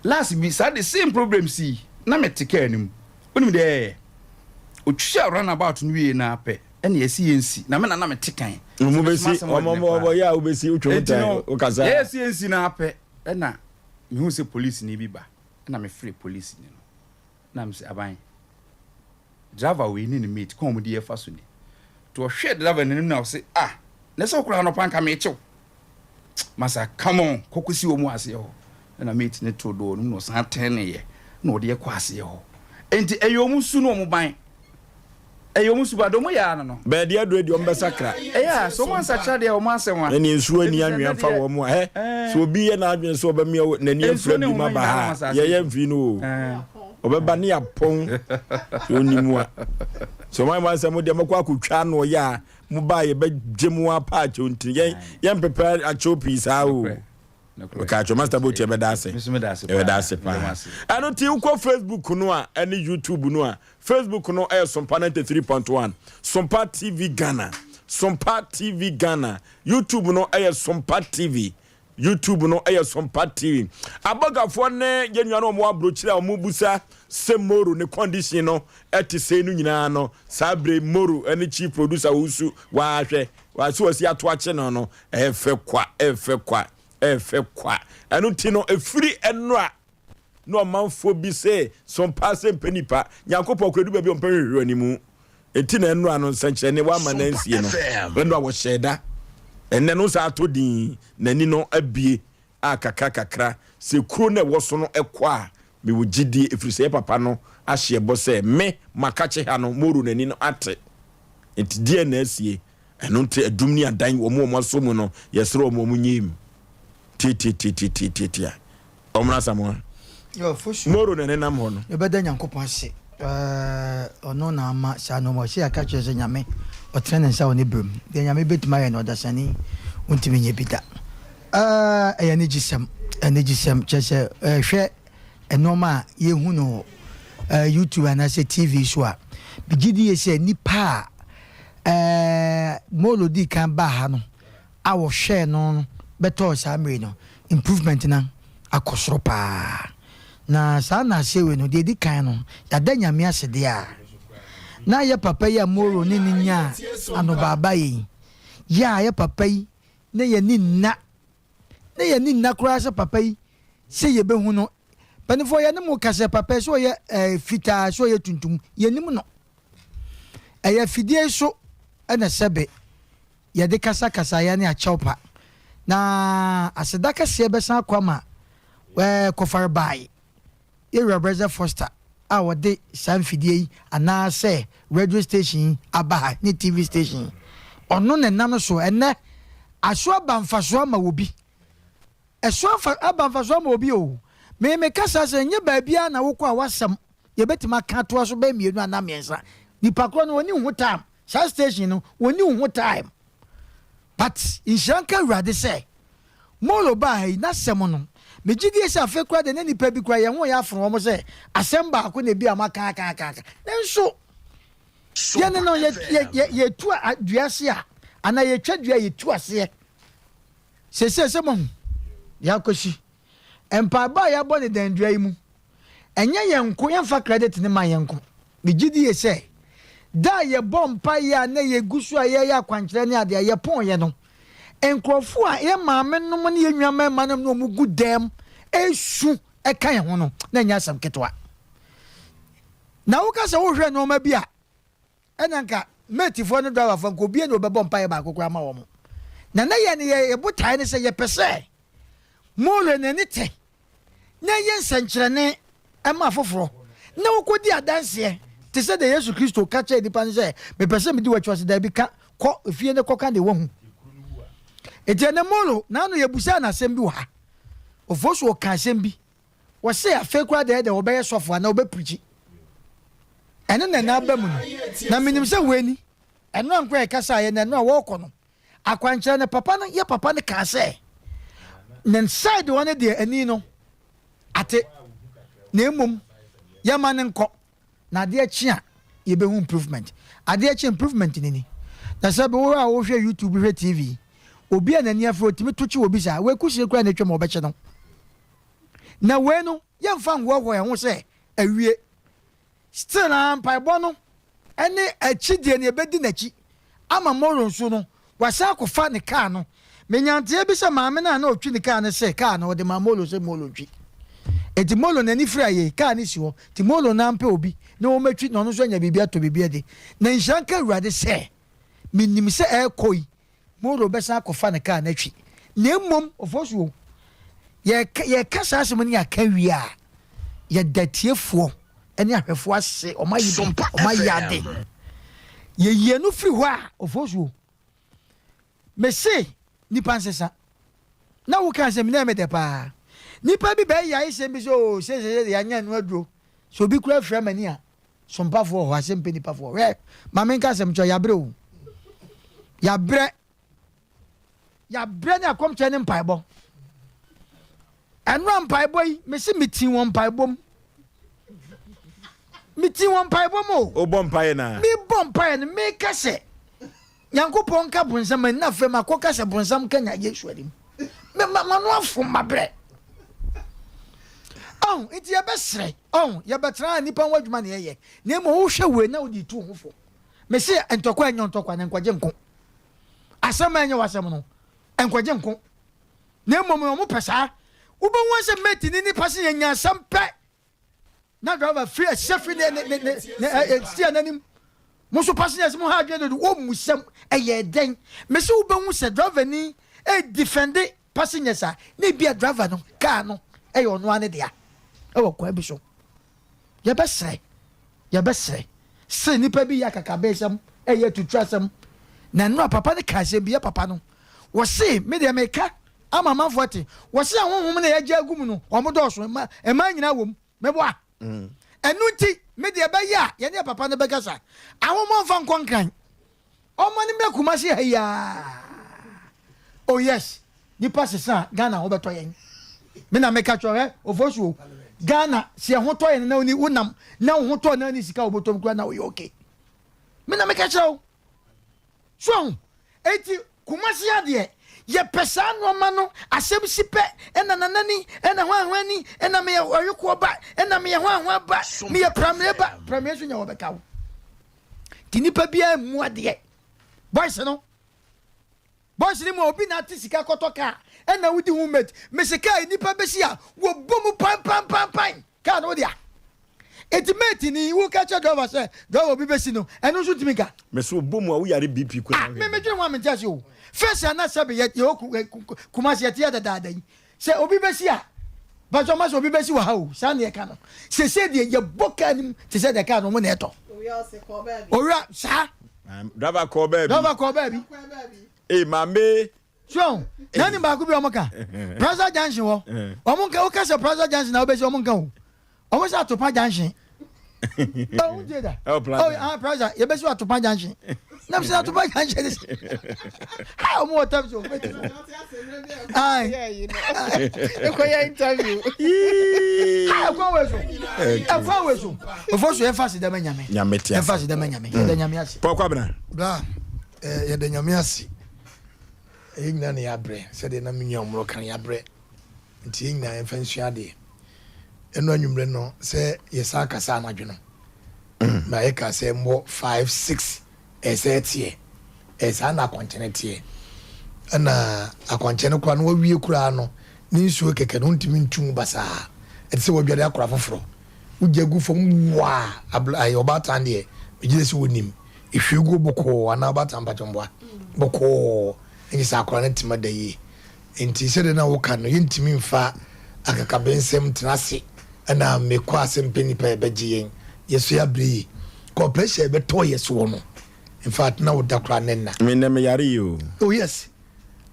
Speaker 14: Last bi saa the same problem sii na mete car no mu. Wonim deɛ ɛyɛeɛ? Ɔtwaa run about no wieeɛ no ara pɛ ɛna yɛsi yɛnsi. Na me na na mete kan.
Speaker 1: Ɔmo bɛsi, ɔmo ɔmo yɛ a wobɛsi wotwa mu tan wokasa.
Speaker 14: Yɛsi yɛnsi no ara pɛ ɛna mehu sɛ polisini bi ba ɛna mefrɛ polisini no na mese aban Driver wei ne ne mate kwan a wɔde yɛ fa so ni. Nti ɔhwɛɛ driver no anim na ɔse ah na sɛ wokora anɔpa nka meekye wo. Masa come on kɔ kɔsi wɔn wɔ aseɛ hɔ. Ɛna mate no too door no mu na ɔsan tɛneeɛ na ɔde yɛ kɔ aseɛ hɔ. Nti ɛyɛ wɔn su ne wɔn ban. Ɛyɛ wɔn su ba deɛ wɔn yɛ ara no no.
Speaker 1: Bɛɛ deɛ aduro deɛ wɔn bɛsakra.
Speaker 14: Ɛyɛ a sɛ wɔn ansakra deɛ wɔn asɛm a.
Speaker 1: Ɛne nsuo ani anwea mfa wɔn a hɛ sɛ obi yɛ n'adwene sɛ ɔbɛmia n'ani afira bi ma ba ha yɛyɛ mfii no o. Ɔbɛba ne apɔn sɛ ɔnni mu a. Sɛ ɔman mu asɛm deɛ mɔkɔ akɔtwa ano ɔyɛ a mo ba a yɛbɛgye mo apa akyɛw nti yɛn yɛmpepɛ akyɛw pii saa o. Meka kyerɛ Master Boat yɛbɛda ase. Yɛbɛda ase paa. Ɛno nti wokɔ Facebook no a ɛne YouTube no a, Facebook no ɛyɛ Sompa 93.1, Sompa TV Ghana, Sompa TV Ghana. YouTube no ɛyɛ Sompa TV. YouTube no yɛ Sompa TV. Abɔgafoɔ ne yɛn nuanom a wɔwɔ aburokyire a wɔbusa sɛ Moro ne condition no te sei no nyinaa no, saa bere yi Moro ne chief producer Owusu wahwɛ wasi wasi ato akye no no, ɛyɛ fɛ kwa, ɛyɛ fɛ kwa, ɛyɛ fɛ kwa. Ɛno nti no, ɛfiri ɛnora Na ɔmanfoɔ bi se, So mpaa sɛ mpɛ nipa? Nyankopɔn koraa, ɛdu baabi a ɔmpɛ nhwehwɛanimu. Enti na ɛnora no nsɛnkyerɛnne wamma no ansie no. Ɛnora wɔhyɛɛ da. Ɛnnɛ no saa atɔ din, n'ani no abue a kakra kakra. Sɛ kuro no a ɛwɔ so no kɔ a, mewɔ gyidie, ɛfiri sɛ yɛ papa no ahyeɛ bɔ sɛ me, makakye ha no, Moro n'ani no ate. Enti deɛn na asie? Ɛno nti adum ne adan, wɔn a wɔasɔ mu no, yɛsrɛ wɔn wɔn nyɛ mu. Tiatiatiatiatiatia. Ɔmmra Asamoah. Moro na ɛnenam hɔ no.
Speaker 2: Yɛbɛda Nyankopɔn ase ɔno na ama saa nnoɔma ɔse yɛaka kyerɛ sɛ Nyame ɔtene ne nsa wɔ ne berɛ mu deɛ Nyame bɛtumi ayɛ no ɔdasani wontumi nyɛ bi da ɛyɛ anigyesɛm anigyesɛm kyerɛ sɛ hwɛ nnoɔma a yɛhu no wɔ YouTube anaasɛ TV so a megye die sɛ nipa a Moro dii kan baa ha no a wɔhwɛɛ no no bɛtɔɔ saa mmere no, improvement no akɔ soro paa. Na saa nnaseɛ wei no, deɛ ɛdi kan no, yɛada Nyame ase deɛ a, na yɛ papa yi a Moro ne no nyaa anobaabaeɛ yi, yɛ a yɛ papa yi na yɛani nna, na yɛani nna koraa sɛ papa yi sɛ yɛbɛhu no. Mpanimfoɔ yɛne mo ka sɛ papa yi sɛ ɔyɛ eh, fitaa, sɛ ɔyɛ tuntum, yɛnim no. Ɛyɛ afidie yi so na sɛbe yɛde kasa kasaeɛ ne akyɛwpa, na aseda kɛseɛ bɛsan akɔ ama ɛɛ Kɔfarebae Yɛwura Brɛsɛ Foster a ɔde saa mfidie yi anaa sɛ radio station yi aba ha ne TV station yi. Ɔno na ɛnam so ɛnnɛ aso aba mfasoɔ ama obi. Ɛso afa aba mfasoɔ ama obi o. Me meka saa sɛ ɛnyɛ baabiara na wokɔ a w'asɛm yɛbɛtumi aka atoa so bɛyɛ mmienu anaa mmiɛnsa. Nipa korɔ no ɔnni ho time. Saa station no wɔnni wo ho time but nhyira nka Awurade sɛ Molo baa ha yi n'asɛm no megye die sɛ afei koraa deɛ na nipa bi koraa yɛn ho yɛ afono wɔn sɛ asɛm baako na ebi a moaka aka aka aka nanso yɛne no yɛ yɛ yɛ yɛtu dua ase a anaa yɛtwa dua yɛtu aseɛ sɛsɛ sɛ moahu deɛ akɔsi mpaebɔ a yɛabɔ ne dan dua yi mu Ɛnyɛ yɛn nko, yɛmfa credit no mma yɛn nko. Megye die sɛ, da a yɛbɔɔ mpaeɛ a na yɛgu so a yɛreyɛ akwankyerɛ ne adeɛ a yɛpɔeɛ no, nkurɔfoɔ a yɛn maamenom ne yɛn nuammarimanom ne wɔn gu dɛm resu ka yɛn ho no, na ɛnyɛ asɛm ketewa. Na woka sɛ wohwɛ nneɛma bi a, ɛna nka matefoɔ ne driverfoɔ nka obiara na ɔbɛbɔ mpaeɛ baako koraa ma wɔn. Na na yɛn yɛ botaeɛ ne sɛ yɛpɛ sɛ More n'ani te na ɛyɛ nsɛnkyerɛnne ma afoforɔ, na wɔkɔdi adanseɛ te sɛ deɛ Yesu Kristo ka kyerɛɛ nnipa no sɛ, Mepɛ sɛ medi w'akyi. Ɔse, Daabi, ka, kɔ efie ne kɔka deɛ woahu. Enti ɛnɛ Molo, n'ano yɛbusaa no asɛm bi wɔ ha. Ofosu ɔka asɛm bi. Wɔse afei koraa deɛ ɛdɛ wɔbɛyɛ sɔfo anaa wɔbɛprikyi. Ɛno na ɛna aba mu no. Na menim sɛ wei ni, ɛno a nkoa yɛkasaeɛ na ɛno a wɔrekɔ no, Akwankyerɛ no papa no yɛ papa no kaa sɛ ne side hɔ no deɛ ani no ate na mmom yɛma no nkɔ na adeɛ kye a yɛbɛhu improvement. Adeɛ kye improvement no ni. Na sɛ bi wo a wohwɛ YouTube hwɛ TV obi a n'ani afiri otumi to kye obi saa wei kusie koraa na atwam ɔbɛkye no. Na wei no yɛmfa nhoahoa yɛn ho sɛ awie. Still ara mpaebɔ no ne akyi deɛ nea ɛbɛdi n'akyi ama Moro nso no wasan akɔfa ne kaa no. Menya nteɛ bi sɛ maame no a na ɔtwi ne kaa no se kaa no ɔde maa Molo sɛ Molo ntwi. Enti Molo n'ani fira yei, kaa no si hɔ. Nti Molo no ampɛ obi na ɔmmɛtwi na ɔno nso anya biribi atɔ biribi adi. Na nhyira nka Awurade sɛ menim sɛ ɛrekɔ yi Moro bɛsan akɔfa ne kaa no atwi. Na mmom, Ofosuo, yɛka, yɛka saa asɛm no yɛaka wie a, yɛda tiefoɔ ne ahwɛfoɔ ase, wɔn ayɛ bi, wɔn ayɛ ade. Yɛyie no firi hɔ a, Ofosuo, mese nipa nsesa. Na woka asɛm na ɛmɛ dɛ paa. Nipa bi bɛyɛ ayesɛm bi sɛ, oo, sɛ sɛ sɛ yɛanya no aduro. Sɛ obi kura fira m'ani a, Sompafoɔ wɔ hɔ, asɛm pɛ nipafoɔ. Hwɛ, ma menka asɛm kyerɛ, yɛabrɛ o. Yɛabrɛ. Yɛabrɛ ne akɔmkyerɛ ne mpaebɔ. Ɛnora mpaebɔ yi, mese metii wɔ mpaebɔ mu. Metii wɔ mpaebɔ mu o.
Speaker 1: Wobɔ mpaeɛ na?
Speaker 2: Mebɔ mpaeɛ no, meka sɛ, Nyankopɔn nka bonsam anim, na afei makɔka sɛ bonsam nka nya Yesu anim. Me, ma, m'ano afom, mabrɛ. Ɔho, nti yɛbɛsrɛ, ɔho, yɛbɛtena a nnipa ho adwuma na yɛyɛ, na mmom wohwɛ wei na wode tu wo ho fo. Mese ntɔkwa ɛnyɛ ntɔkwa na nkwagye nko. Asɛm a ɛnyɛ w'asɛm no, nkwagye nko. Na mmom no, wɔpɛ saa. Wobɛhu sɛ mate ne nipa sɛ yɛnya asɛm pɛ na driver firi ɛhyɛ firi ne ne ne ne ne steer n'anim. Mo nso passengers mo ha adwene dodo, wɔmmu sɛm ɛyɛ dɛn? Mese wobɛhu sɛ driver ni ɛredefende passengers a na ebi a driver no car no ɛyɛ ɔno ara ne dea ɛwɔ kwan bi so. Yɛbɛsrɛ, yɛbɛsrɛ sɛ nipa bi yɛ akakabensɛm ɛyɛ atuturasɛm na nnora papa no ka asɛm bi yɛ papa no Wɔse, me deɛ meka ama amanfoɔ ate, wɔse ahonhom no a yɛagya agu mu no, wɔn dɔɔso, mma, mmaa nyinaa wɔ mu. Meboa? Ɛno nti, me deɛ ɛbɛyɛ a yɛne yɛ papa no bɛkasa. Ahonhom mfa nkɔ Nkran. Ɔmma no mmra Kumasi ha yi ara. Oh yes, nipa sesa a, Ghana ho bɛtɔ yɛn. Me na meka kyerɛ wo, hwɛ, Ofosuo, Ghana, sɛ yɛn ho tɔ yɛn na woni, wonam na wo ho tɔ na wonni sika a wobɔtɔm koraa na woyɛ okay. Me na meka kyerɛ wo. So ahu? Enti Kumasi ha deɛ, yɛpɛ saa nnoɔma no, asɛm si pɛ, ɛna Nana ni, ɛna hwan hwan ni, ɛna meyɛ ɔyokoɔ ba, ɛna meyɛ hwan hwan ba, meyɛ pramire ba, pramire nso nyɛ wɔbɛka wo. Nti nipa biara mmu adeɛ. Boys no, boys no mu a obi na ate sika kɔtɔ kaa, ɛna wodi ho mate, mese kaa yi nipa bɛsi a, wɔbɔ mu pan pan pan pan. Car no wo dea. Enti mate ni wo ka kyerɛ driver sɛ driver obi bɛsi no ɛno nso ntumi nka.
Speaker 1: Me so bɔ mu a wo yare BP koraa.
Speaker 2: Ah me me dwene ho a mente ase o. Face a na sɛbe yɛ yɛwɔ Kumasi yɛte yɛ dadaada yi sɛ obi bɛsi a pastor ɔma sɛ obi bɛsi wɔ ha o saa na yɛka no. Sesei deɛ yɛbɔ car no mu te sɛ deɛ car no ɔmo na ɛtɔ. Owura saa.
Speaker 1: Driver kɔɔ baabi.
Speaker 2: Driver kɔɔ baabi.
Speaker 1: Ee maame.
Speaker 2: So na nim baako bi a wɔn ka Plaza Junction hɔ wɔn nka woka sɛ Plaza Junction na wobɛsi wɔn nka o wɔn sɛ Atopa Junction oh n tie da oh ah Plaza yɛbɛsi wɔ Atopa Junction na sɛ Atopa Junction ne ha wɔn wɔ tam so ayi
Speaker 4: ekɔyɛ interview
Speaker 2: ha ɛkwan wɔ so ɛkwan wɔ so ofo so yɛn fa si dɛm nyame yɛn fa si dɛm nyame yɛda nyame ase.
Speaker 1: Pɔkɔ abena.
Speaker 3: Bra yɛda nyame ase. Yɛn nyinaa na yɛabrɛ, sɛdeɛ na me nua Omoro ka no, yɛabrɛ. Nti yɛn nyinaa yɛmfa nsua adeɛ. Ɛno anwummerɛ no, sɛ yɛsan kasa anadwo no, ma yɛka sɛ mmɔ 5, 6, ɛyɛ sɛ ɛteɛ. Ɛyɛ saa na akwankyɛn teɛ. Ɛna akwankyɛn no koraa no wawie koraa no, ne nsuo kɛkɛ no, wontumi ntu mu basaa. Ɛte sɛ wadware akora foforɔ. Wogya gu fam waa, abla, ayɛ ɔbaatan deɛ, megye di sɛ wonim. Ehwie guo bɔkɔɔ anaa ɔbaatan mpakyɛ mboa bɔkɔɔ ɛnyɛ sɛ akwadaa no tema da yie nti sɛdeɛ na woka no yɛntumi mfa akakabensɛm ntena ase ɛna mekɔ ase mpɛ nipa yɛbɛgye yɛn yɛso yɛabrɛ yie kɔ pressure yɛbɛtɔ yɛ soɔ no in fact na woda koraa ne nna.
Speaker 1: Me nnɛ me yare yi o.
Speaker 3: Oh yes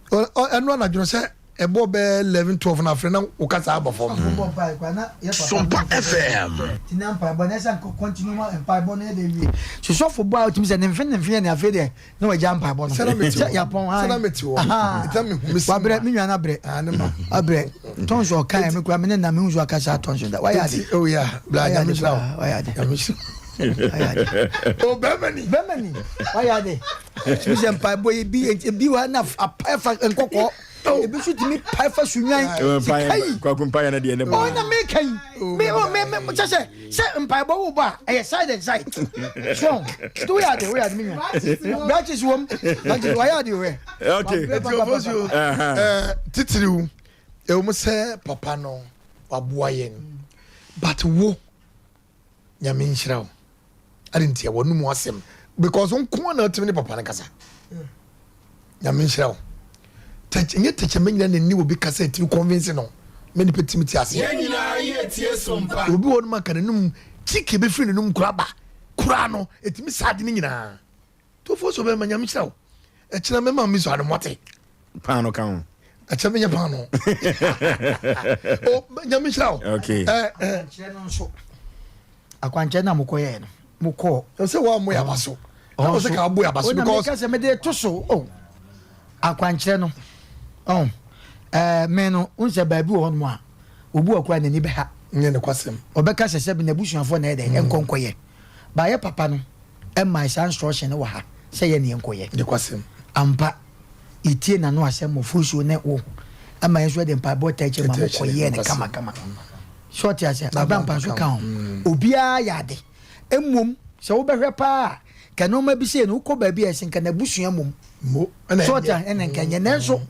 Speaker 3: ɛno anadwo no sɛ Ɛbɔ bɛyɛ 11, 12 no afei na wo kasa aba fam.
Speaker 5: Sompa FM.
Speaker 2: Ti na mpaebɔ na ɛsɛ nka continue ma mpaebɔ no yɛ dɛ wie. So sɔfo bɔ a otumi sɛ ne mfe ne mfe yɛ ne afei deɛ na wagya mpaebɔ no. Sɛ yapɔn han.
Speaker 3: Sɛ na mete hɔ. Ɛta me hu me si.
Speaker 2: Wabrɛ me nua no abrɛ. Abrɛ. Tɔnso ɔka yɛ me kura me ne na me hu so akasa tɔnso da. Wayɛ ade.
Speaker 3: Oh yeah. Bla nyame hyira wo.
Speaker 2: Wayɛ ade.
Speaker 3: Nyame hyira. Wayɛ ade. Oh bɛrima ni.
Speaker 2: Bɛrima ni. Wayɛ ade. Tumi sɛ mpaebɔ yi bi ebi wɔ na apae fa nkɔkɔɔ ebi nso tumi pae fa sunwan sika yi.
Speaker 1: Kwaku mpaeɛ no deɛ ne bɔ.
Speaker 2: Ɔna mi ka yi mi o mi mi kyɛ sɛ sɛ mpaebɔ wo bɔ a ɛyɛ side and side so ti wo yɛ ade wo yɛ ade mi nua branches wɔm branches wɔyɛ ade wɛ.
Speaker 1: Okay.
Speaker 3: Eti ofosuo ɛɛ titiriw ɛwɔ mu sɛ papa no waboa yɛn but wo. Nyame nhyira wo. Ade ntia w'anum asɛm because wo nko na atumi ne papa no kasa. Nyame nhyira wo. Tɛkyɛ nyɛ tɛkyɛmɛ nyina na ni obi kasa etimi convince no. Me nipa timi te aseɛ.
Speaker 5: Yɛn nyinaa yɛ tie so mpa.
Speaker 3: Obi wɔ no ma ka n'anum kyiki ebefiri n'anum kora ba kora no etimi saa ade no nyinaa. Tofo so bɛma Nyame nhyira wo. Ɛkyena mɛma me sɔ ano moate.
Speaker 1: Paano ka ho.
Speaker 3: Ɛkyɛ menyɛ paano. O Nyame nhyira wo.
Speaker 1: Okay.
Speaker 3: Eh, eh.
Speaker 2: Akwankyerɛ no nso. Akwankyerɛ na mokɔ yɛ no. Mokɔ.
Speaker 3: Ɛsɛ wa mo yaba so. Na wo sɛ ka abo yaba so because.
Speaker 2: O na meka sɛ mede to so. Oh. Akwankyerɛ no. Oh. Eh, me no, un sɛ baabi wɔ hɔ nom a. Obi wɔ koraa n'ani bɛha.
Speaker 3: Nyɛ nokwasɛm.
Speaker 2: Ɔbɛka sɛ sɛbi n'abusuafoɔ na ɛyɛ dɛn ɛnkɔ nkɔyɛ. But yɛ papa no ɛmae saa instruction no wɔ ha sɛ yɛ ne yɛnkɔyɛ.
Speaker 3: Nokwasɛm.
Speaker 2: Ampa, yɛtie n'ano asɛm Ofosuo ne wo ɛma yɛn nso yɛde mpaebɔ taa akyire ma mo kɔyɛɛ no kama kama. So ɔte aseɛ? Abrampa nso ka ho. Obiara yɛ ade. Mmom sɛ wobɛhwɛ paa a, nka nneɛma bi sei no wokɔ baabi a ɛsɛ nka n'abusua mmom.
Speaker 3: Mo, ɛna
Speaker 2: So ɔte aseɛ? Ɛna nka ɛnyɛ. Nanso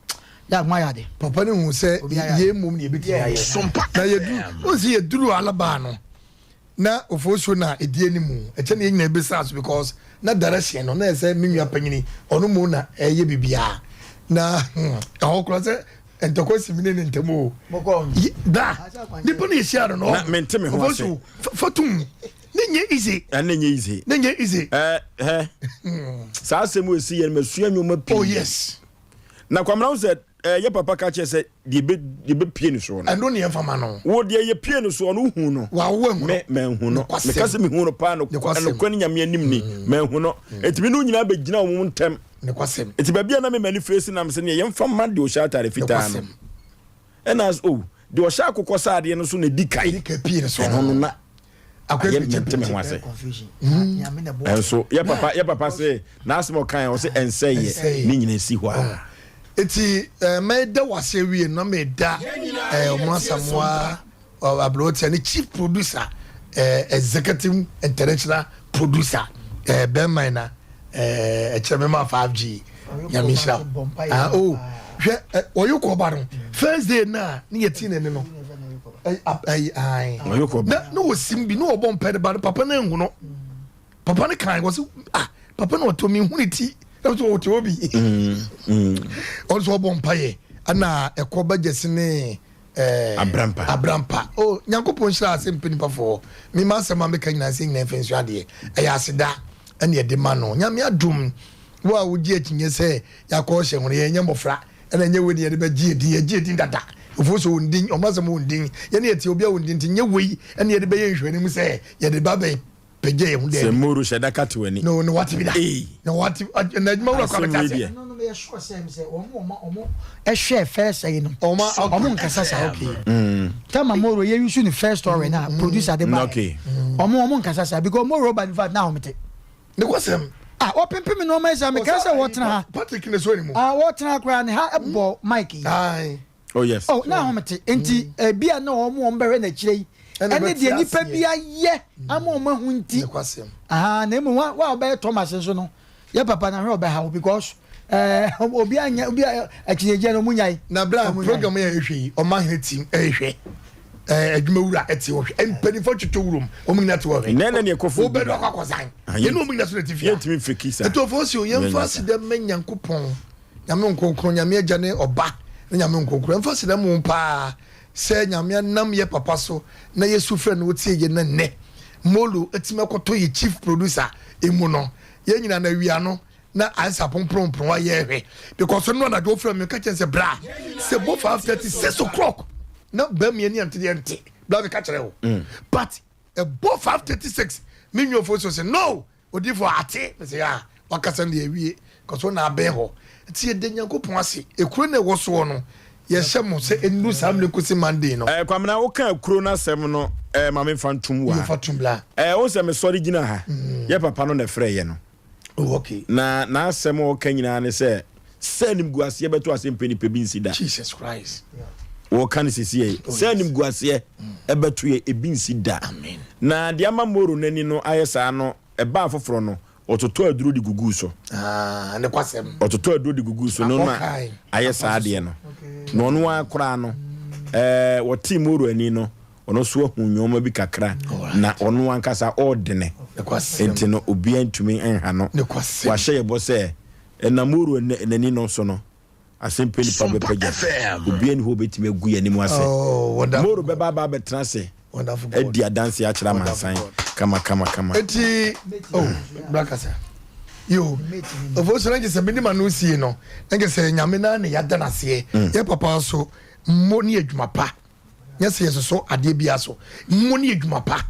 Speaker 2: yɛ a moayɛ ade.
Speaker 3: Papa no hu sɛ yei mmom na yɛbɛtumi ayɛ. Na yɛduru, wohu sɛ yɛduru Alabaa no, na Ofosuo na ɛdi anim, ɛkyɛ na yɛn nyinaa bɛsaa so because na direction no na ɛsɛ me nua panyini ɔno mmom na ɛyɛ biribiara. Na hmm, ɛhɔ koraa sɛ ntɔkwa si me ne ne ntam o. Da, nipa no yɛhyia no no,
Speaker 1: Na mente me ho ase.
Speaker 3: Ofosuo, fa tom, ne nyɛ easy.
Speaker 1: Ɛne nyɛ easy.
Speaker 3: Ne nyɛ easy.
Speaker 1: Ɛɛ, hɛ, saa asɛm wɔ esi yɛ no masua nneɛma pii.
Speaker 3: Oh yes.
Speaker 1: Na Kwamina wo sɛ eh, yɛ papa ka kyerɛ sɛ deɛ bɛ deɛ bɛpie no soɔ no.
Speaker 3: Ɛno ne yɛmfa ma no.
Speaker 1: Wo deɛ yɛpie no soɔ no wohu no.
Speaker 3: Wawo ahu no.
Speaker 1: Me manhu no.
Speaker 3: Nokwasɛm.
Speaker 1: Meka sɛ mehu no paa no
Speaker 3: Nokwasɛm.
Speaker 1: nokorɛ ne Nyame anim ni manhu no. Enti me ne wo nyinaa bɛgyina wɔn ntam.
Speaker 3: Nokwasɛm.
Speaker 1: Enti baabi a na me m'ani face nam sɛ neɛ yɛmfa mma deɛ ɔhyɛ atare fitaa no.
Speaker 3: Nokwasɛm.
Speaker 1: Ɛna as oh deɛ ɔhyɛ akokɔ saadeɛ no so na ɛdi kan.
Speaker 3: Ɛdi kan pie no soɔ
Speaker 1: Ɛno no na
Speaker 3: Akɔyɛ
Speaker 1: ayɛ
Speaker 3: pɛkyɛ
Speaker 1: mente me ho
Speaker 3: pɛkyɛ.
Speaker 1: ase. Ɛnso yɛ papa yɛ papa se n'asɛm a ɔkae ɔse ɛnsɛeɛ
Speaker 3: Ɛnsɛeɛ.
Speaker 1: ne nyina si hɔ a.
Speaker 3: Eti eh, mɛda wase awie no na meda eh, Ɔmo Asamoah Aberewotia ne chief producer eh, executive international producer eh, bɛrima na eh, ɛkyerɛ me ma 5G Nyame nhyira wo. Ah, oh, hwɛ eh, ɔyɛ kɔba no first day na ne yɛ ti n'ani no na na wɔsim bi na wɔbɔ mpɛ de ba no papa no anhu no papa no kan wɔ sɛ ah papa no ɔtɔ mi hu ne ti na sɛ ɔte hɔ bi ɔno sɛ ɔbɔ mpayɛ ɛna ɛkɔ bɛgyɛse ne eh,
Speaker 1: Abrampa.
Speaker 3: Abrampa. Oh, Nyankopɔn nhyira ase mpɛ nipa fo. Me ma asɛm a meka nyinaa sɛ nyinaa mfa nsua adeɛ. Ɛyɛ aseda ɛne ɛde ma no. Nyame adom wo a wogye akyinnye sɛ yɛakɔ hyɛ ho no yɛnyɛ mmɔfra. Ɛna ɛnyɛ wei ne yɛde bɛgye edin, yɛgye edin dada. Ofuo so wɔn din, wɔn asɛm wɔn din. Yɛne yɛte obi a wɔn din nti nyɛ wei ɛne yɛde bɛyɛ nhwɛanim sɛ yɛde ba bɛ pagya yɛn ho
Speaker 1: Sɛ
Speaker 3: daabi.
Speaker 1: Moro hyɛ da ka te w'ani.
Speaker 3: No, no wate bi da.
Speaker 1: Ei.
Speaker 3: Na wate, na adwuma wura kora
Speaker 1: Asɛm
Speaker 3: bɛte
Speaker 1: wei
Speaker 3: aseɛ.
Speaker 1: deɛ.
Speaker 2: Ɛno no meyɛ sure sɛ sɛ wɔn wɔn wɔn ɛhwɛ first ɛyi no
Speaker 3: Wɔn a, okay.
Speaker 2: wɔn nkasa saa okay. Tama Moro yɛ use ne first story na producer de ba
Speaker 1: Okay.
Speaker 2: wɔn wɔn nkasa saa because Moro ba in fact na ahomete.
Speaker 3: Ne kwasɛm.
Speaker 2: Ah, wɔpempem nneɛma yi saa mekae sɛ wɔtena ha.
Speaker 3: Patrick na ɛsɔ ne mu.
Speaker 2: Ah, wɔtena ha koraa ne ha bɔ mic yi.
Speaker 3: Aye.
Speaker 1: Oh yes.
Speaker 2: Oh, na ahomete. Nti ebi a na wɔn wɔn bɛhwɛ n'akyire yi. Ɛne deɛ nipa bi ayɛ ama wɔn ahu nti.
Speaker 3: Ne kwasɛm.
Speaker 2: Aha, na emu wa wa ɔbɛyɛ Thomas nso no. Yɛ papa na hwɛ ɔbɛha wo because ɛɛ eh, obi anya obi akyinnyegyeɛ no ɔmo nyae.
Speaker 3: Na bra program yɛ ɛhwɛ yi ɔmo ahene team ɛhwɛ ɛɛ adwuma wura ɛte hɔ hwɛ mpanyinfoɔ twitwi wurom ɔmo nyinaa te hɔ hwɛ.
Speaker 1: Nɛ nɛ ne ɛkɔfo
Speaker 3: obi ba. Wobɛdu akɔ akɔsan. Yɛne ɔmo nyinaa so na ɛte fie.
Speaker 1: Yɛntumi mfeki saa.
Speaker 3: Ɛtɔfoɔ si o yɛmfa aseda mma Nyankopɔn Nyame nkonkron Nyame agya ne ɔba ne Nyame nkonkron yɛmfa aseda mu paa sɛ Nyame anam yɛ papa so na yɛsu frɛ no ɔtie yɛ na nnɛ Molo atumi akɔtɔ yɛ chief producer emu no yɛn nyinaa na awia no na ayɛ sɛ apomporompron a yɛrehwɛ because ɔno anadwo ɔfrɛ me ka kyerɛ sɛ bra sɛ bɔ 5:30 6 o'clock na bɛmi ani ante deɛ nte bra meka kyerɛ wo mm. but ɛbɔ 5:36 me nnuafo so sɛ no odifo ate me sɛ a wakasa no deɛ awie kɔso na abɛn hɔ nti yɛda nyankopɔn ase ekuro na ɛwɔ soɔ no yɛhyɛ mo sɛ ɛnuru saa mmerɛ kɔsi Monday no.
Speaker 1: Eh, Kwamina, woka kuro no asɛm no eh, ma memfa ntom wɔ ha.
Speaker 3: Yɛmfa tom bla.
Speaker 1: Eh, wo sɛ mesɔre gyina ha. Mm. Yɛ papa no na ɛfrɛ yɛ no.
Speaker 3: Oh, okay.
Speaker 1: Na n'asɛm a ɔka nyinaa ne sɛ sɛ animguaseɛ bɛto ase mpɛ nipa bi nsi da.
Speaker 3: Jesus Christ.
Speaker 1: Wɔka no sisi yɛ oh, sɛ animguaseɛ mm. ɛbɛto yɛ ebi nsi da.
Speaker 3: Amen.
Speaker 1: Na deɛ ama Moro n'ani no ayɛ saa no ɛbaa foforɔ no Ɔtotɔ aduro de guguu so.
Speaker 3: Ah, ne kwasɛm.
Speaker 1: Ɔtotɔ aduro de guguu so no na ayɛ saa adeɛ no. Na ɔno ara koraa no, ɛɛ wɔtee Moro ani no, ɔno nso ahu nneɛma bi kakra na ɔno ankasa ɔredene. Nti no obiara ntumi nha no. Wahyɛ yɛ bɔ sɛ ɛna Moro n'ani no so no, Asɛmpɛ nipa bɛpagya. Obiara nni hɔ a obetumi agu yɛn anim ase.
Speaker 3: Oh,
Speaker 1: Moro bɛba aba abɛtena ase adi adanse akyerɛ amansan kama kama kama.
Speaker 3: Eti oh bra kasa. Yo, ofo so na nkyɛ sɛ mede ma no sie no, na nkyɛ sɛ nyame na ne yɛada no aseɛ. Mm. Yɛ papa so mmɔ ne adwuma pa. Nyɛ sɛ yɛsosɔ adeɛ biara so. Mmɔ ne adwuma pa.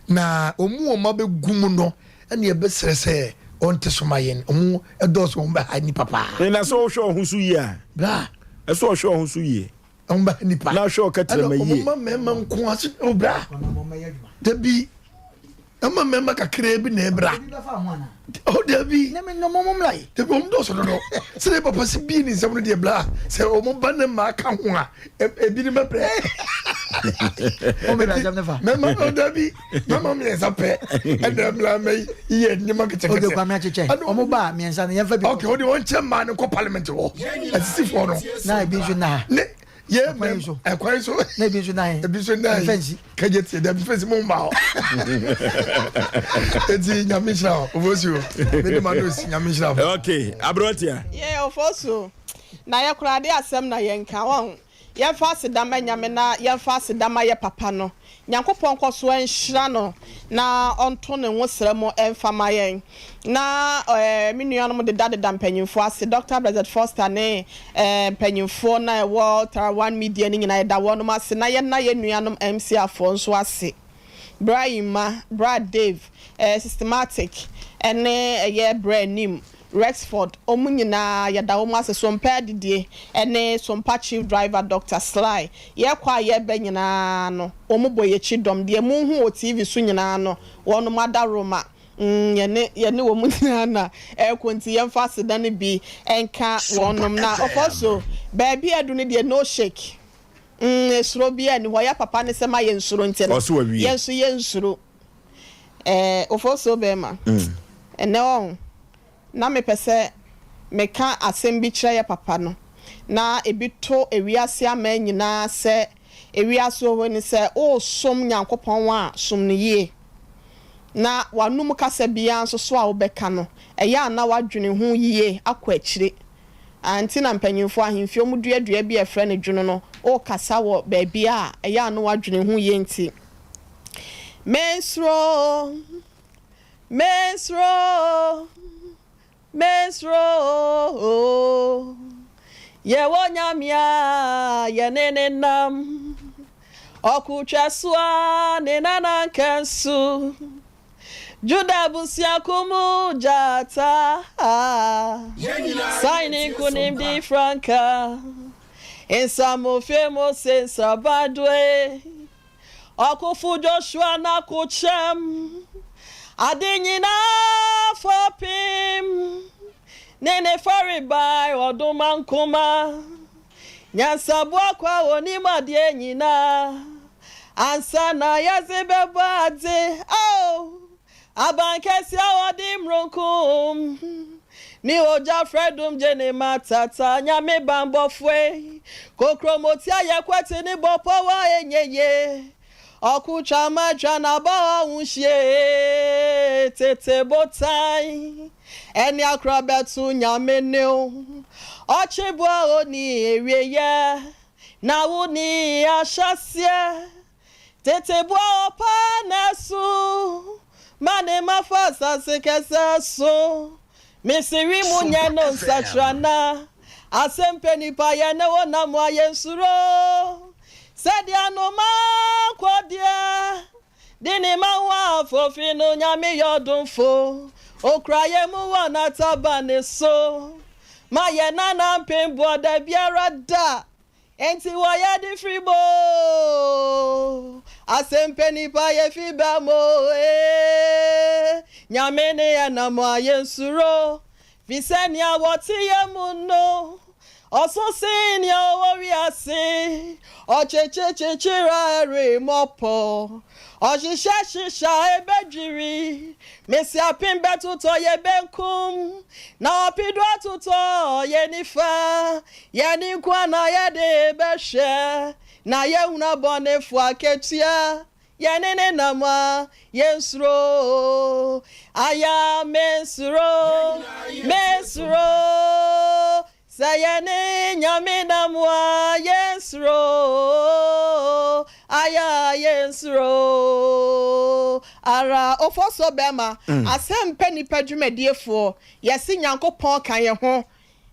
Speaker 3: Na ɔmu ɔma bɛgu mu no, ɛne yɛbɛsrɛ sɛ ɔnte so ma yɛn. Ɔmu ɛdɔɔso ɔmu bɛha nnipa paa.
Speaker 1: Na sɛ ɔhwɛ ɔho so yie a.
Speaker 3: Bra.
Speaker 1: Ɛsɛ ɔhwɛ ɔho so yie.
Speaker 3: Ɔmo ba nipa.
Speaker 1: Na ahwɛ ɔka tẹrɛma yie.
Speaker 3: Ɛna ɔmo ma mmarima nko ase ɔbra. Dabi ɛma mmarima kakraa bi na ɛbra. Ɔ dabi. Dabi ɔmo dɔɔso dodo. Sɛdeɛ papa si bie ne nsam no deɛ bra sɛ ɔmo ba ne mmaa ka ho a ebi ne bɛbrɛ. Mmarima ɔ dabi mmarima mmiɛnsa pɛ ɛna mmla mɛ yi yɛ nneɛma ketekete.
Speaker 2: Ok Kwame akyekyɛ ɔmo ba mmiɛnsa no yɛn fa bi.
Speaker 3: Ok o de wɔn kyɛ mmaa no kɔ parliament hɔ asisifoɔ no.
Speaker 2: Na ebi nso na ha.
Speaker 3: Ne yɛ mɛ ɛkwan so.
Speaker 2: Na ebi nso na he.
Speaker 3: Ebi nso na he.
Speaker 2: Fɛnsi.
Speaker 3: Kɛgye tie dɛbi fɛnsi mo mma hɔ. Eti nyame nhyira hɔ ofosu o mi de ma do si nyame nhyira hɔ.
Speaker 1: Ok aberanteɛ.
Speaker 4: Yɛ ofosu na yɛ koraa de asɛm na yɛn ka wɔn. Yɛmfa aseda ma Nyame na yɛmfa aseda ma yɛ papa no. Nyankopɔn nkɔ so nhyira no na ɔnto ne nwosrɛ mu mfa ma yɛn. Na eh, me nuanom deda deda mpanyimfoɔ ase, Doctor Blessed Foster ne eh, mpanyimfoɔ no a ɛwɔ Tarawan Media no nyinaa yɛda wɔnom ase na yɛna yɛn nuanom MCAfoɔ nso ase. Bra Emma, Bra Dave, eh, Systematic, ɛne ɛyɛ Bra Anim, Rexford, wɔn nyinaa yɛda wɔn ase, Sompa Adidie ne Sompa Chief Driver Doctor Sly, yɛkɔ a yɛba nyinaa no wɔn bɔ yɛn akyi dɔm, deɛ monhu wɔ TV so nyinaa no wɔnom adaworoma, mm, yɛne yɛne wɔn nyinaa na ɛrekɔ nti yɛmfa aseda no bi nka wɔnom. Na Ofosu, baabi a adu no deɛ no shake, mm, esuro biara nni hɔ, yɛ papa ne sɛ ma yɛnsuro nti no,
Speaker 1: Ɔse wawie.
Speaker 4: yɛn nso yɛnsuro. Eh, Ofosuo bɛɛma, ɛnnɛ ɔho, na mepɛ sɛ meka asɛm bi kyerɛ yɛ papa no, na ebi to ewiase aman nyinaa sɛ, ewiase oho ne sɛ woresom Nyankopɔn a, som no yie. Na w'anom kasa biara nso so a wobɛka no, ɛyɛ a na woadwene ho yie akɔ akyire. Ah, nti na mpanyimfoɔ ahemfie wɔn dua dua bi a yɛfrɛ no dwono no, worekasa wɔ baabi a, ɛyɛ a na woadwene ho yie nti. Mensuro, mensuro, mensuro o. Yɛwɔ Nyame a yɛne ne nam. Ɔko twa so a ne nanankɛnso. Juda abusuakuw mu gyata, san ne nkonimdi frankaa. Nsamofie Mose nsraban doe. Ɔkofo Joshua n'akokyɛm, ade nyinaa fapem, ne ne farebae ɔdomankoma, nyansaboa kwa onim adeɛ nyinaa, ansa na yɛdze bɛbɔ adze, oh, Abankɛse a wɔde mmronkum ne ogya frɛdom gye ne ma tata Nyame banbɔfoe Kokromoti a yɛkwati ne bɔ pɔw a ɛnyɛ yie Ɔko twa ma atwa n'aba ahohwie Tete botan ɛne akora bɛto Nyame ne wo Ɔkyeboa onni awieyɛ na wonni ahyɛseɛ Tete boa ɔpaa na ɛso ma ne mma fa asase kɛsɛ so. Mese wi mu nyɛ no nsakyerana. Asɛm pɛ nipa yɛ ne wo nam a yɛnsuro. Sɛdeɛ anomaa kɔ deɛ de ne mma ho afofi no Nyame yɛ ɔdomfo. Okura yɛn mu wɔ n'ataban ne so. Ma yɛn nana mpem boɔ da biara da. Enti wɔyɛ de firi mo o, asɛmpɛ nipa yɛ fi ba mo ee, Nyame ne yɛ nam a yɛnsuro, fi sɛ nea wɔte yɛ mu no, ɔso sen nea ɔwɔ wiase, ɔkyekye kyekyere a ɛremmɔ pɔ, ɔhyehyɛ hyehyɛ a ɛbɛdwiri, mese apem bɛtotɔ yɛ benkum, na ɔpedu atotɔ yɛ nifa, Yɛn nkoa na yɛde bɛhwɛ, na yɛahunu abɔnefo akatua. Yɛne ne nam a, yɛnsuro. Aya, mensuro, mensuro. Sɛ yɛne Nyame nam a, yɛnsuro. Aya, yɛnsuro. Ara, Ofosuo bɛrima, asɛmpɛ nipa dwumadiefoɔ, yɛse Nyankopɔn ka yɛn ho.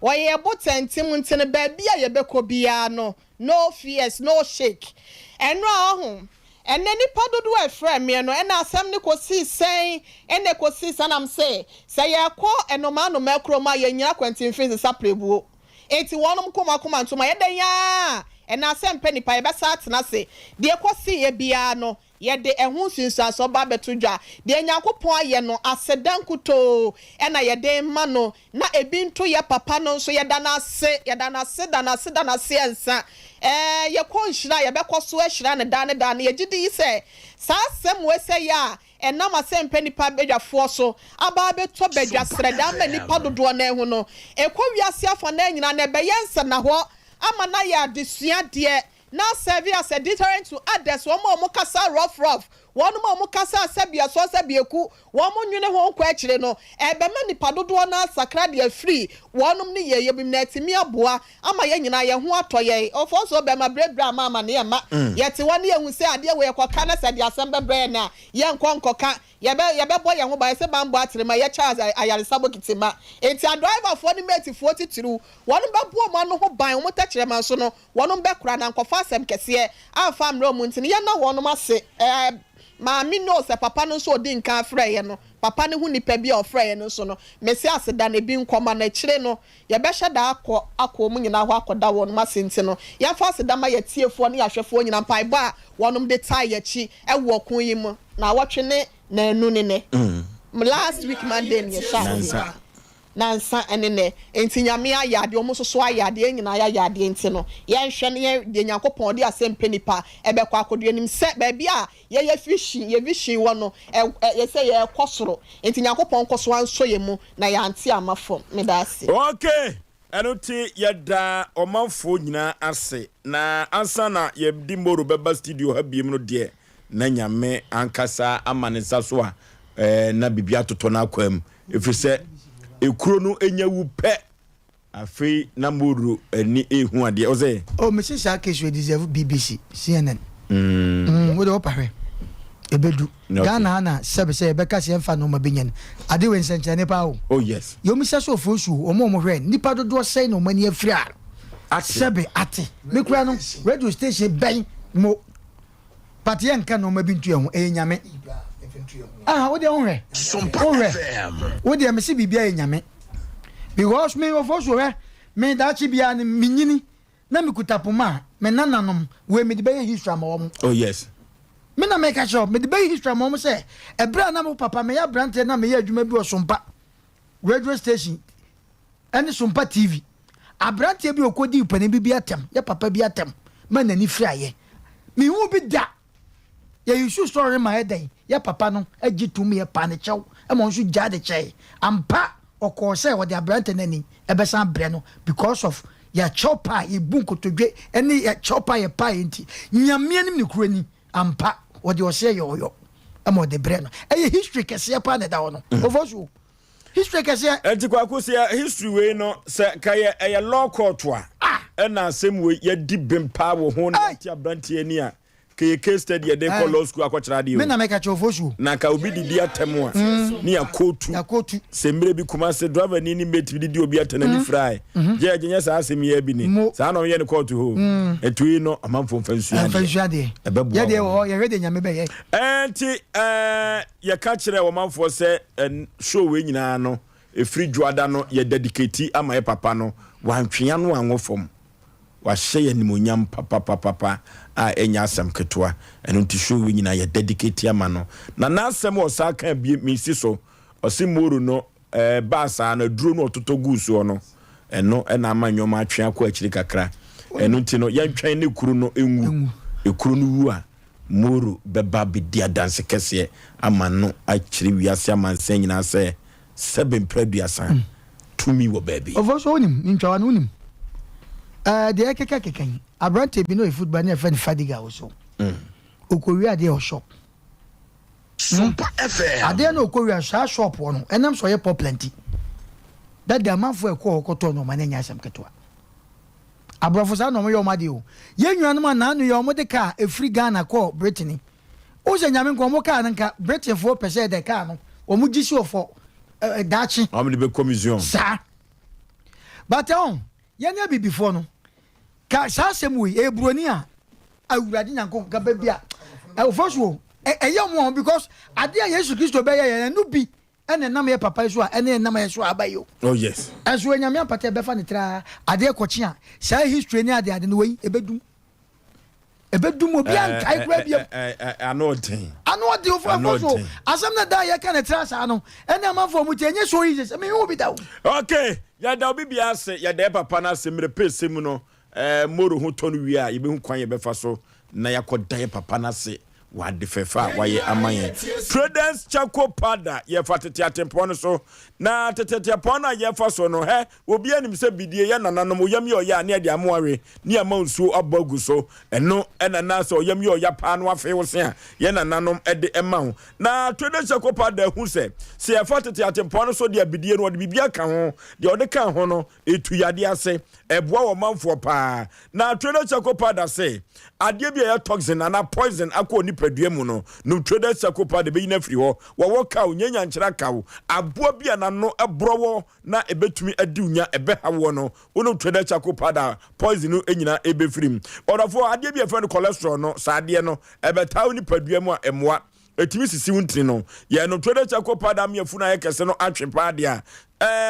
Speaker 4: Wɔyɛ yɛn botantim nti no baabi a yɛbɛkɔ biara no no fears no shake. Ɛno a ɔho ɛnɛ nipa dodoɔ a ɛfrɛ meɛ no ɛna asɛm no kɔsii sɛn ɛna ɛkɔsii saa na mese sɛ yɛkɔ nnomaa nnomaa kurom a yɛnnyina kwantimfin sesa prɛbuo nti wɔnom koma koma ntom a yɛdɛn aa. Ɛnna asɛmpɛ nnipa, yɛbɛsan atena ase. Deɛ ɛkɔsiiɛ biara no, yɛde ɛho nsunsuansoɔ ba abɛto dwa. Deɛ Nyankopɔn ayɛ no, aseda nkutoo na yɛde rema no, na ebi nto yɛ papa no nso, yɛda no ase, yɛda no ase, da no ase, da no ase ansa. Ɛɛ, yɛkɔ nhyira a, yɛbɛkɔ so ahyira no daa ne daa, na yɛgye di sɛ saa asɛm wei sɛ yɛ a ɛnam asɛmpɛ nnipa badwafoɔ so aba abɛtɔ badwa srɛdɛ ama nnipa dodoɔ no ahu no, ɛkɔ wiase afanaa nyinaa na ɛbɛyɛ nsɛnnahɔ ama no ayɛ adesua deɛ na serve as a deterrent to others, wɔn a wɔkasa rough rough, wɔnom a wɔkasa sɛbiasɔ sɛbiaku, wɔn nnwene ho nkɔ akyire no, ɛbɛma nnipa dodoɔ no ara asakra de afiri wɔnom nneyɛeɛ bi mu na atumi aboa ama yɛn nyinaa yɛn ho atɔ yɛn. Ofonso bɛma berɛberɛ ama amaneɛ mma. Yɛte hɔ na yɛhu sɛ adeɛ wei yɛkɔka na sɛ ɛde asɛm bɛbrɛ yɛn a, yɛnkɔ nkɔka. Yɛbɛ, yɛbɛbɔ yɛn ho ban, yɛsɛ banbɔ atere ma yɛkyɛ adze ayaresa bokiti ma. Ntsi adriverfoɔ ne matefoɔ tsitsiriw, wɔnom bɛbɔ wɔn ano ho ban, wɔn tɛkyerɛma so no, wɔnom bɛkora na ankɔfa asɛm kɛseɛ amfa ammrɛ wɔn ntsi no, yɛnna wɔnom ase. Ɛɛ, maame no sɛ papa no nso a ɔdii nkan frɛeɛ no, papa no ho nipa bi a ɔfrɛeɛ no nso no, mese aseda no ebi nkɔma no, akyire no, Yɛbɛhyɛ da akɔ akɔ wɔn nyinaa hɔ akɔda wɔnom ase nti no, yɛmfa aseda ma yɛatiefoɔ ne yɛahwɛfoɔ nyinaa mpaebɔ a wɔnom de tae yɛakyi wɔ ɔko yi mu naawɔtwe ne naanu ne nɛ. Last week Monday no yɛhyɛ aseɛ. Nansa ne nɛ. Nti Nyame ayɛ adeɛ, wɔn nso so ayɛ adeɛ, yɛn nyinaa yɛayɛ adeɛ nti no, yɛnhwɛ ne yɛn deɛ Nyankopɔn de asɛmpɛ nipa ɛbɛkɔ akɔdu. Yɛnim sɛ baabi a Yɛyɛ vision, yɛ vision wɔ no, ɛ ɛ yɛ sɛ yɛrekɔ soro. Nti Nyankopɔn nkɔ so ansɔ yɛn mu na yɛante amma fam. Meda ase.
Speaker 1: Ok, ɛno nti yɛda ɔmanfoɔ nyinaa ase. Na ansa na yɛde Moro bɛba studio ha biom no deɛ, na Nyame ankasa ama ne nsa so a, eh, na biribi atotɔ n'akwaa mu. Ɛfiri sɛ, ekuro no nya wu pɛ, Afei na Moro ani rehu adeɛ. Ɔsɛ.
Speaker 2: Oh mese saa case wei deserve BBC, CNN. Mm, wo de wopa hwɛ. Ebedu. Okay. Ghana ha na sɛbe sɛ yɛbɛka sɛ yɛmfa nneɛma bi nyɛ no. Ade wei nsɛnkyerɛnne paa o.
Speaker 1: Oh yes.
Speaker 2: Yɛ omi sɛ so ofuo su wɔn a wɔn hwɛ nipa dodoɔ sɛn na wɔn ani afiri a. Sɛbe ate. Me kura no radio station bɛn mo. But yɛ nka nneɛma bi nto yɛn ho ɛyɛ nyame. Aha wo deɛ wo hwɛ. Wo hwɛ. Wo deɛ mese biribi ayɛ nyame. Because me ofo so hwɛ me daakye biara no me nyini na me kuta poma a me nananom wei mede bɛyɛ history ama wɔn.
Speaker 1: Oh yes.
Speaker 2: Me na meka kyerɛ wo mede bɛyɛ history ama wɔn sɛ ɛberɛ a na mo papa meyɛ aberanteɛ na meyɛ adwuma bi wɔ Sompa radio station ɛne Sompa TV. Aberanteɛ bi a ɔkɔdii panin bi bi atɛm, yɛ papa bi atɛm ma n'ani firaeɛ. Menhuu bi da. Yɛyusu sɔre ma ɛdɛn? Yɛ papa no gye tom yɛ paa ne kyɛw ma ɔno nso gyaa de kyɛe. Ampa ɔkɔɔ sɛ ɔde aberante no ani ɛbɛsan abrɛ no because of yɛ kyɛw pa a yɛbu nkotodwe ne yɛ kyɛw pa a yɛpaeɛ nti. Nyame anim nokorɛ ni, ampa ɔde ɔseɛ yɛ ɔyɔ ma ɔde brɛ no. Ɛyɛ history kɛseɛ paa na ɛda hɔ no. Ofosuo. History kɛseɛ.
Speaker 1: Ɛnti Kwaku sɛ history wei no sɛ nka yɛ ɛyɛ law court a ɛna asɛm wei yɛdi bem paa wɔ ho na yɛate abranteɛ ani a nka yɛ case study yɛde kɔ law school akɔkyerɛ adeɛ
Speaker 2: o. Me na meka kyerɛ Ofosuo.
Speaker 1: Na nka obi didi atɛm a ne yɛakootu.
Speaker 2: Yɛakootu.
Speaker 1: Sɛ mmerɛ bi Kumase driver ni ne mate bi didi obi atɛm n'ani firae. Gye gye nyɛ saa asɛm yi ara bi ni. Saa na wɔyɛ no kɔɔto hɔ o. Ɛnti wei no amanfoɔ mfa nsua
Speaker 2: adeɛ. Mfa nsua adeɛ.
Speaker 1: Ɛbɛboa
Speaker 2: wɔn. Yɛ deɛ wɔ hɔ yɛhwɛ deɛ Nyame bɛyɛ.
Speaker 1: Ɛnti ɛɛ. Yɛka kyerɛɛ ɔmanfoɔ sɛ show wei nyinaa no ɛfiri dwoada no yɛ dedicate ama yɛ papa no, wantwe ano anwɔ fam. Wahyɛ yɛ animuonyam papapapapa a ɛnyɛ asɛm ketewa. Ɛno nti show wei nyinaa yɛ dedicate ama no. Na n'asɛm a ɔsan kaa biem, mesi so, ɔse Moro no Ɛbaa saa no, aduro no a ɔtotɔ guu soɔ no, ɛno na ama nneɛma atwe akɔ akyiri kakra. Ɛno nti no, yɛntwɛn ne kuro no nwu. Ekuro no wu a, Moro bɛba abɛdi adanse kɛseɛ ama no akyerɛ wiase amansan nyinaa sɛ sɛbe mprɛ aduasa tumi wɔ baabi.
Speaker 2: Ofosu wonim, ntwawa no wonim. Ɛɛ deɛ ɛkeka keka yi, aberanteɛ bi na ɔyɛ football na yɛfrɛ no Fadiga Oso. Ɔkɔwie adeɛ wɔ shop.
Speaker 5: Sompa FM.
Speaker 2: Adeɛ no ɔkɔ wia saa shop hɔ no ɛnam sɛ ɔyɛ popular nti dada amanfoɔ ɛkɔ hɔ kɔtɔ nnoɔma no ɛnyɛ asɛm ketewa. Aborɔfo saa na wɔyɛ wɔn adeɛ o. Yɛn nuanom a naano yɛ wɔn de kaa ɛfiri Ghana kɔɔ Britain wohu sɛ nyame nka wɔn kaa no nka Britainfoɔ pɛ sɛ ɛdɛ kaa no wɔn gye si ɔfɔ daakye.
Speaker 1: Wɔn de bɛkɔ museum.
Speaker 2: Saa but ɛho yɛn abibifoɔ no ka saa asɛm wei ɛyɛ buroni a Awurade Nyankopɔn ka baabi a ɛwɔ so o ɛyɛ ɔmo wɔn because adeɛ a Yesu Kristo bɛyɛ yɛn ɛno bi ɛna ɛnam yɛ papa yi so a ɛne ɛnam yɛ so a aba yi o.
Speaker 1: Oh yes.
Speaker 2: Ɛnso Nyame ampata ɛbɛfa ne traa adeɛ kɔkye a saa history ne ade ade no wei ɛbɛdum. Ɛbɛdum obiara nkae koraa biam.
Speaker 1: Ano ɔden.
Speaker 2: Ano ɔden ofo ɛfo so. Asɛm na da yɛka ne tra saa no ɛne amanfoɔ mu tie ɛnyɛ so easy sɛ mehu obi da o.
Speaker 1: Okay, yɛda obi biara ase, yɛda yɛ papa no ase mmerɛ pɛsɛ mu no eh, Moro ho tɔ no wie a yɛbɛhu kwan yɛbɛfa so na yɛakɔda yɛ papa no ase wɔ ade fɛfɛ a wayɛ ama yɛn. Prudence Charcoal Powder yɛfa tete atempɔn no so na tete atempɔn no a yɛfa so no hɛ Obiara nim sɛ bidie yɛ nananom oyam yɛ ɔya a ne yɛde amoa we ne yɛama nsuo abɔ agu so. Ɛno na na sɛ ɔyam yɛ ɔya paa na wafee wo se a, yɛn nananom de ma wo. Na Twede Hyɛkopa da hu sɛ, sɛ yɛfa tete atempɔn no so de a bidie no wɔde biribi aka ho. Deɛ wɔde ka ho no, ɛtu yadeɛ ase. Ɛboa ɔmanfoɔ paa. Na Twede Hyɛkopa da se, adeɛ bi a ɛyɛ toxin anaa poison akɔ onipadua mu no, nom Twede Hyɛkopa de bɛyi no afiri hɔ. Wɔwɔ kaw, nyanyankyerɛ akaw, aboa bi a n'ano borɔ wɔ na ɛbɛtumi adi wo nya, ɛbɛha woɔ no, wonom Traders Charcoal Powder a, poison no nyinaa ɛbɛfiri mu. Ɔdɔfoɔ, adeɛ bi a yɛfrɛ no cholesterol no, saa adeɛ no, ɛbɛtaa wo nipadua mu a, ɛmmoa. Ɛtumi sisi wo ntini no. Yɛnom Traders Charcoal Powder ama yafunu ayɛ kɛse no atwe paa deɛ a,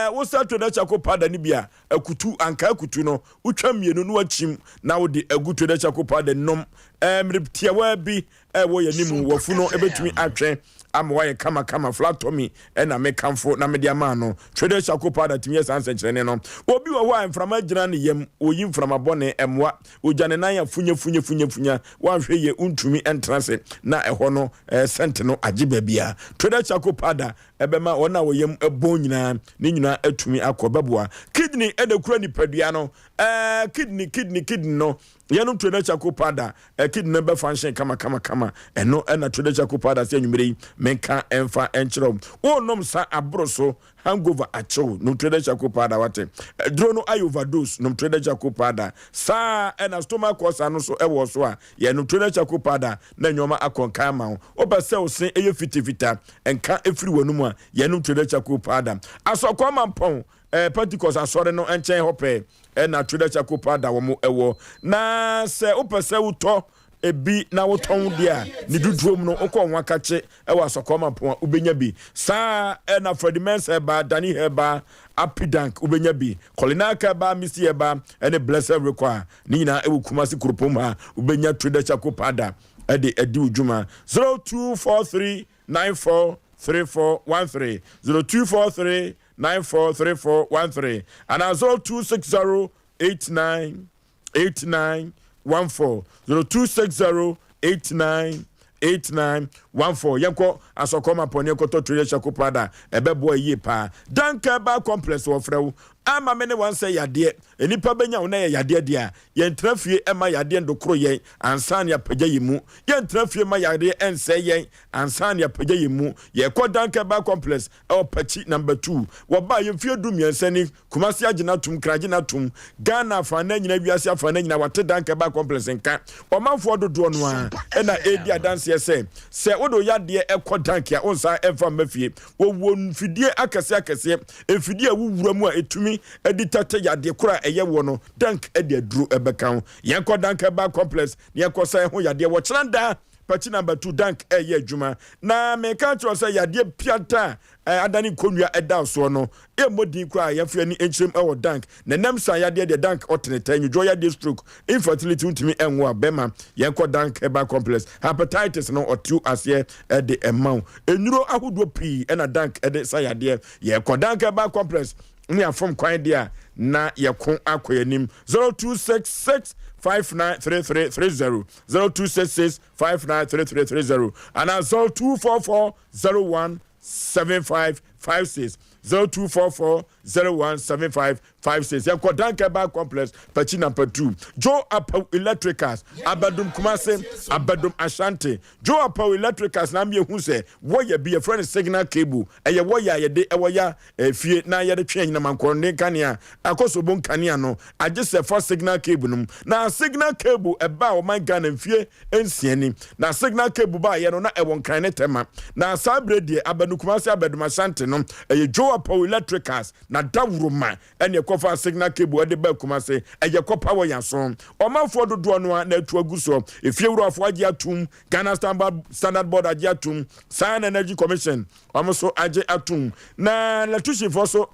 Speaker 1: ɛɛ, wosa Traders Charcoal Powder no bi a, akutu, ankaa akutu no, wotwa mmienu na wakyim na wode agu Traders Charcoal Powder nom. Ɛɛ, mmere tiawaa bi, ɛwɔ yɛn anim wafu no ɛbɛtumi atwɛn ama wayɛ kamakama flat tummy ɛna mekamfo na mede ama no Traders charcoal powder tumi yɛ saa nsɛnkyerɛnne no. Obi wɔ hɔ a mframa gyina ne yam, oyi mframa bɔne ɛmmoa, ogya ne nan a funya funya funya funya, wanhwɛ yie wontumi ntena ase na ɛhɔ no eh, sɛnte no agye baabiara. Traders charcoal powder ɛbɛma wɔn a wɔyam bɔn nyinaa ne nyinaa atumi akɔ bɛboa. Kidney ɛna ekura nipadua no, ɛɛ kidney kidney kidney no Yɛnom Traders Charcoal Powder ɛ kidney no bɛ function kama kama kama. Ɛno ɛna Traders Charcoal Powder sɛ anwummere yi menka ɛmfa ɛnkyerɛ wo. Wonom sa aboro so, hangover akye wo, nom Traders Charcoal Powder wate. Aduro no ayɛ overdose, nom Traders Charcoal Powder. Saa ɛna stomach ulcer no so ɛwɔ so a, yɛnom Traders Charcoal Powder na nneɛma akɔ nkan ama wo. Wopɛ sɛ wo se ɛyɛ fitafita, nka ɛfiri w'anum a, yɛnom Traders Charcoal Powder. Asɔkɔɔ mampɔn ɛɛ Pentecost asɔre no nkyɛn hɔ pɛɛ ɛna Traders Charcoal Powder wɔn ɛwɔ. Na sɛ wopɛ sɛ wotɔ ebi na wotɔn deɛ a, ne dodoɔ mu no wokɔ wɔn akakye ɛwɔ Asɔkɔɔ Mampɔn a wobɛnya bi. Saa ɛna Freddie Mensah ɛba, Danny Herbal, Apidank wobɛnya bi, Colinark ɛba, Misty ɛba ɛne Blessed Rekɔ a ne nyinaa ɛwɔ Kumasi kuropɔn mu ha wobɛnya Traders Charcoal Powder ɛde adi wo dwuma. 0243 94 34 13 0243 943413 anaa 0260 89 89 14 0260 89 89 14. Yɛnkɔ asɔkɔ ma pɔne nkɔtɔ tire hyɛ ko prada ɛbɛboa yie paa. Danka ba complex wɔfrɛ wo ama me ne wansɛ yadeɛ. Nnipa bɛnya wo na yɛ yadeɛ deɛ a yɛntena fie ɛma yadeɛ ndokoro yɛn ansa ne apagya yɛn mu. Yɛntena fie ma yadeɛ ɛnsɛe yɛn ansa ne apagya yɛn mu. Yɛkɔ Danka ba complex Ɛwɔ Pakyi number 2. Wɔbaa yɛ mfeɛ 13 ni. Kumasi agye no atom, Nkran agye no atom, Ghana afanan nyinaa, wiase afanan nyinaa wɔate Dankɛbaa Complex nka. Ɔmanfoɔ dodoɔ no ara na ɛredi adanseɛ sɛ, sɛ wode wo yadeɛ kɔ Dank a, wonsan mfa mma fie. Wɔwɔ mfidie akɛseɛ akɛseɛ, mfidie a ɛwo wura mu a ɛtumi de tɛtɛ yadeɛ korɔ a ɛyɛ woɔ no, Dank de aduro bɛka ho. Yɛnkɔ Dankɛbaa Complex na yɛnkɔsa ɛho yadeɛ. Wɔkyena da Pakyi number 2 Dank ɛyɛ adwuma na meka kyerɛ sɛ yadeɛ piata a adane nkonnwa ɛda soɔ no ɛmmɔ din koraa yɛmfa ani nkyerɛm ɛwɔ Dank na ɛnam saa yadeɛ deɛ Dank ɔtene tɛ nwodwoɔ yadeɛ stroke infertility wontumi ɛnwo a bɛma yɛnkɔ Dank herbal complex hepatitis no ɔtew aseɛ ɛde ɛma wo nnuro ahodoɔ pii ɛna Dank ɛde sa yadeɛ. Yɛkɔ Dank herbal complex ne afom kwan deɛ a na yɛko akɔ yɛn anim. 0266 593330 0266 593330 anaa 0244 017556 0244 017556. Yɛnkɔ Dankɛba Complex, Pakyi Number 2. Joe Apaw Electricals, Abadum Kumase, Abadum Ashanti. Joe Apaw Electricals na ama yɛhu sɛ wɔya bi yɛfrɛ no signal cable. Ɛyɛ wɔya a yɛde wɔya fie na yɛde twe anyinam ankɔnne nkanea, akɔsobo nkanea no, agye sɛ fa signal cable no mu. Na signal cable ɛbaa ɔman Ghana mfie nsia ni. Na signal cable baayɛ no na ɛwɔ Nkran ne Tema. Na saa berɛ deɛ Abanu Kumasi Abadum Ashanti no ɛyɛ Joe Apaw Electricals na Dawuroma ɛne ɛkɔfaa signal cable ɛde baa Kumasi. Ɛyɛ kɔpa wɔ yɛn aso. Ɔmanfoɔ dodoɔ no ara na atu agu soɔ. Efiewurafoɔ agye atum, Ghana Standard Board agye atum, saa na Energy Commission wɔn nso agye atum, na electricianfoɔ nso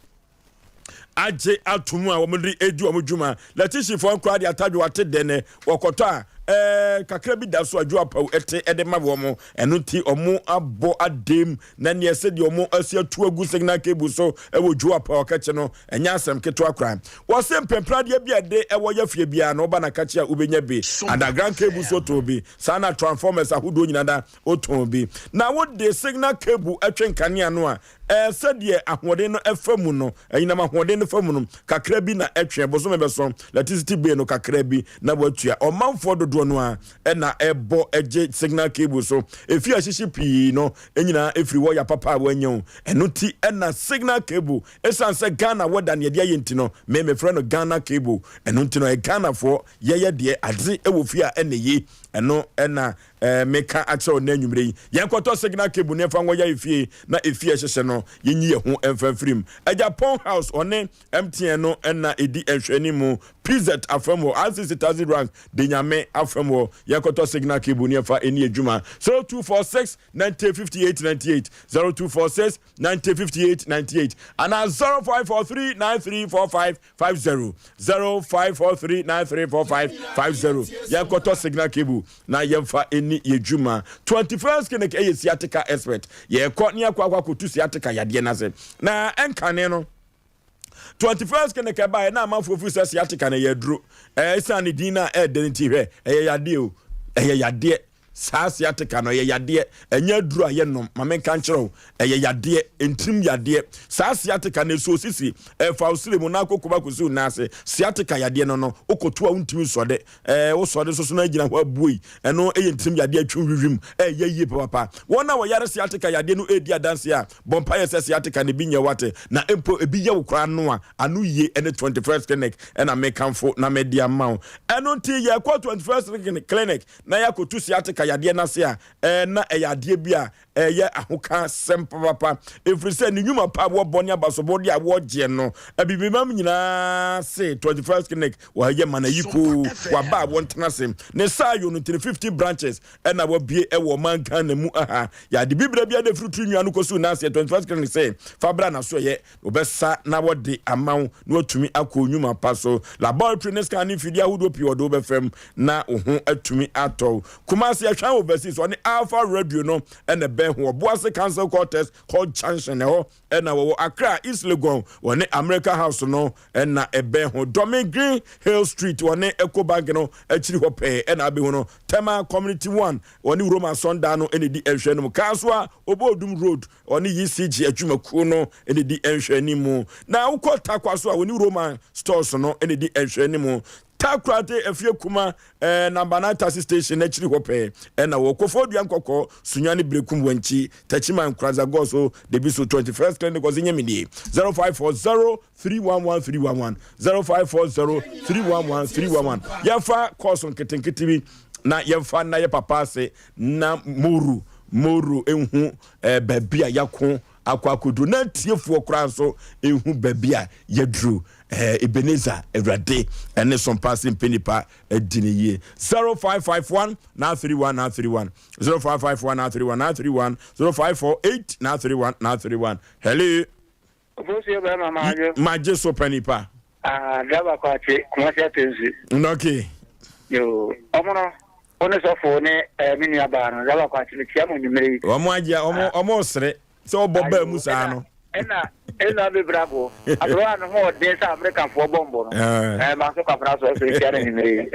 Speaker 1: agye atum a wɔn de edi wɔn dwuma. Electricianfoɔ nkoraa de atadwe wɔate dɛ nɛ wɔkɔtɔ a. ɛɛ kakra bi da so a Joe Apawu te de ma wɔn. Ɛno nti wɔn abɔ adem na neɛ sɛdeɛ wɔn asi atu agu signal cable so wɔ Joe Apawu akɛkye no, ɛnyɛ asɛm ketewa koraa. Wɔse mpɛmpradeɛ bi a ɛde ɛwɔ yafie biara no, woba n'akakye a wobɛnya bi. Underground cable so tɔn bi, saa na transformers ahodoɔ nyinaa da wotɔn bi. Na wode signal cable twe nkanea no a, Ɛɛ, sɛdeɛ ahoɔden no fa mu no, anyinam ahoɔden no fa mu no, kakra bi na ɛtwe, bosome bɛso, electricity bill no kakra bi na watua. Ɔmanfoɔ dodoɔ no ara na ɛbɔ gye signal cable so. Efie a ɛhyehye pii no nyinaa firi wɔya papa a wɔanya o. Ɛno nti na signal cable, ɛsiane sɛ Ghana wɔda na yɛde ayɛ nti no, me mefrɛ no Ghana cable. Ɛno nti no, ɛyɛ Ghanafoɔ yɛyɛ deɛ adze wɔ fie a ɛna ye. Ɛno na Eh, meka akyerɛ wo nnɛ anwummere yi, yɛnkɔtɔ signal cable na yɛmfa nkɔyɛ efie, na efie a ɛhyehyɛ no, yɛnyi yɛn ho mfa mfiri mu. Agya Pɔn House, ɔne MTN no na ɛdi nhwɛanim mu. PZ afam hɔ, RCC Taxi Rank, de Nyame afam hɔ. Yɛnkɔtɔ signal cable na yɛmfa ɛni adwuma. 0246 90 58 98, 0246 90 58 98, anaa 0543 93 45 50 0543 9345 50 yɛnkɔtɔ signal cable na yɛmfa ɛni yɛ dwuma. 21st clinic ɛyɛ sciatica expert. Yɛkɔ ne akɔ akɔ akɔtu sciatica yadeɛ no ase na ɛnkane no. 21st clinic ɛbaeɛ na amanfoɔ firi sɛ sciatica no ɛyɛ aduro, ɛsiane ne din no a ɛɛdɛ no nti. Hwɛ, ɛyɛ yadeɛ o, ɛyɛ yadeɛ. Saa sciatica no, ɛyɛ yadeɛ, ɛnyɛ aduro a yɛnom. Ma menka nkyerɛ wo, ɛyɛ yadeɛ, ntirim yadeɛ. Saa sciatica no, ɛsɔ sisi, ɛfa wo srɛ mu na akɔ kɔm akɔsi wo nan ase. Sciatica yadeɛ no no, wokɔto a wontumi nsɔde. Ɛɛ, wosɔde nso so na agyina hɔ abuei. Ɛno yɛ ntirim yadeɛ a ɛtwe wim, ɛyɛ yie papapa. Wɔn a wɔyare sciatica yadeɛ no redi adanseɛ a, bɔ mpaeɛ sɛ sciatica no ebi nyɛ wo ate, na mpo ebi yɛ wo koraa no a, ano yie ne 21st Clinic na mekamfo na mede ama wo. Ɛno nti yɛkɔ 21st Clinic na yɛakɔtu sciatica yadeɛ no ase a, ɛɛ, na ɛyɛ adeɛ bi a ɛyɛ ahokasɛm papapa, ɛfiri sɛ ne nnwuma pa a wɔbɔ ne abasobɔdeɛ a wɔgyeɛ no, Abibimam nyinaa se 21st Clinic wɔyɛ ma no ayikoo, waba a wɔntena ase. Ne saa yɔ no nti no, 50 branches ɛna wabue ɛwɔ ɔman Ghana mu aha. Yɛade bibire biara de firi tiri nwa no kɔsi wo nan aseɛ, 21st Clinic se fa bra n'asoɛeɛ. Wɔbɛsa na wɔde ama wo na woatumi akɔ wo nnwuma pa so. Laboratory ne scan ne mfidie ahodoɔ pii wɔde wo bɛfam na wo ho atumi atɔ wo. Kumasi Ahwan Overseas ɔne Alpha Radio no na ɛbɛn ho. Ɔboase Council Quarters Court Junction ɛhɔ na wɔwɔ. Accra East Legon wɔne America House no na ɛbɛn ho. Dome Green Hill Street wɔne Eco Bank no akyiri hɔ pɛɛ na abɛhu no. Tema Community 1 wɔne Roma Asɔndan no na ɛdi nhwɛ no mu. Kasoa Obodum Road Ɔne ECG adwumakuo no na ɛdi nhwɛanimu. Na wokɔ Tarkwa so a, wɔne Roman Stores no na ɛdi nhwɛanimu. Takoradi Afie Kuma eh, Number 9 Taxi Station n'akyiri hɔ pɛɛ ɛna wɔ Koforidua Nkɔkɔ, Sunyani Berekum Wankyi, Techiman Nkoranza Goso, Debiso 21st Clinic ɔse nyɛ me nie 0540 311 311 0540 311 311. Yɛmfa kɔɔso nketenkete bi na yɛmfa nna yɛ papa ase na Moro Moro nhu eh, baabi a yɛako akɔ akɔduru na atiefoɔ koraa nso nhu baabi a yɛduru. Eh, Ebenezer Awurade ɛne sompa ase mpɛ nipa adi ne yie. 0551 931 931 0551 931 931 0548 931 931. Hello.
Speaker 9: Ofosuo bɛrima madwo.
Speaker 1: Magye so pɛ nipa.
Speaker 9: Ah, driver kwakye, Kumasi Atensi.
Speaker 1: Okay.
Speaker 9: Yoo, ɔmo no, wo ne sɔfo ne eh, me nua baa no, driver kwakye, mekyia mo anwummere yi.
Speaker 1: Ɔmo agye, ɔmo, ah. ɔmo sere sɛ ɔbɔ baa mu saa no.
Speaker 9: Ɛna, ɛna bebree abo. Aberewa a ne ho ɔden sɛ Amerikafoɔ bɔmbo no. Eh, maa so kwapena so ɔsɛ ekyia no anwummere yi.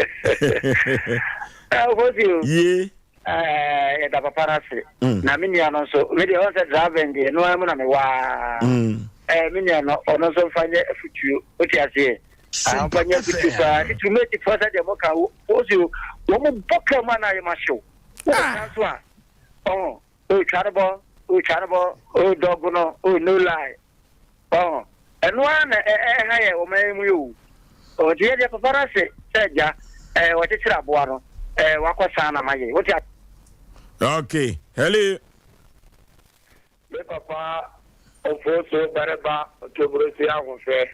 Speaker 9: Eh, Ofosuo.
Speaker 1: Yie.
Speaker 9: Ɛɛ yɛda papa no ase. Mm. Na me nua no nso, me deɛ ɔn sɛ driving deɛ ɛno ara mu na mewɔ aa. Mm. Ɛɛ me nua no, ɔno nso mfa nyɛ afutuo, wote aseɛ? Ah, mfa nyɛ afutuo paa. Ne tumatifoɔ sɛ deɛ moka, wo si wɔn mo bɔ kaa mu a na ayɛ ma hyew. Wɔ ah. nso a, ɔho, o twa no bɔ, o twa no bɔ, o dɔgo no, o no lie. Ɔho, ɛno ara na ɛha yɛ ɔman yi mu yi o. Ɔho, nti yɛdeɛ papa no ase sɛ agya, ɛɛ wɔkyekyere aboa no, ɛɛ wakɔ saa na mayɛ. Wote ase?
Speaker 1: Okay, hello.
Speaker 6: Me papa Ofosu barima Otoburosi Ahofɛ.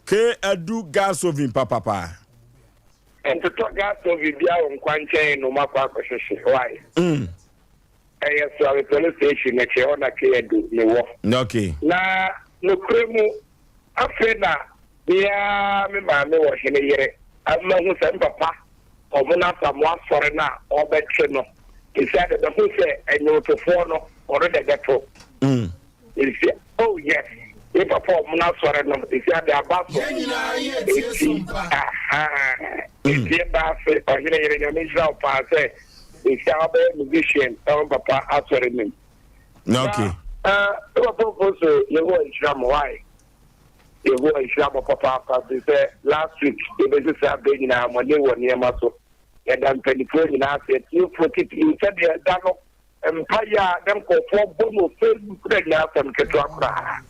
Speaker 1: K adu gas oven papapa.
Speaker 6: Ntotɔ gas oven biara wɔ nkwankyɛn na ɔmo akɔ akɔhyehye, why?
Speaker 1: Mm.
Speaker 6: Ɛyɛ Suame Police Station akyi hɔ na Keyadu me wɔ.
Speaker 1: Okay.
Speaker 6: Na nokorɛ mu, afei na me ara me maame wɔ hene yere. Mahu sɛ me papa. Ɔmo Asamoah asɔre no a ɔbɛtwe no, sesia de bɛhu sɛ nnwomtofoɔ no ɔno na ɛbɛto. Nti oh yes, me papa ɔmo asɔre no sesia de aba so. Eti ahaa, eti ɛda ase ɔhene yere Nyame nhyira wo paa sɛ sesia wabɛyɛ musician ɛwɔ me papa asɔre no mu.
Speaker 1: Okay.
Speaker 6: Na eh, me papa Ofosu Yehowa nhyira mo why? Yehowa nhyira mo papaapa firi sɛ last week yɛbɛsi saa berɛ nyinaa mo ani wɔ nneɛma so. Yɛda mpanimfoɔ nyinaa ase, atiefoɔ titiriw sɛdeɛ da no mpaeɛ a na nkurɔfoɔ bɔ no wɔ Facebook na nyɛ asɛm ketewa koraa.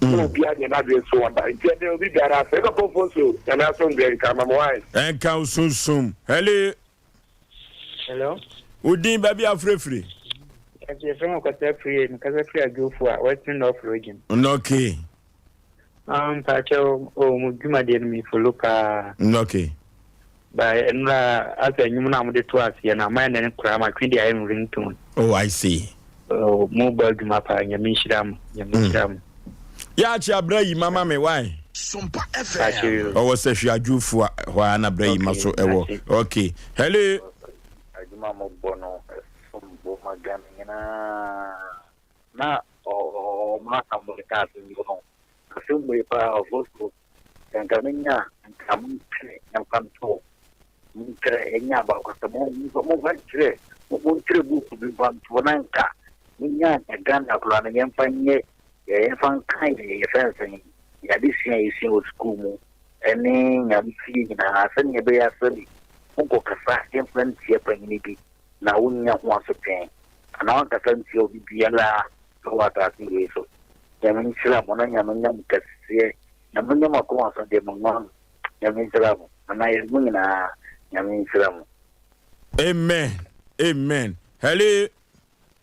Speaker 6: Na obiara nyɛ n'adwene so ɔda. Nti ɛdɛ obi biara ase. Ɛbɛkɔfoɔ so Nyame asomdwoeɛ nka ma mo ae.
Speaker 1: Ɛnka wo sunsum. Hello.
Speaker 15: Hello.
Speaker 1: Wo din baabi a wofrɛfiri?
Speaker 15: Ɛti yɛfrɛ me Kwasi Afriyie, mekasa firi Adwofo a Western North Region.
Speaker 1: Okay.
Speaker 15: Ah, mpakyɛw, oh, mo dwumadie no me follow paa.
Speaker 1: Okay.
Speaker 15: Ba nnura asɛ nnwom no a mode to aseɛ no ama ɛnɛ no koraa matwe de ayɛ me ringtone.
Speaker 1: Oh, I see.
Speaker 15: Oh, mo bɔ adwuma paa, nyame nhyira mo, nyame nhyira mo.
Speaker 1: Yɛ akye abra yi mama me why?
Speaker 5: Sompa FM.
Speaker 1: Ɔwɔ sɛ hwɛ adwofo hɔ a na bra yi ma so ɛwɔ. Okay. Hello.
Speaker 16: Adwuma mo bɔ no ɛsom bo ma Ghana nyinaa. Na ɔmo aka mo ka asɛm bi ho. Asɛm wei paa ɔfo so sɛ nka menya a nka montwerɛ mfa nto montwerɛ ɛnyɛ abakɔsɛm momfa nkyerɛ montwerɛ book bi mfa nto na nka menya nka Ghana koraa no yɛmfa nyɛ Yɛmfa nka yɛn yɛfrɛ no sɛn, yɛn adesua a yɛsua wɔ sukuu mu ne Nyame fie nyinaa sɛnea ɛbɛyɛ a sɛbi wonkɔkasa mfa ntia panyini bi na wonnya ho asotwee anaa woankasa ntia obi biara wɔ asase wei so. Nyame nhyira mo na Nyame nyɛ mo kɛseɛ. Nyame nyɛ mo akoma so deɛ mo nwa Nyame nhyira mo anaa yɛ mo nyinaa Nyame nhyira mo.
Speaker 1: Amen amen hello.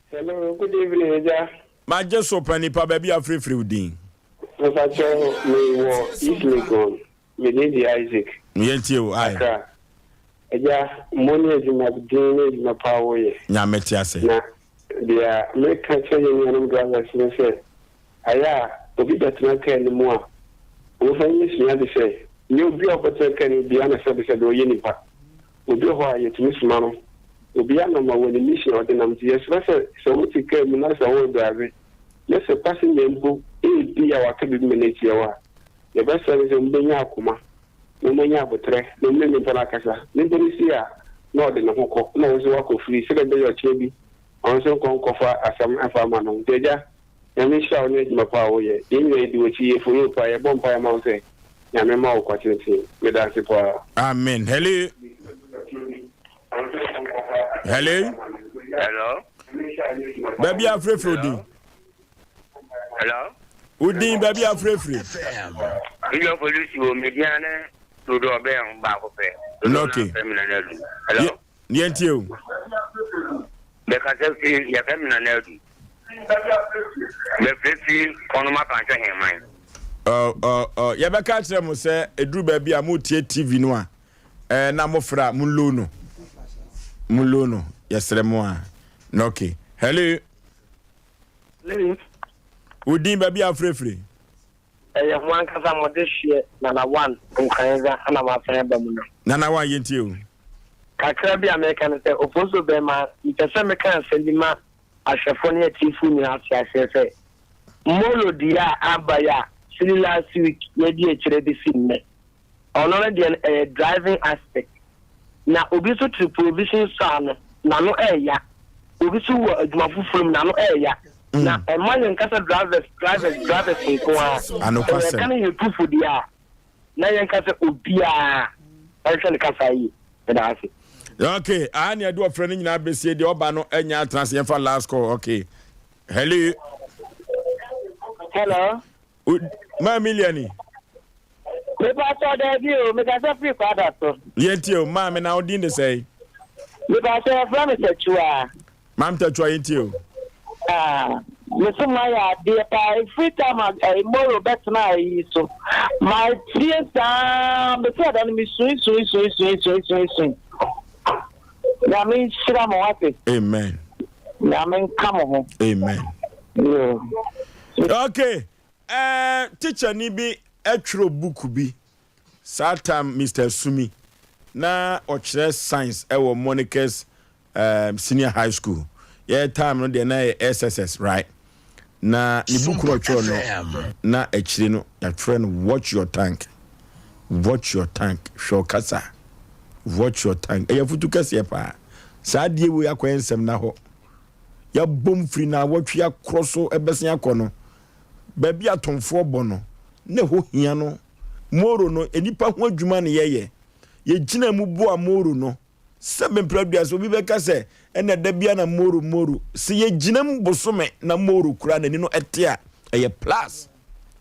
Speaker 17: Hello, good evening agya.
Speaker 1: Magye so pa nipa baabi a frɛfrɛ wo din.
Speaker 17: Mepakyɛw me wɔ East Legon, me din de Isaac.
Speaker 1: Yɛntie wo ae.
Speaker 17: Accra. Agya, mo ne adwuma den ne adwuma pa a woyɛ.
Speaker 1: Nyame te ase.
Speaker 17: Na deɛ meka kyerɛ yɛn nuanom drivers ne sɛ, ayɛ a obi bɛtena kaa no mu a, wɔmfa nyɛ suade sɛ, nyɛ obi a ɔbɛtena kaa no mu biara na sɛbesɛbe ɔyɛ nipa. Obi wɔ hɔ a yɛtumi soma no, obiara nam a wɔ ne mission a ɔde nam nti yɛsrɛ sɛ sɛ wote kaa mu na sɛ woredrive na sɛ passenger mpo ebi a waka biribi ma no atia wo a, yɛbɛsrɛ no sɛ mobɛnya akoma na moanya aboterɛ na mo ne nipa no akasa. Nipa no sie a na ɔde ne ho kɔ na wo nso woakɔ free sɛdeɛ ɛbɛyɛ ɔkyena bi ɔno nso nkɔ nkɔfa asɛm mfa mma no. Nti agya Nyame nhyira wo ne adwuma pa a woyɛ. Yɛn nyinaa yɛdi w'akyi, yɛ follow paa, yɛbɔ mpaeɛ ma wo sɛ Nyame mma wo kwa tenten. Medase paa.
Speaker 1: Amen. Hello. Hello.
Speaker 7: Hello.
Speaker 1: Baabi a frɛfrɛ odin.
Speaker 7: Hello.
Speaker 1: Odin baabi a frɛfrɛ.
Speaker 7: Mílíọ̀nù polisi wo media ne dodo ɔbɛn ho baako pɛ.
Speaker 1: Okay.
Speaker 7: Hello.
Speaker 1: Yɛntie o.
Speaker 7: Bɛkasa fi yɛfɛ mi nana adu. Bɛfrɛ fi kɔnoma panhwɛ hɛnman.
Speaker 1: Yɛbɛka akyerɛ mo sɛ ɛduru baabi a motie TV no a eh, na mofrɛ a monlow no. Monlow no. Yɛsrɛ mo a. Na okay. Hello.
Speaker 6: Hello.
Speaker 1: Wo din baabi a wofrɛfiri?
Speaker 6: Ɛyɛ mo ankasa mo dehyeɛ Nana One Nkoranza na masan aba mu no.
Speaker 1: Nana One yɛntie o.
Speaker 6: Kakra bi a meka ne sɛ Ofosuo Bɛɛma mepɛ sɛ meka asɛm bi ma ahwɛfoɔ ne atiefoɔ nyinaa te aseɛ sɛ Molo deɛ a aba yi a firi last week yɛadi akyire bɛsi nnɛ ɔno no deɛ no ɛyɛ driving aspect na obi nso te provision store ano n'ano ɛɛya obi nso wɔ adwuma foforɔ mu n'ano ɛɛya na ɛma yɛn kasa drivers drivers drivers nko ara sɛ yɛka no yɛ tufo deɛ a na yɛn kasa obiara ɛnhwɛ ne kasa yie meda ase.
Speaker 1: Okay, aha ne ɛde ɔfrɛ no nyinaa bɛsie deɛ ɔba no anya atena ase yɛmfa last call okay. Hello.
Speaker 18: Hello.
Speaker 1: Maa Miliani.
Speaker 18: Mepatɔ daabi o, mekasa firi Kwada so.
Speaker 1: Yɛntie o, maame na wo din de sɛe?
Speaker 18: Mepatɔ yɛfrɛ me Tatua.
Speaker 1: Maame Tatua yɛntie o.
Speaker 18: Ah, me so mayɛ adeɛ paa, ɛfiri time a eh, Moro bɛtena ayi so. Matie saa, mete ɛda no mesui sui sui sui sui sui sui. Nyame nhyira mo wate.
Speaker 1: Amen.
Speaker 18: Nyame nka mo ho.
Speaker 1: Amen.
Speaker 18: Yeah.
Speaker 1: Okay. Eh, teacher ni bi ɛtwerɛ book bi saa time Mr. Sumi. Na ɔkyerɛ science ɛwɔ Monica's um, senior high school. Yɛ time no deɛ na yɛ SSS right. Na ne book no ɔtwerɛ no na akyire no yɛatwerɛ no watch your tank. Watch your tank. Hwɛ ɔkasa. Watch your tank. Ɛyɛ afutu kɛseɛ paa. Saa adeɛ wei akɔyɛ nsɛm na hɔ. Yɛabom firi na awɔtwe akorɔ so ɛbɛsen akɔ no. Baabi atomfoɔ bɔ no na ɛhɔ hia no. Moro no, nnipa ho adwuma na yɛyɛ. Yɛgyina mu boa Moro no. Sɛ mprɛ aduasa obi bɛka sɛ ɛna da bia na Moro Moro. Sɛ yɛgyina mu bosome na Moro kura n'ani no ɛte a, ɛyɛ plus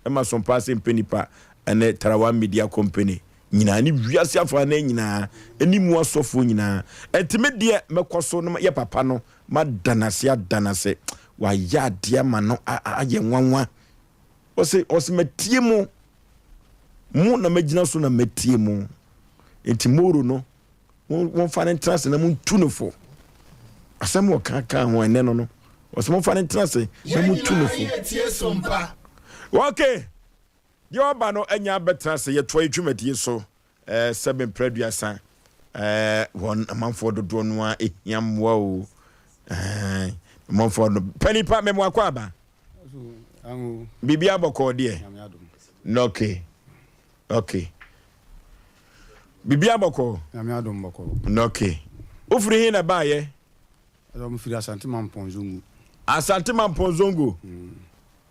Speaker 1: ɛma Sompaase mpɛ nipa ɛne Tarawa Media Company nyinaa ne wiase afanan nyinaa ɛne mu asɔfoɔ nyinaa. Ɛnti me deɛ mɛkɔ so na yɛ papa no mada no ase ada no ase. Wayɛ adeɛ ama no ayɛ nwanwa. Ɔse ɔse matie mo. Mo na magyina so na matie mo. Nti Moro no, momfa no ntena ase na montu no fo. Asɛm wɔ ka ka ho ɛnɛ no no. Ɔse momfa no ntena ase na montu no fo. Okay. Deɛ ɔba no anya abɛtena ase yɛtoa yɛ dwumadie so. Eh, sɛbe mprɛ aduasa eh, wɔn amanfoɔ dodoɔ no ara ehia mmoa o. Eh, amanfoɔ no pɛ nipa mɛmo akɔ aba. Biribi abɔkɔɔ deɛ. No, okay. Okay. Biribi abɔkɔɔ.
Speaker 14: Nyame adom bɔkɔɔ.
Speaker 1: No, okay. Wofiri he na baayɛ?
Speaker 14: Ɛdɔ mfiri Asante Mampɔn Zongo.
Speaker 1: Asante Mampɔn Zongo. Mm.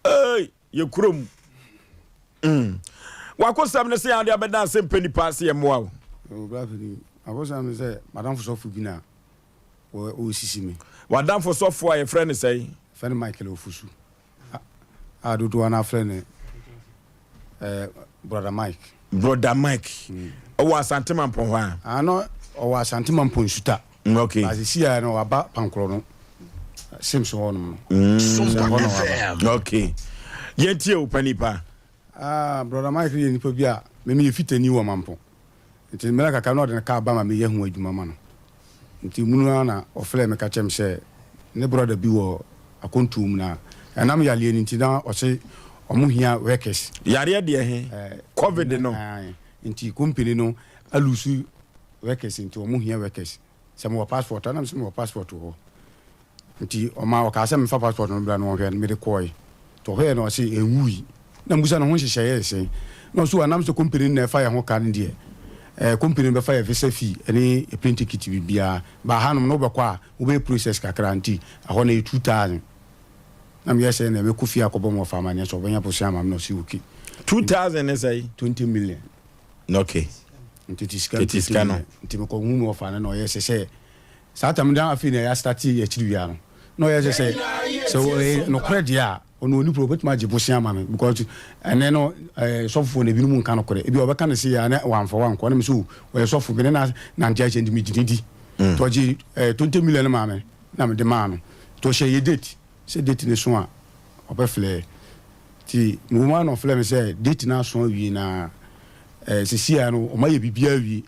Speaker 1: Hey. Yɛ kurom. Mm. Wakosɛm ne sɛ ade abɛda ase mpɛ nipa ase yɛ mmoa o.
Speaker 14: O bra fini. Akosɛm ne sɛ madamfo sɔfo bi na ɔresisi me.
Speaker 1: Wadamfo sɔfo a yɛfrɛ no sɛn?
Speaker 14: Yɛfrɛ no Michael Ofusu. A dodoɔ no afrɛ no eh, Brother Mike.
Speaker 1: Brother Mike. Ɔwɔ Asante Mampɔn hɔ a?
Speaker 14: Ah, no, ɔwɔ Asante Mampɔn Nsuta.
Speaker 1: Mm, okay.
Speaker 14: Ba sisi a no waba Pankorɔ no. Sims hɔ nom no. Mm. Sɛ hɔ na waba.
Speaker 1: Okay. Yɛntie wo panipa.
Speaker 14: Ah, Brother Mike yɛ nipa bi a me meyɛ fitani wɔ Mampɔn. Nti mmerɛ kakra na ɔde ne kaa ba ma meyɛ ho adwuma ma no. Nti mu no ara na ɔfrɛɛ me ka kyerɛɛ me sɛ ne brɔda bi wɔ akɔntuo mu na ɛnam yareɛ no nti na ɔse ɔmo hia workers.
Speaker 1: Yareɛ deɛ he? Covid no?
Speaker 14: Ae, nti company no alusu workers nti ɔmo hia workers. Sɛ mewɔ passport a, na mese mewɔ passport wɔ hɔ. Nti ɔmaa ɔkaa sɛ memfa passport no mbra na ɔnhwɛ no, mede kɔɔe. Nti ɔhwɛɛ no ɔse ɛnwui. Na mebisa no ho nhyehyɛeɛ yɛ sɛn? Na ɔse ɔnam sɛ company no na ɛfa yɛn ho ka no deɛ, ɛɛ company no bɛfa yɛn visa fee ne yɛn plane ticket biribiara. But hanom no wobɛkɔ a wobɛyɛ process kakra nti ɛhɔ no ɛyɛ 2000. Na meyɛ sɛ ɛnneɛ mɛkɔ fie akɔbɔ me wɔfa amaneɛ sɛ ɔbɛnya bosea ama me na ɔse okay.
Speaker 1: 2000 ne sɛn?
Speaker 14: 20 million.
Speaker 1: Okay.
Speaker 14: Nti tete sika no 20 million. Nti mekɔ hu me wɔfa no na ɔyɛ sɛ sɛ Saa tam no afei na yɛastate yɛ akyiri wia no na ɔyɛ sɛ sɛ sɛ ɔyɛ nokorɛ deɛ a ɔno onipa ɔbɛtumi agye bosea ama me because ɛnɛ no ɛɛ sɔfofoɔ no ebinom nka nokorɛ ebi ɔbɛka no se yɛ a na wamfa wankɔ na me so ɔyɛ sɔfo me ne na nante akyɛ nti megye ne di nti ɔgye ɛɛ 20 million no maa me na mede maa no nti ɔhyɛ yɛ date sɛ date no so a ɔbɛflɛ nti mewɔ mu a na ɔflɛ me sɛ date no aso awie na ɛɛ sisi a no ɔma yɛ biribiara awie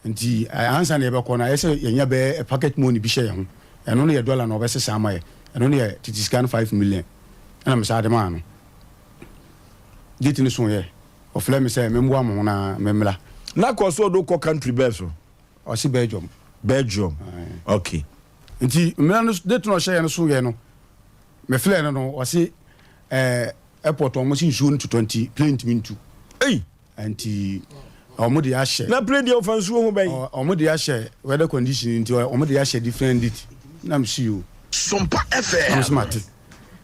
Speaker 14: Nti ansa na yɛbɛkɔ no, ayɛ sɛ yɛnya bɛyɛ pocket money bi hyɛ yɛn ho. Ɛno no yɛ dollar na ɔbɛsesa ama yɛ. Ɛno no yɛ tete sika no 5 million. Ɛna mesan de maa no. Date no soeɛ, ɔfrɛɛ me sɛ memmoa mo ho na memmra.
Speaker 1: Na kɔ so ɔde wo kɔ country bɛɛ so?
Speaker 14: Ɔse Belgium.
Speaker 1: Belgium, ok.
Speaker 14: Nti mmerɛ no, date no a ɔhyɛeɛ no soeɛ no, mefrɛɛ no no, ɔse ɛɛ airport wɔn se nsuo no totɔ nti plane ntumi ntu.
Speaker 1: Ei!
Speaker 14: Nti wɔn de ahyɛ.
Speaker 1: Na plane deɛ ɔfa nsuo ho bɛn.
Speaker 14: Wɔn de ahyɛ weather condition nti wɔn de ahyɛ different date na mi si o.
Speaker 5: Sompa FM.
Speaker 14: Na mi si ma te.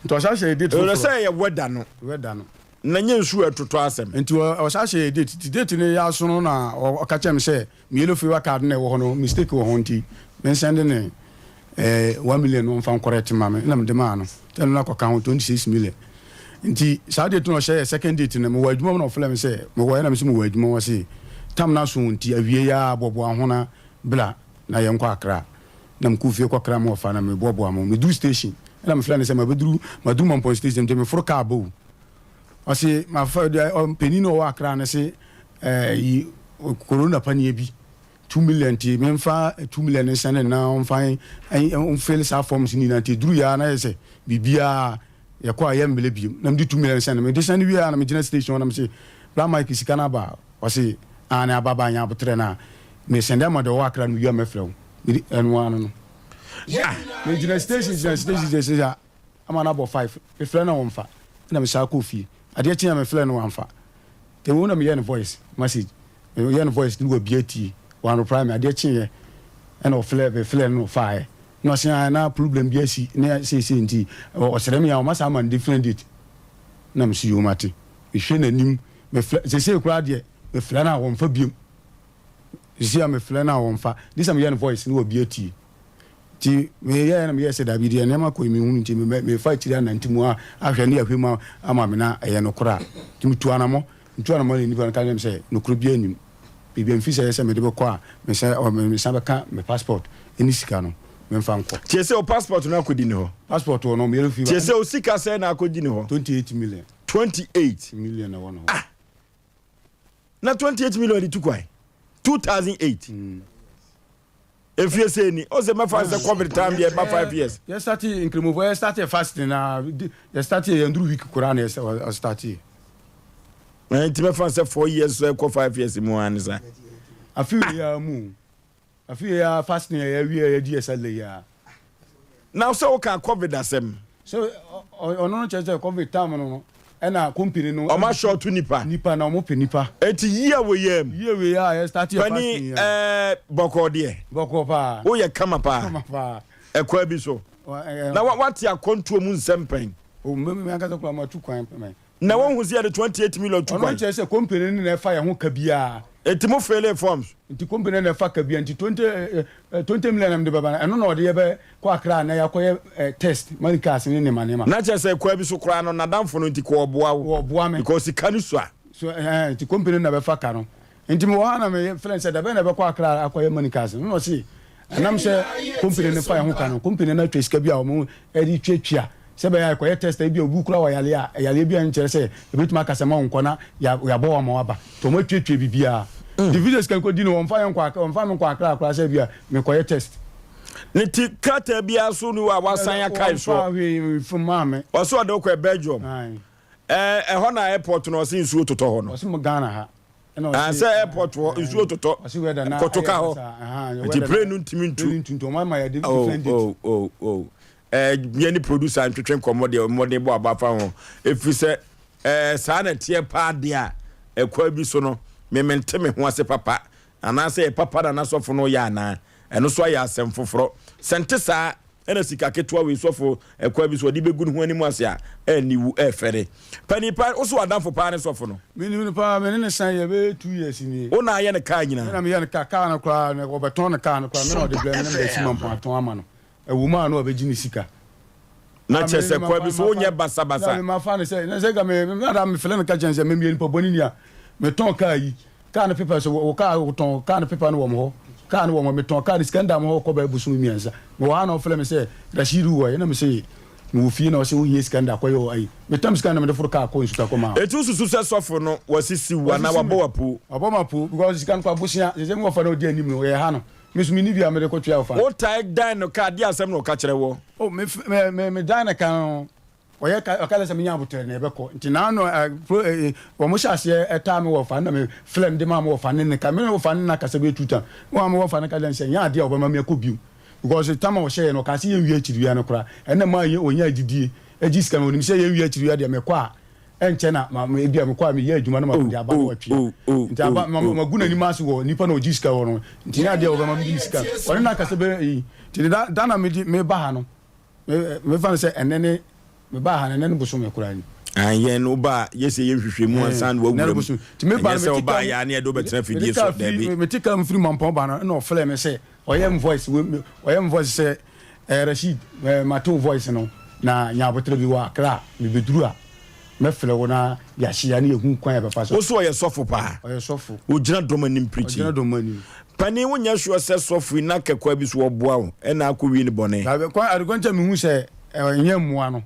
Speaker 14: Nti ɔsan hyɛ date foforɔ.
Speaker 1: Ɛwɔ sɛ ɛyɛ weather no.
Speaker 14: Weather no.
Speaker 1: Na nye nsuo ɛtotɔ asɛm.
Speaker 14: Nti ɔsan hyɛ date nti date no yɛ asono na ɔka kyerɛ mi sɛ mi yellow fever card na ɛwɔ hɔ no mistake wɔ ho nti me nsɛnde ne eh, 1 million no ɔmfa nkɔrɛte ma me na mede maa no. Nti ɛno no akɔka ho 26 million. Nti saa date no ɔhyɛ yɛ second date no, mewɔ adwuma mu na ɔfrɛ me sɛ mewɔ ɛna me sɛ mewɔ adwuma mu. Ɔse tam no aso nti awie yi ara boaboa ho na bla na yɛnkɔ Accra. Na mekɔɔ fie kɔkra me wɔfa na meboaboa mo. Meduru station ɛna mefrɛ no sɛ mabɛduru, maduru Mampɔn station nti meforo kaa ba o. Ɔse mafa panin no ɔwɔ Accra no se eh, yi corona paneɛ bi 2 million nti memfa 2 million nsɛne na ɔmfa ɔmfill saa forms no nyinaa. Nti ɛduru yɛ a na yɛ sɛ biribiaa yɛkɔ a yɛmmelɛ biom na mede 2 million sɛne. Mede sɛne wie a na megyina station hɔ na mese, "Bra Mike, sika no aba?" Ɔse, "Aane, aba ba, nya aboterɛ no a." Me sɛnde ama deɛ ɔwɔ Accra no mewie a mɛfrɛ wo. Mede ɛno ara no no. Ah! Megyina station gyina station gyina station a ama no abɔ five. Mefrɛ no a ɔmfa. Ɛna mesan kɔɔ fie. Adeɛ kyeeɛ a mefrɛɛ no wamfa. Nti ɛwɔ mu na meyɛɛ no voice message. Meyɛɛ no voice no wabue atie. Wanreply me. Adeɛ kyeeɛ ɛna ɔfrɛɛ mefrɛɛ no na ɔfaaɛ. Na ɔse ae na problem bi asi ne seisei nti ɔsrɛ me a ɔma saa ma no different date. Na mese yoo mate. Mehwɛ n'anim mefrɛ seisei koraa deɛ mefrɛ no a ɔmfa biom. Seisei a mefrɛ no a ɔmfa. Gye sɛ meyɛ no voice na wabue atie. Nti meyɛɛ na meyɛɛ sɛ dabi deɛ nneɛma kɔ yi menhunu nti mefa akyiri anante mu ahwɛ ne ahwɛ mu ama me na ɛyɛ nokorɛ a. Nti metu anamɔ, metu anamɔ na nnipa no ka kyerɛ me sɛ nokorɛ biara nnim. Baabi a mefiri sɛ ɛyɛ sɛ mede bɛkɔ a mesan mesan bɛka me passport ne sika no memfa nkɔ.
Speaker 1: Tie sɛ wo passport no akɔdi ne hɔ.
Speaker 14: Passport wɔ no meyere fi.
Speaker 1: Tie sɛ wo sika sɛn na akɔdi ne hɔ.
Speaker 14: 28 million.
Speaker 1: 28
Speaker 14: million na ɛwɔ ne hɔ.
Speaker 1: Ah! Na 28 million de tu kwan. 2008. Mm. Efie sɛ ni ɔsɛ mɛfa sɛ covid time deɛ ɛba 5 years.
Speaker 14: Yɛ start nkramofo yɛ start fasting na yɛ start yɛ nduru week koraa na yɛ start.
Speaker 1: Nti mɛfa sɛ 4 years so ɛkɔ 5 years mu ara ne sa.
Speaker 14: Afi wei ara mu. Afi wei ara fasting a yɛawie a yɛadi yɛ Saturday yi ara.
Speaker 1: Na sɛ woka covid asɛm.
Speaker 14: Sɛ ɔno no kyerɛ sɛ covid time no no ɛna company no.
Speaker 1: Ɔmo ashort nipa.
Speaker 14: Nipa na ɔmo pɛ nipa.
Speaker 1: Eti year wei ara mu.
Speaker 14: Year wei ara yɛ start yɛ fasting yi ara.
Speaker 1: Pani ɛɛ bɔkɔɔ deɛ.
Speaker 14: Bɔkɔɔ paa.
Speaker 1: Woyɛ kama paa.
Speaker 14: Kama paa.
Speaker 1: Ɛkwan bi so. Na wate akwantuo mu nsɛm pɛn.
Speaker 14: O me me ankasa koraa matu kwan pɛn.
Speaker 1: Na wohu sɛ yɛde 28 million tu kwan.
Speaker 14: Ɔno kyerɛ sɛ company no na ɛfa yɛn ho ka biara.
Speaker 1: Enti mo fillee forms?
Speaker 14: Nti company no na ɛfa ka biara nti 20 eh, 20 million na mede bɛba no ɛno na ɔde yɛ bɛ kɔ Accra na yɛakɔyɛ eh, test, money cars ne nneɛma nneɛma.
Speaker 1: Na kyerɛ sɛ kwan bi so koraa no nadamfo no nti kɔ ɔboa
Speaker 14: wo. Ɔboa me.
Speaker 1: Because sika no sua.
Speaker 14: So eh, nti company no na bɛfa ka no. Nti mewɔ hɔ a na me frɛ no sɛ dabɛn na ɛbɛkɔ Accra akɔyɛ money cars no na ɔse ɛnam sɛ company no fa yɛn ho ka no company no atwa sika bi a wɔn de tuatua sɛ ɛbɛyɛ a ɛkɔyɛ test a ebi a obi kura wɔ yareɛ a yareɛ bi a nkyerɛ sɛ ebetumi aka sɛ ma wo nkɔ na yɛabɔ wo ama waba nti wɔn atuatua biribiara nti visa sika nkɔdi no wɔmfa yɛn nkɔ Accra wɔmfa me nkɔ Accra koraa sɛ ebi a mekɔyɛ test.
Speaker 1: Ne ti krataa biara so ni wɔ a wasan akae soɔ.
Speaker 14: Wɔmfa hwee mfa maa me.
Speaker 1: Ɔse ɔde wo kɔɛ Belgium. Ɛɛ ɛhɔ na airport no ɔse nsuo totɔ hɔ no.
Speaker 14: Ɔse mo Ghana ha. Ɛna
Speaker 1: Ah,
Speaker 14: ɔse
Speaker 1: sɛ airport hɔ nsuo totɔ
Speaker 14: ɔse weather na
Speaker 1: kɔto ka
Speaker 14: ayɛ
Speaker 1: hɔ.
Speaker 14: saa ahan
Speaker 1: Nti
Speaker 14: weather
Speaker 1: plane
Speaker 14: na
Speaker 1: no ntumi ntu.
Speaker 14: plane ntu nti ɔmo ama yɛ
Speaker 1: Oh
Speaker 14: different date.
Speaker 1: oh oh oh. Ɛɛ yɛn ne producer ntwetwe nkɔmmɔ deɛ mmɔden bɔ aba fa ho. Ɛfiri sɛ ɛɛ saa na ɛteɛ paa deɛ a ɛkwan bi so no me mente me ho ase papa. Anaasɛ yɛ papa na n'asɔfo no yɛ anaa? Ɛno nso ayɛ asɛm foforɔ. Sɛ nte saa ɛna sika ketewa wei sɔfo ɛkwan bi so ɔde bɛgu ne ho anim ase a ɛnni wu ɛfɛre. Panin pa wo so w'adamfo paa ne sɔfo no?
Speaker 14: Menim no paa, me ne no san yɛ bɛyɛ 2 years nie.
Speaker 1: Wo na ayɛ ne kaa nyinaa?
Speaker 14: Me na meyɛ no kaa, kaa no koraa no ɔbɛtɔn ne kaa no koraa me na ɔde brɛ me na mede asi Mampong atɔn ama no. Ɛwɔ mu a na ɔbɛgye ne sika.
Speaker 1: Na kyerɛ sɛ kwan bi so wonyɛ basabasa.
Speaker 14: Dabi mafa no sɛ na sɛ nka me me na mefrɛ no ka kyerɛ no sɛ memeyɛ nipa bɔne ni a metɔn kaa yi kaa no pepa sɛ wo kaa wotɔn kaa no pepa no wɔ mo hɔ kaa no wɔ mo hɔ metɔn kaa no sika no da mo hɔ kɔ bɛyɛ bosome mmiɛnsa mewɔ ha na ɔfrɛ me sɛ Rashid wɔ he na mese mewɔ fie na ɔse wohia sika no de akɔyɛ wɔ ayi metam sika no na mede foro kaa kɔ nsuka kɔ maa
Speaker 1: Eti wosusu sɛ sɔfo no wasisi wo anaa
Speaker 14: wasisi
Speaker 1: wabɔ
Speaker 14: me
Speaker 1: wo apuo?
Speaker 14: wabɔ me apuo because sika no kɔ abosea sɛ sɛ me wɔfa no ɔdi anim no ɔyɛ ha no Me nso menni bi a mede kɔtua wo fa.
Speaker 1: Wotae dan no ka a, deɛ asɛm na ɔka kyerɛ woɔ?
Speaker 14: Oh, me, me, me, me dan no ka no, ɔyɛ ka, ɔka kyerɛ sɛ menya aboterɛ na yɛbɛkɔ. Nti na ano, eh, pro, eh, eh, wɔn hyɛ aseɛ ɛtaa me wɔ fa, na me frɛ no de maa me wɔ fa ne ne ka. Me ne wɔ fa ne no akasa bɛyɛ two times. Wɔn a me wɔ fa no ka kyerɛ no sɛ, ɛnyɛ adeɛ a ɔbɛma me akɔ bio. Because tam a ɔhyɛeɛ no, ɔkaa sɛ yɛnwie akyiriwia no koraa. Ɛna maa yɛ, ɔnyaa gyidie, gye sika no. Ɔnim sɛ yɛnwie akyiriwia deɛ, mekɔ a, ɛnkyɛ na ma ma ebia mekɔ a meyɛ adwuma na mede aba na watwea nti aba ma magu n'anim ase wɔ nipa na ɔgye sika wɔ no nti nyɛ adeɛ a wɔbɛma mede ne sika ɔne no akasa bɛ yi nti da da na mede meba ha no mefa no sɛ ɛnɛ ne meba ha no ɛnɛ ne bosome koraa ni.
Speaker 1: Yɛn no ba a yɛsɛ yɛ nhwehwɛ mu ansa na wawura mu ɛnyɛ sɛ ɔbaa yɛ a ne yɛde wobɛtena fidie so daabi.
Speaker 14: Mete kaa mu firi Mampɔn ba no ɛna ɔfrɛ me sɛ Ɔyɛ me voice we ɔyɛ me voice sɛ eh Rasheed eh mate wo voice no na nya aboterɛ bi wɔ Accra me bɛduru a mɛfrɛ wo na yɛahyia na yɛhu kwan a yɛbɛfa so.
Speaker 1: Wo so ɔyɛ sɔfo paa?
Speaker 14: Ɔyɛ sɔfo.
Speaker 1: Ɔgyina dɔm anim preaching?
Speaker 14: Ɔgyina dɔm anim.
Speaker 1: Panin wo nyɛ sure sɛ sɔfo yi na kɛkwa bi so ɔboa wo ɛna akɔ wie ne bɔne?
Speaker 14: Dabi kwan adekwan nti a mehu sɛ ɛnyɛ mmoa no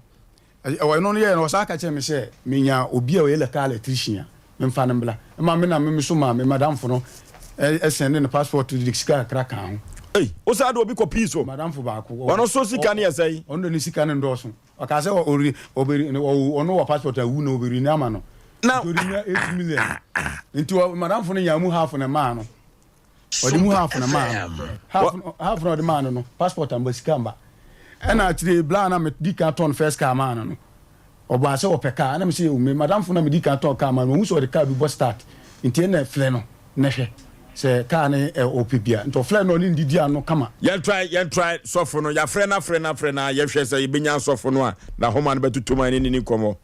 Speaker 14: Ɛno no yɛɛ no, ɔsan ka kyerɛɛ me sɛ menya obi a ɔyɛ local electrician a, memfa no mbra. Ɛma me na me nso maa me madamfo no sɛndee ne passport de sika kakra kaa ho.
Speaker 1: Ei, wo saa de obi kɔ pii so?
Speaker 14: Madamfo baako.
Speaker 1: Ɔno nso sika no yɛ sɛn?
Speaker 14: Ɔno de ne sika no ndɔɔso. Ɔkaa sɛ ɔre, ɔbɛ, ɔno wɔ passport a awu na ɔbɛrenew ama no.
Speaker 1: Na.
Speaker 14: Nti ɔde nya 8 million. Nti madamfo no nyaa mu half na ɛmaa no. Ɔde mu half na maa no. Half no half na ɔde maa no no passport amba sika amba. Ɛna akyire bla na me di kan tɔn first car maa no no. Ɔbaa sɛ ɔpɛ car ɛna me sɛ me madamfo na me di kan tɔn car maa no mahu sɛ ɔde car bi bɔ start nti ɛna frɛ no na hwɛ sɛ car no ɛ ɔpɛ bi a nti ɔfrɛ no ɔne no didi ano kama.
Speaker 1: Yɛn try yɛn try sɔfo no yafrɛ no afrɛ no afrɛ no a yɛhwɛ sɛ yɛbɛnya sɔfo no a n'ahoma no bɛtoto mu a yɛne no ni nkɔmmɔ.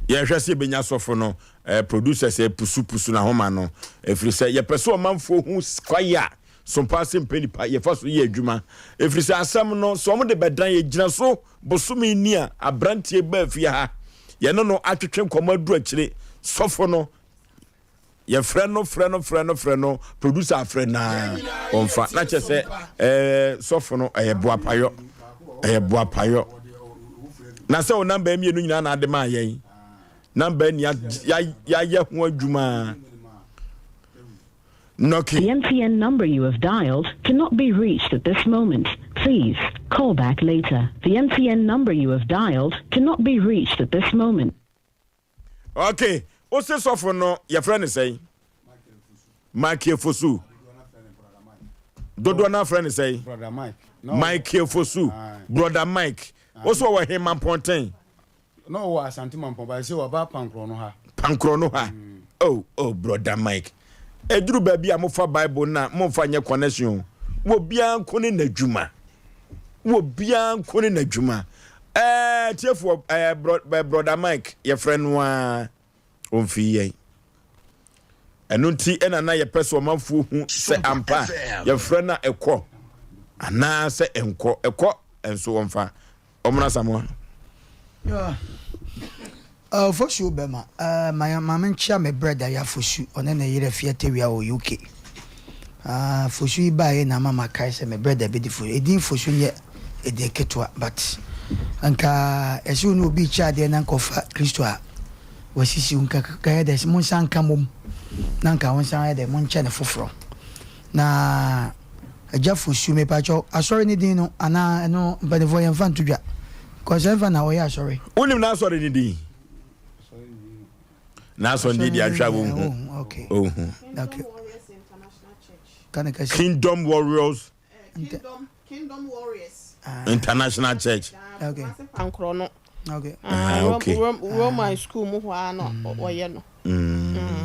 Speaker 1: Yɛhwɛ sɛ yɛbɛnya sɔfo no eh, producers eh, pusupusu n'ahoma no ɛfiri sɛ yɛpɛ sɛ ɔmanfoɔ hu kwae a sompa ase mpɛ nipa yɛfa so yɛ adwuma ɛfiri sɛ asɛm no sɛ wɔn de bɛdan yɛgyina so bosome ni a aberanteɛ baa fie ha yɛne no atwetwe nkɔmmɔ aduru akyire sɔfo no yɛfrɛ no frɛ no frɛ no frɛ no producer afrɛ naa ɔmfa na kyɛ sɛ ɛɛ sɔfo no ɛyɛ boapayɔ ɛyɛ boapayɔ na sɛ wo namba mmienu nyinaa na ade maa yɛn namba ni yɛayɛ ho adwuma nɔke.
Speaker 19: The MTN number you have dialed cannot be reached at this moment. Please call back later. The MTN number you have dialed cannot be reached at this moment.
Speaker 1: Ok, wo se sɔfo no yɛfrɛ no sɛn? Michael Fosu. Dodoɔ no afrɛ no sɛn? Michael Fosu, Brother Mike. Wo so ɔwɔ he Mampɔnten?
Speaker 14: Na ɔwɔ Asante Mampɔn, ba sɛ waba Pankorɔ no ha.
Speaker 1: Pankorɔ no ha. Oh, oh, Brother Mike. Ɛduru baabi a mofa Bible no a momfa nyɛ connection o. Wɔ biara nko ne n'adwuma. Wɔ biara nko ne n'adwuma. Ɛɛ tiefoɔ ɛɛ brɔ ɛɛ brɔda Mike yɛfrɛ no ara ɔmfii yɛn. Ɛno nti ɛna na yɛpɛ sɛ ɔmanfoɔ hu sɛ ampa yɛfrɛ no a ɛkɔ anaasɛ ɛnkɔ ɛkɔ nso wɔmfa ɔmono Asamoah.
Speaker 2: Yeah. Uh, Fosu bɛma uh, ma ma menkyea me brɛda ya Fosu ɔne ne yerɛ Afia Tawia wɔ UK. Uh, Fosu yi baeɛ na ama makae sɛ me brɛda bi de Fosu. Edin Fosu nyɛ edin ketewa but nka ɛsɛ wo ne obi rekyɛ adeɛ na nka ɔfa Kristo a wasisi wo nka ka yɛ dɛ monsan nka mmom na nka wo nsan yɛ dɛ monkyɛ no foforɔ na Agya Fosu mepakyɛw asɔre ne din no anaa ɛno mpanimfoɔ yɛmfa nto dwa cause ɛmfa na ɔyɛ asɔre.
Speaker 1: Wonim n'asɔre ne din? N'asɔre ne din deɛ ahwɛ a wonhu. Ohu. Kingdom Warriors
Speaker 4: Kingdom Warriors
Speaker 1: International Church.
Speaker 2: Okay.
Speaker 4: Pankorɔ no.
Speaker 2: Okay.
Speaker 1: Ah, okay.
Speaker 4: Roman school mu hɔ ara na wɔyɛ no.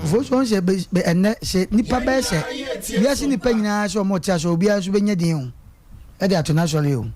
Speaker 2: Fosu ɔn sɛ ɛnɛ sɛ nipa bɛyɛ sɛ wiase nipa nyinaa sɛ ɔmo te asɔre obiara nso bɛnya din o ɛde ato n'asɔre o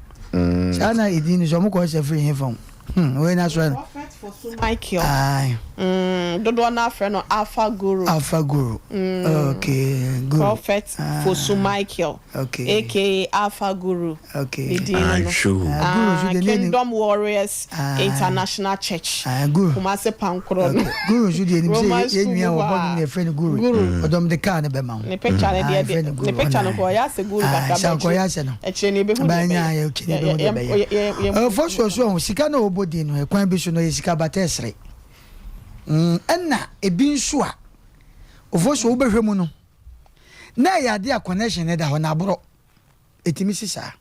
Speaker 2: saa na edin no sɛ ɔmo kɔ sɛ firi hefa o hmm wei n'asɔre no.
Speaker 4: Prophet Fosu Michael.
Speaker 2: Aye.
Speaker 4: Mm, dodoɔ no afrɛ no Alpha Guru.
Speaker 2: Alpha Guru. Mm. Okay, Guru.
Speaker 4: Prophet ah. Fosu Michael.
Speaker 2: Okay.
Speaker 4: Aka Alpha Guru.
Speaker 2: Okay.
Speaker 4: Ne din no no.
Speaker 2: Ah,
Speaker 4: ah, Kingdom Warriors ah. International Church.
Speaker 2: Ah, Guru.
Speaker 4: Kumasi Pankoro no.
Speaker 2: Okay. Guru nso deɛ nim sɛ yɛ nua wɔ hɔ nom na yɛfrɛ no Guru.
Speaker 4: Guru.
Speaker 2: Ɔdɔm de kaa no bɛma wo.
Speaker 4: Ne picture no deɛ de ne picture no kɔ ɔyɛ asɛ Guru kakra
Speaker 2: bɛ akyire. Sɛ asɛ no.
Speaker 4: Akyire no yɛbɛhu deɛ
Speaker 2: bɛyɛ. Akyire no yɛbɛhu deɛ bɛyɛ. Ɛfɔ soɔ so ɔho sika na ɔbɔ din no ɛkwan bi so no yɛ sika bata ɛsere. Ɛna ebi nso a ɔfɔ so wobɛhwɛ mu no na ɛyɛ adeɛ a connection no da hɔ na aborɔ. Ɛtumi si saa.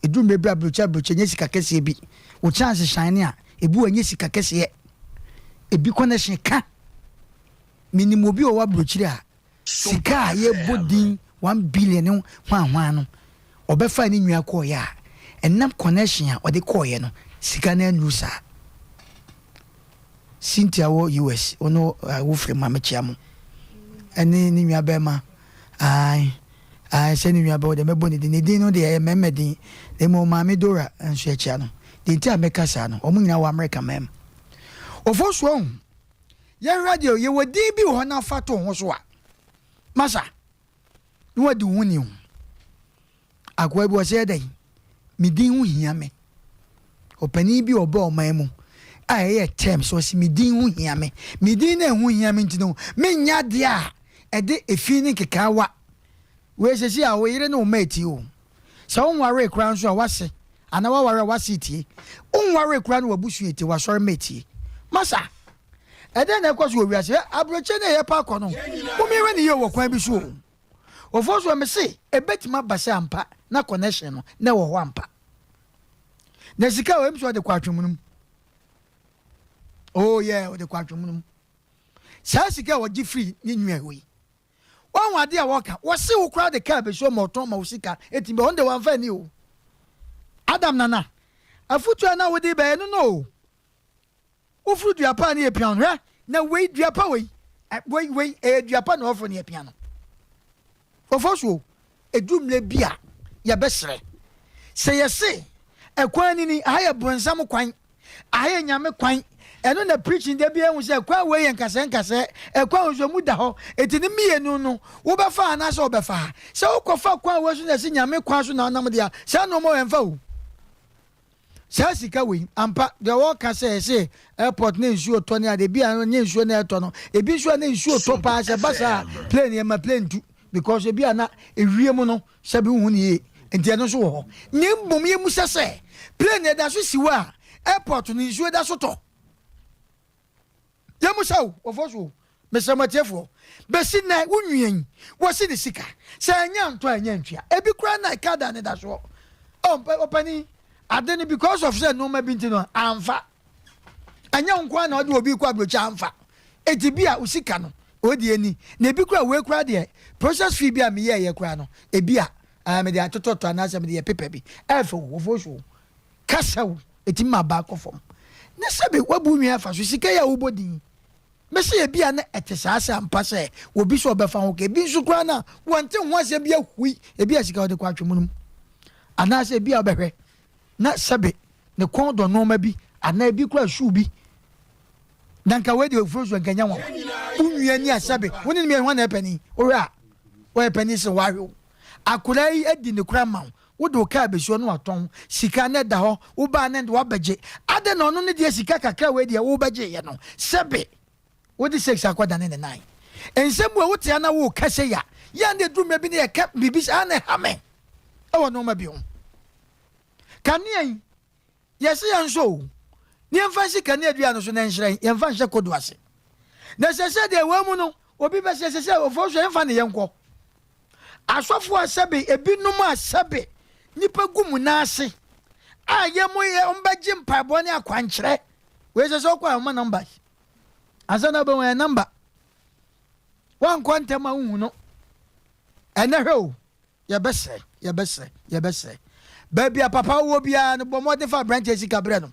Speaker 2: Ɛduru mmerɛ bi a aburokyi aburokyi ɛnyɛ sika kɛseɛ bi. Wo chance shine a, ebi wɔ ɛnyɛ sika kɛseɛ. Ebi connection ka. Menim obi a ɔwɔ aburokyire a sika a yɛbɔ din one billion ne hwan hwan no, ɔbɛfaa ne nua kɔɔeɛ a, ɛnam connection a ɔde kɔɔeɛ no, sika no annuru saa. Cynthia wɔ US, wo ne wo firi ma mekyea mo. Ɛne ne nua bɛrima, ae, ae, sɛ ne nua bɛrima deɛ mɛbɔ ne din, ne din no deɛ ɛyɛ mmarima din, na mmom maame Dora nso yɛkyea no. Deɛ nti a mɛka saa no, wɔn nyinaa wɔ Amerika man mu. Ofosuo ho, yɛhwɛ deɛ yɛwɔ din bi wɔ hɔ na fa to ho so a, masa, na wadi wo ho ni o. Akoa bi ɔsɛ dɛn? Me din ho hia me. Ɔpanin bi a ɔba ɔman mu a ɛyɛ term sɛ ɔse me din ho hia me. Me din na ɛho hia me nti no, menyɛ adeɛ a ɛde efi ne nkekaawa. Wei sɛsi a wo yere ne wo mma etie o. Sɛ wonwaree koraa nso a w'ase anaa w'aware a w'ase etie. Wonwaree koraa na w'abusua etie, w'asɔre mma etie. Masa, ɛdɛn na ɛkɔ so wɔ wiase? Hwɛ, aburokyire no a yɛpɛ akɔ no, momyɛhwɛ no yie wɔ kwan bi so o. Ɔfoɔ so mese ɛbɛtumi aba sɛ ampa na connection no na ɛwɔ hɔ ampa. Na sika a ɔyɛ sɛ ɔde kɔ atwemunum. Oh yeah, ɔde kɔ atwemunum. Saa sika a ɔgye firi ne nua hɔ yi. Wahu ade a wɔka? Wɔse wo koraa de kaa bɛsi hɔ ma ɔtɔn ma wo sika ɛtumi ba, ɔno deɛ wamfa anni o. Adam Nana, afutuo a na wode ba ɛno no o. Woforo dua pa a ne yɛpia no, hwɛ na wei dua pa wei, wei wei ɛyɛ dua pa na wɔforo ne yɛpia no. Wɔfɔ so o, ɛduru mmerɛ bi a yɛbɛsrɛ. Sɛ yɛse ɛkwan nini, aha yɛ bronsam kwan, Aha yɛ Nyame kwan. Ɛno na preaching da biara hu sɛ kwan wei yɛ nkasɛɛ nkasɛɛ, ɛkwan wei nso emu da hɔ. Enti ne mmienu no, wobɛfa ha anaasɛ wobɛfa ha. Sɛ wokɔfa kwan wei so na ɛse Nyame kwan so na wonam deɛ a, saa nnoɔma wei ɛmfa o. Saa sika wei, ampa, deɛ wɔka sɛ ɛse airport na nsuo tɔ ne ade, ebi a nyɛ nsuo na ɛtɔ no, ebi nso a na nsuo tɔ paa, sɛ ɛba saa a, plane yɛma plane tu because ebi a na ewiem no Sɛbi wonhu no yie nti ɛno nso wɔ hɔ. Na mmom yɛmmisa sɛ, plane no ɛda so si hɔ a airport no nsuo da so tɔ? Yɛmmisa o, wɔfoɔ so o, mesrɛ mo atiefoɔ, bɛsi nnɛ wo nua yi wɔsi ne sika sɛ ɛnyɛ antɔ a ɛnyɛ antua. Ebi koraa na ɛka da ne da soɔ. Oh, ɔpanin, ade no because of sɛ nneɛma bi nti no amfa. Ɛnyɛ wo nko ara na ɔde obi kɔ aburokyi amfa. Eti bi a wo sika no odi ani na ebi koraa wei koraa deɛ process fee bi a meyɛɛyɛ koraa no ebi a ɛɛ mede atotɔtɔ anaasɛ mede yɛ paper bi ɛɛfɛ o wɔfo so o kasa o etimi ma ba kɔ fam ne sɛbi wabu nwi afa so sika yi a wobɔ din mese ebi a na ɛte saa sɛ ampa sɛ obi sɛ ɔbɛfa ho ka ebi nso koraa na wɔnte ho asɛm bi ahui ebi a sika wɔde kɔ atwemu no mu anaasɛ ebi a ɔbɛhwɛ na sɛbe ne kɔn dɔ nnoɔma bi anaa ebi koraa shoe bi na nka wei deɛ ofuro so nka nya nwanwa wo nua ni a sɛbe wo ne no mmienu hwan na ɛyɛ panin wohwɛ a ɔyɛ panin sen wahwe wo akwadaa yi adi ne kora ma wo wode wo kaa bɛsi hɔ na watɔn sika na ɛda hɔ wobaa ne de wabɛgye adɛn na ɔno ne deɛ sika kakra wei deɛ wobɛgyeeɛ no sɛbe wode sex akɔdane ne nan nsɛm bu a wote a na woka sei a yɛ a na ɛduru mmerɛ bi na yɛka biribi saa na ɛha me ɛwɔ nnoɔma bi ho Kanea yi, yɛse yɛnsɔ o, na yɛmfa nsi kanea dua no so na ɛnhyerɛn, yɛmfa nhyɛ kodoɔ ase. Na ɛsɛ sɛ deɛ ɛwɔ mu no, obi bɛsɛ, ɛsɛ sɛ ofoɔ so yɛmfa ne yɛnkɔ. Asɔfoɔ a sɛbe, ebinom a sɛbe, nnipa gu mu nan ase, a yɛ mo yɛ, wɔn bɛgye mpaebɔ ne akwankyerɛ. Wei sɛ sɛ ɔkɔ a, ɔma namba. Ansa na wobɛhu ɛyɛ namba. Wankɔ ntɛm a wohu no. Ɛnɛ hwɛ o. Yɛbɛsrɛ, yɛbɛsrɛ, yɛbɛsrɛ. Baabi a papa wɔ biara no, bɔ mmɔden fa aberanteɛ sika brɛ no.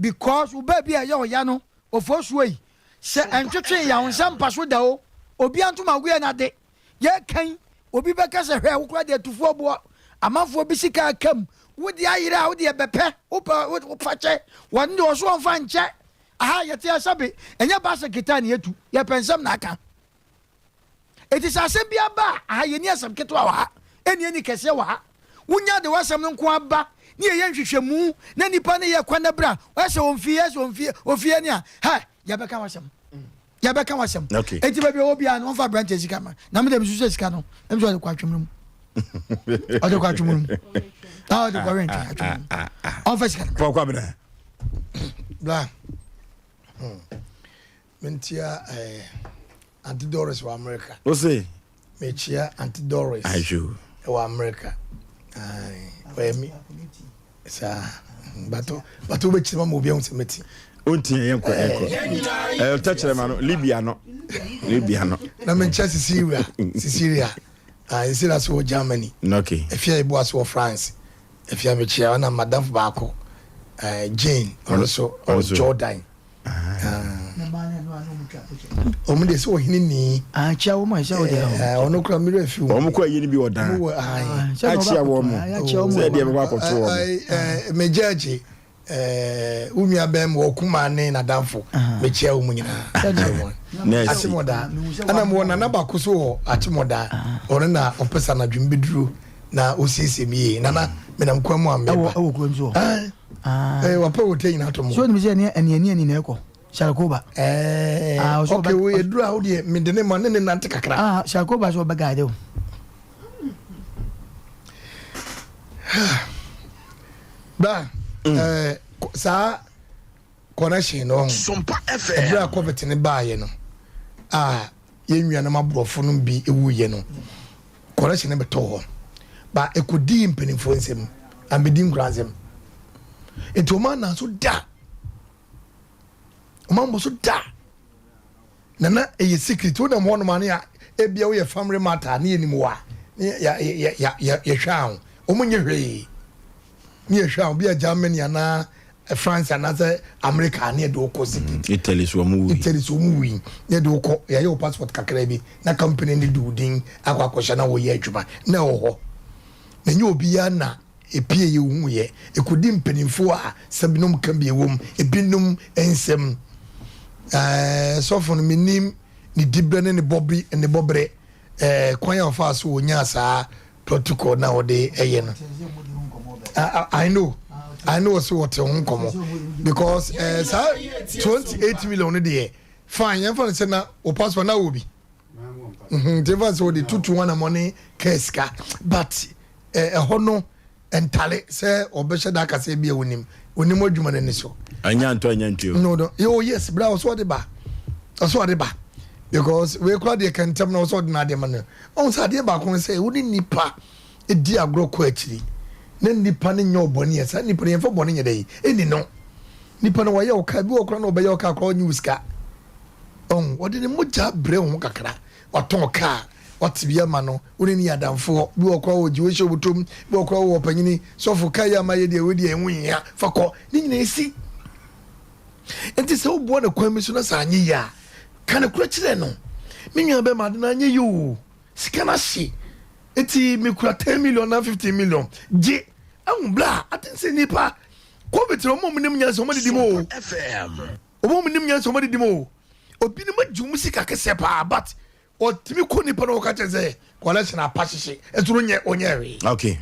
Speaker 2: Because wo baabi a ɛyɛ ɔya no, ofosuo yi, sɛ ɛntwetwe ya wo nsa mpa so da o. Obia nto ma woyɛ n'ade. Yɛka yi, obi bɛka sɛ hwɛ wo koraa deɛ atufoɔ boɔ, amanfoɔ bi sika aka mu, wo deɛ ayera a, wo deɛ bɛpɛ, wopɛ wo fa kyɛ, wɔn deɛ ɔso ɔmfa nkyɛ. Aha yɛte asabe, ɛnyɛ baasa kita na yɛtu, yɛpɛ nsɛm na aka. Enti sɛ asɛm bi aba a, aha yɛnni asɛm ketewa wɔ ha, ɛnni ani kɛseɛ wɔ ha. Wonya de w'asɛm no nko ara ba ne yɛyɛ nhwehwɛmu na nipa no yɛ kwan na bra, ɔyɛ sɛ ɔmfie, yɛ sɛ ɔmfie, ɔfie ne a, hɛ, yɛbɛka w'asɛm. Yɛbɛka w'asɛm.
Speaker 1: Okay.
Speaker 2: Enti baabi a ɔwɔ biara no, ɔmfa aberanteɛ sika ma. Na me deɛ mesu sɛ sika no, ɛm sɛ ɔde kɔ atwom no mu. Ɔde kɔ atwom no mu. Ah, ɔde kɔ wɛntwɛn atwom no mu. Ɔmfa sika no.
Speaker 1: Pɔkɔ abena.
Speaker 3: Bla. Hmm. Mentia eh, Auntie Doris wɔ America.
Speaker 1: O se?
Speaker 3: Mekyia Auntie Doris.
Speaker 1: Ayo.
Speaker 3: Wɔ America. Ɔyɛ mi. Saa. Bato bato wobɛkyerɛ ma ma obi ahu sɛ meti.
Speaker 1: Wonti yɛn kɔ yɛn kɔ. Ɛɛ ɔtɛkyerɛ ma no Libya no. Libya no.
Speaker 3: Na menkyia Cecilia. Cecilia. Ah, Cecilia so wɔ Germany.
Speaker 1: Okay.
Speaker 3: Efia Eboa so wɔ France. Efia mekyia ɔna madamfo baako. Eh, Jane ɔno so ɔwɔ Jordan. Wɔn deɛ sɛ ɔhene ni.
Speaker 2: Akyia wɔn a ɛsɛ wɔde
Speaker 3: ahɔ. Ɔno kura mi rɛ fi
Speaker 1: wɔn. Wɔn kɔ ayi ni bi wɔ dan. Akyia wɔn mo. Sɛ ɛdeɛ bɛkɔ akɔto
Speaker 3: wɔn. Mɛ gyɛɛgye wo nua bɛn mu ɔkumaa ne n'adamfo mekyia wɔn nyinaa. Akyemɔdaa ɛna mo wɔ nana baako so wɔ akyemɔdaa ɔno na ɔpɛ sɛ anadwo mbɛduro na osiesie mi yie nana menam kwan mu a meba.
Speaker 2: Ɛwɔ kurom so.
Speaker 3: Ah. Eh, wapɛ hotel nyinaa to mo.
Speaker 2: So nim sɛ ɛne ɛne ɛne ɛne na ɛkɔ Sharkoba.
Speaker 3: Eh, ah, okay, wo eduru a wo deɛ mede ne ma ne ne nante kakra.
Speaker 2: Ah, Sharkoba so ɔbɛ guide o.
Speaker 3: Ba, mm. eh, saa connection no ho.
Speaker 5: Sompa FM.
Speaker 3: Ɛberɛ a COVID ne baayɛ no, a yɛn nuanom aborɔfo no bi wuiɛ no. Correction no bɛtɔɔ hɔ ba ɛkɔdii mpanimfoɔ nsam, ambɛdi nkora nsam. Nti wɔn anan so da, wɔn ambɔ so da. Na na ɛyɛ secret, wonam hɔnom a ne ya ebia woyɛ family matter ne yɛnim wo a, ne ya ya ya ya yɛhwɛ a ho, wɔn nyɛ hwee. Ne yɛhwɛ a obi a Germany anaa France anaasɛ America ne yɛde wokɔ secret.
Speaker 1: Italy so wɔn wui.
Speaker 3: Italy so wɔn wui ne yɛde wokɔ yɛayɛ wo passport kakra bi na company ne de wo din akɔ akɔhyɛ na wɔyɛ adwuma na ɛwɔ hɔ. Na ɛnyɛ obiara na epie yɛ ohu yɛ ekodi mpanimfoɔ a sɛ binom ka bi ɛwom ebinom nsɛm ɛɛ sɔfo no menim ne dibrɛ ne ne bɔbi ne bɔbrɛ ɛɛ kwan a ɔfaa so wɔnyaa saa protocol na wɔde ɛyɛ no I know I know sɛ wɔte ho nkɔmɔ because ɛɛ saa 28 million no deɛ fine yɛn fa no sɛ na o passport na wɔ bi nti fa sɛ wɔde tutu wɔn anamɔ ne kɛɛ sika but ɛhɔ no ntale sɛ ɔbɛhyɛ da akasa bi a onim onim adwuma no ani so.
Speaker 1: Anya ntɔ anya ntuo.
Speaker 3: No no oh yes bra ɔsɔ ɔde ba ɔsɔ ɔde ba because wei kura deɛ kɛntɛm na ɔsɔ ɔde na adeɛ ma no ɔn sɛ adeɛ baako no sɛ wo ne nipa di agorɔ kɔ akyiri na nipa no nyɛ ɔbɔne yɛ saa nipa no yɛmfa bɔne nyɛ dɛ yi ɛni no nipa no wɔyɛ ɔka bi wɔ kora na ɔbɛyɛ ɔka kora ɔnye wo sika ɔn wɔde ne mogya brɛ wo ho kakra watɔn kaa wate bi ama no wo ne ne yɛ adamfoɔ bi wɔ kora wɔ gye wohyɛ wotom bi wɔ kora wɔ panyini sɔfo ka yi ama yɛ deɛ wei deɛ ɛho nhia fa kɔ ne nyina ɛsi nti sɛ woboa no kwan bi so na sɛ anyɛ yie a ka no korɛ kyerɛ no me nua bɛma ade no anyɛ yie o sika no ahye nti mekura 10 million na 15 million gye ahu bla ate sɛ nipa covid no ɔmo nim nyansa ɔmo didi mu o Ɔmo nim nyansa ɔmo adidi mu o. Obinom agye ɔmo sika kɛseɛ paa but ɔtumi kɔ nipa na ɔka kyerɛ sɛ collection apa hyehye ɛso no nyɛ ɔnyɛ hwee.
Speaker 1: Okay.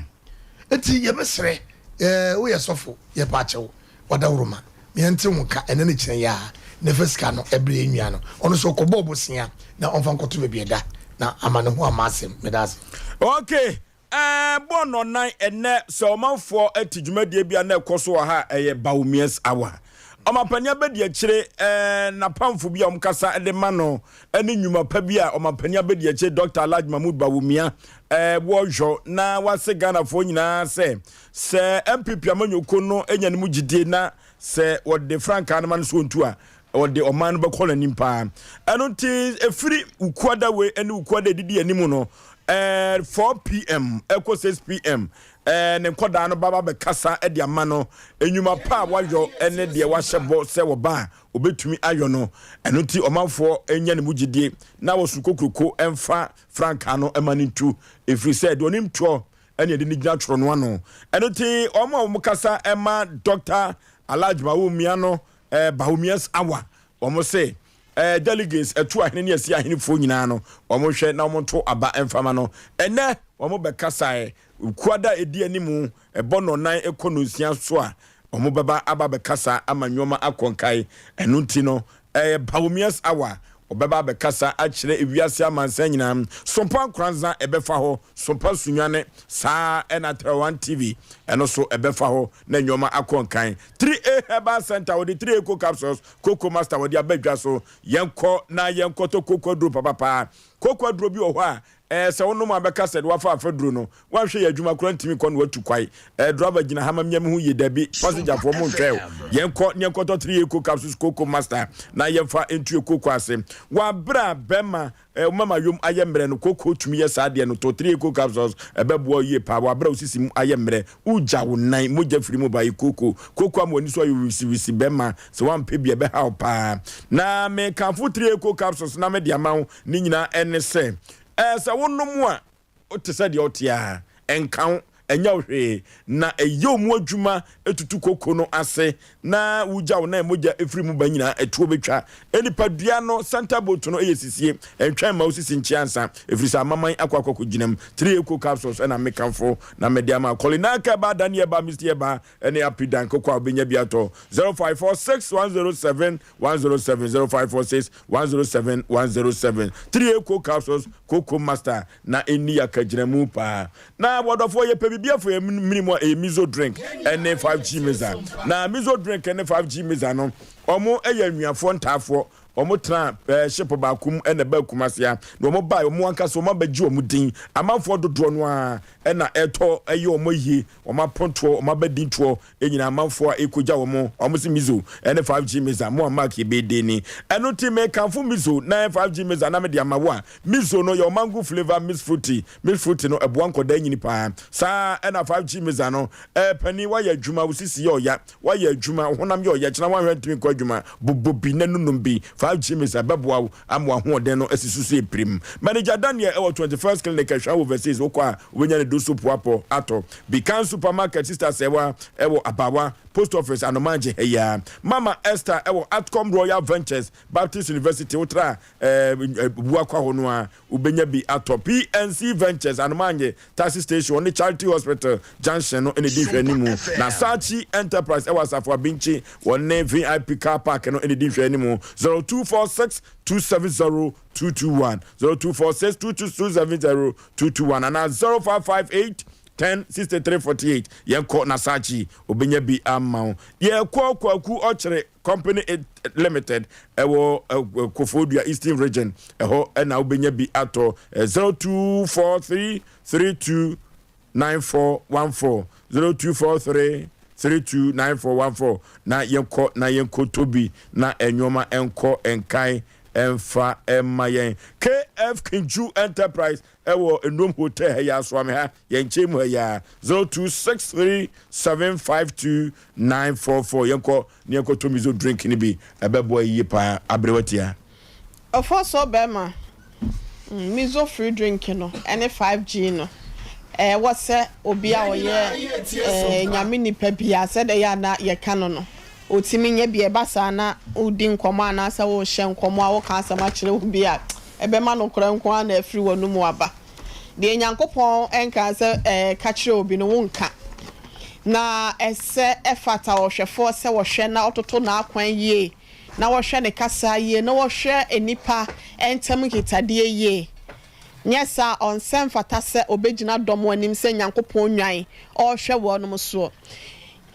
Speaker 3: Eti yɛbɛsrɛ ɛɛ woyɛ sɔfo yɛpa akyɛw wadawuroma yɛnte wo nka ɛnɛ ne kyerɛ yɛ a na fa sika no ɛbrɛ yɛn nua no ɔno nso ɔkɔbɔ ɔbosea na ɔmfa nkɔto baabi ɛda na ama ne ho ama asɛm meda ase.
Speaker 1: Okay Ɛɛ bɔ nnɔnnan ɛnnɛ sɛ ɔmanfoɔ te dwumadie bi a na ɛkɔ so wɔ ha a ɛyɛ Bawumia's Hour. Ɔmampanin abadiakyire ɛɛ n'apamfo bi a wɔkasa de ma no ɛne nnwuma pa bi a ɔmampanin abadiakyire Dr. Alhaji Mahmood Bawumia ɛɛ wɔhwɛ na wase Ghanafoɔ nyinaa sɛ sɛ NPP amanyɔkuo no nya ne mu gyidie na sɛ wɔde frankaa no ma no so ɔntu a Ɔde ɔman no bɛkɔ n'anim paa. Ɛno nti, ɛfiri Wukuada wei ne Wukuada ɛdidi anim no, 4 pm ɛkɔ 6 pm, ne nkɔdaa no baba bɛkasa de ama no nnwuma pa a wayɔ ne deɛ wahyɛ bɔ sɛ wɔba a ɔbɛtumi ayɔ no. Ɛno nti, ɔmanfoɔ nya ne mu gyidie na wɔso kokuroko mfa frankaa no ma no ntu, ɛfiri sɛ deɛ ɔnim toɔ ɛne ɛde no gyina twerɛ no ano. Ɛno nti, wɔn a wɔkasa ma Dɔkta Alhaji Bawumia no eh, Bawumia's hour, wɔn se eh, delegates ɛto ahene ne asi ahenefoɔ nyinaa no, wɔn hwɛ na wɔn to aba mfama no. Ɛnɛ wɔn bɛkasa ɛ, kuada ɛdi anim ɛbɔ nnɔnan ɛkɔ nnɔnsia so a, wɔn bɛba aba bɛkasa ama nneɛma akɔ nkae. Ɛno nti no, ɛyɛ Bawumia's hour, wɔbɛba abɛkasa akyerɛ ewiase amansan nyinaa. Sompa Nkoranza ɛbɛfa hɔ, Sompa Sunyane, saa ɛna Terawan TV ɛno so ɛbɛfa hɔ. na nneɛma akɔ nkan. 3A Herbal Center wɔde 3A Eco Capsules, Cocoa Master wɔde aba dwa so. Yɛnkɔ na yɛnkɔtɔ kooko aduro papapaa. Kooko aduro bi wɔ hɔ a, ɛɛ sɛ wonom a bɛka sɛ de wafa afaduro no. Woanhwɛ yɛ adwuma koraa ntumi kɔ na watu kwae. Ɛɛ driver gyina ha ma menyɛ me ho yie, dabi, passengerfoɔ mo nhwɛ o. Yɛnkɔ na yɛnkɔtɔ 3A Eco Capsules, Cocoa Master na yɛmfa ntu yɛ kooko ase. Wɔ abere a bɛrima Eh wo mama yom ayɛ mmerɛ no kooko tumi yɛ saa adeɛ no tɔ 3 eco capsules ɛbɛboa wo yie paa wɔ aberɛ a wo sisi mu ayɛ mmerɛ wo gya wo nan mogya firi mu ba yɛ kooko kooko ama w'ani so ayɛ wisiwisi bɛma sɛ woampɛ bi ɛbɛha wo paa na me kamfo 3 eco capsules na me de ama wo ne nyinaa ɛne sɛ eh sɛ wo nom a Wote sɛ deɛ wote ara, ɛnka wo, ɛnyɛ wo hwee, na ɛyɛ wo mu adwuma tutu koko no ase, na wogya wo nan mogya firi mu ba nyinaa, ɛtoɔ bɛtwa. Nipadua no center bolt no yɛ sisie, ɛntwɛn mma wo sisi nkye ansa, ɛfiri sɛ amaman akɔ akɔ akɔgyina mu. 3 Eco capsules na mekamfo na mede ama wo. Kɔlinaka ɛbaa, Dani ɛbaa, Misty ɛbaa, ɛne Apidan koko a wobɛnya bi atɔ. 0546 107 107 0546 107 107 3 Eco capsules Cocoa Master na ɛnni akagyinamu paa. Na wɔdɔfoɔ yɛpɛ biribi afa yɛn mene mu a ɛyɛ miso drink ɛne 5G mixer. Na miso drink ne 5G mixer no wɔn yɛ anuafoɔ ntaafoɔ. Wɔn tenaa ɛɛ ship baako mu ɛna ɛbaa Kumasi ha. Na wɔn baeɛ, wɔn ankasa wɔn abɛgye wɔn din. Amanfoɔ dodoɔ no ara ɛna ɛtɔ ɛyɛ wɔn ayie, wɔn apontoɔ, wɔn abadintoɔ nyinaa amanfoɔ a ɛkɔgya wɔn. Wɔn se Mizo ɛne 5G Meza, mo a Mark yɛ bɛyɛ den ni. Ɛno nti mekamfo Mizo na 5G Meza na mede ama wo a, Mizo no yɛwɔ mango flavour, mixed fruity. Mixed fruity no ɛboa nkɔdaa nyini paa. Saa ara ɛna 5G Meza no, ɛɛ panin woayɛ adwuma, wo sisi yɛ ɔya, Woayɛ adwuma, wo honam yɛ ɔyɛ, kyena woanhwɛ ntumi nkɔ adwuma, bobɔ bi na nunom bi, 5G mix ɛbɛboa wo ama w'ahoɔden no asi so sɛ pirim. Manager Daniel ɛwɔ 21st Clinic Ɛhwa Overseas, wokɔ a wobɛnya ne do soap apɔ atɔ. Bikan Supermarket Sister Sɛwa ɛwɔ Abawa Post Office Anomaagye ha yi ara. Mama Esther ɛwɔ Atcom Royal Ventures Baptist University, wotra ɛɛ Buakwa hɔ no ara wobɛnya bi atɔ. PNC Ventures Anomaanye Taxi Station ɔne Charity Hospital Junction no na ɛdi nhwɛanimu, na Sachi Enterprise ɛwɔ Asafo Abinkyi wɔne VIP Car Park no na ɛdi nhwɛanimu. 0246 270 221, 0246 270 221 anaa 0558 10 63 48. Yɛnkɔ na Sachi ɔbɛnya bi ama wo. Yɛkɔ Kwaku Ɔkyere Company Limited ɛwɔ Koforidua Eastern Region, ɛhɔ ɛna wobɛnya bi atɔ. 0243 32 9414, 0243 32 9414, na yɛnkɔ na yɛnkɔtɔ bi na nneɛma nkɔ nkan ɛmfa ɛma yɛn. KF Kinju Enterprise ɛwɔ Nnuom Hotel ha yi Asoame ha yɛn nkyɛn mu ha yi ara, 0263 752 944. Yɛnkɔ na yɛnkɔtɔ miso drink no bi, ɛbɛboa yie paa. Aberewa tia.
Speaker 4: Ɔfɔ sɔ bɛrima miso free drink no ɛne 5G no ɛwɔ sɛ obi a ɔyɛ Nyame nipa biaa sɛdeɛ ɛyɛ a na yɛka no no ɔtumi nya bi. Ɛba saa na wodi nkɔmmɔ anaasɛ worehyɛ nkɔmmɔ a woka asɛm akyerɛ obi a ɛbɛma nokorɛ nko ara na afiri w'anomu aba. Deɛ Nyankopɔn nkaa sɛ ka kyerɛ obi no, wonka. Na ɛsɛ ɛfata ɔhwɛfoɔ sɛ ɔhwɛ na ɔtoto n'akwan yie, na ɔhwɛ ne kasa yie, na ɔhwɛ nnipa ntam nkitadeɛ yie. Nyɛ saa a, ɔnsɛ mfata sɛ ɔbɛgyina dɔm anim sɛ Nyankopɔn nnwan ɔrehwɛ wɔnom soɔ.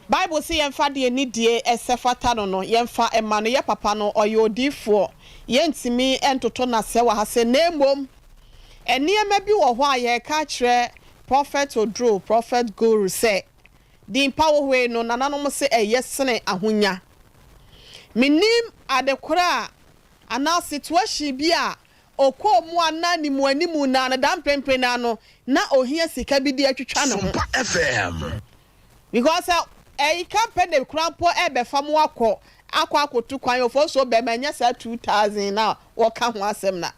Speaker 4: Bible se yɛmfa deɛ nidie ɛsɛ fata no no, yɛmfa mma no. Yɛ papa no, ɔyɛ odiyifoɔ. Yɛntumi ntoto no asɛ wɔ ha se, na mmom Nneɛma bi wɔ hɔ a yɛreka akyerɛ Prophet Oduro, Prophet Guru sɛ, Din pa wɔ hɔ yi no, nananom se ɛyɛ sene ahonya. Mennim adekorɔ a anaa situation bi a ɔkɔɔ mu a na animuanimu no ara no, da mprempren ara no, na ɔhia sika bi de atwitwa ne ho.
Speaker 5: Sompa FM.
Speaker 4: Because sɛ ɛyi company koraa mpo ɛbɛfa mo akɔ akɔ akɔtu kwan ofosuo bɛma ɛnyɛ saa 2000 no a wɔka ho asɛm na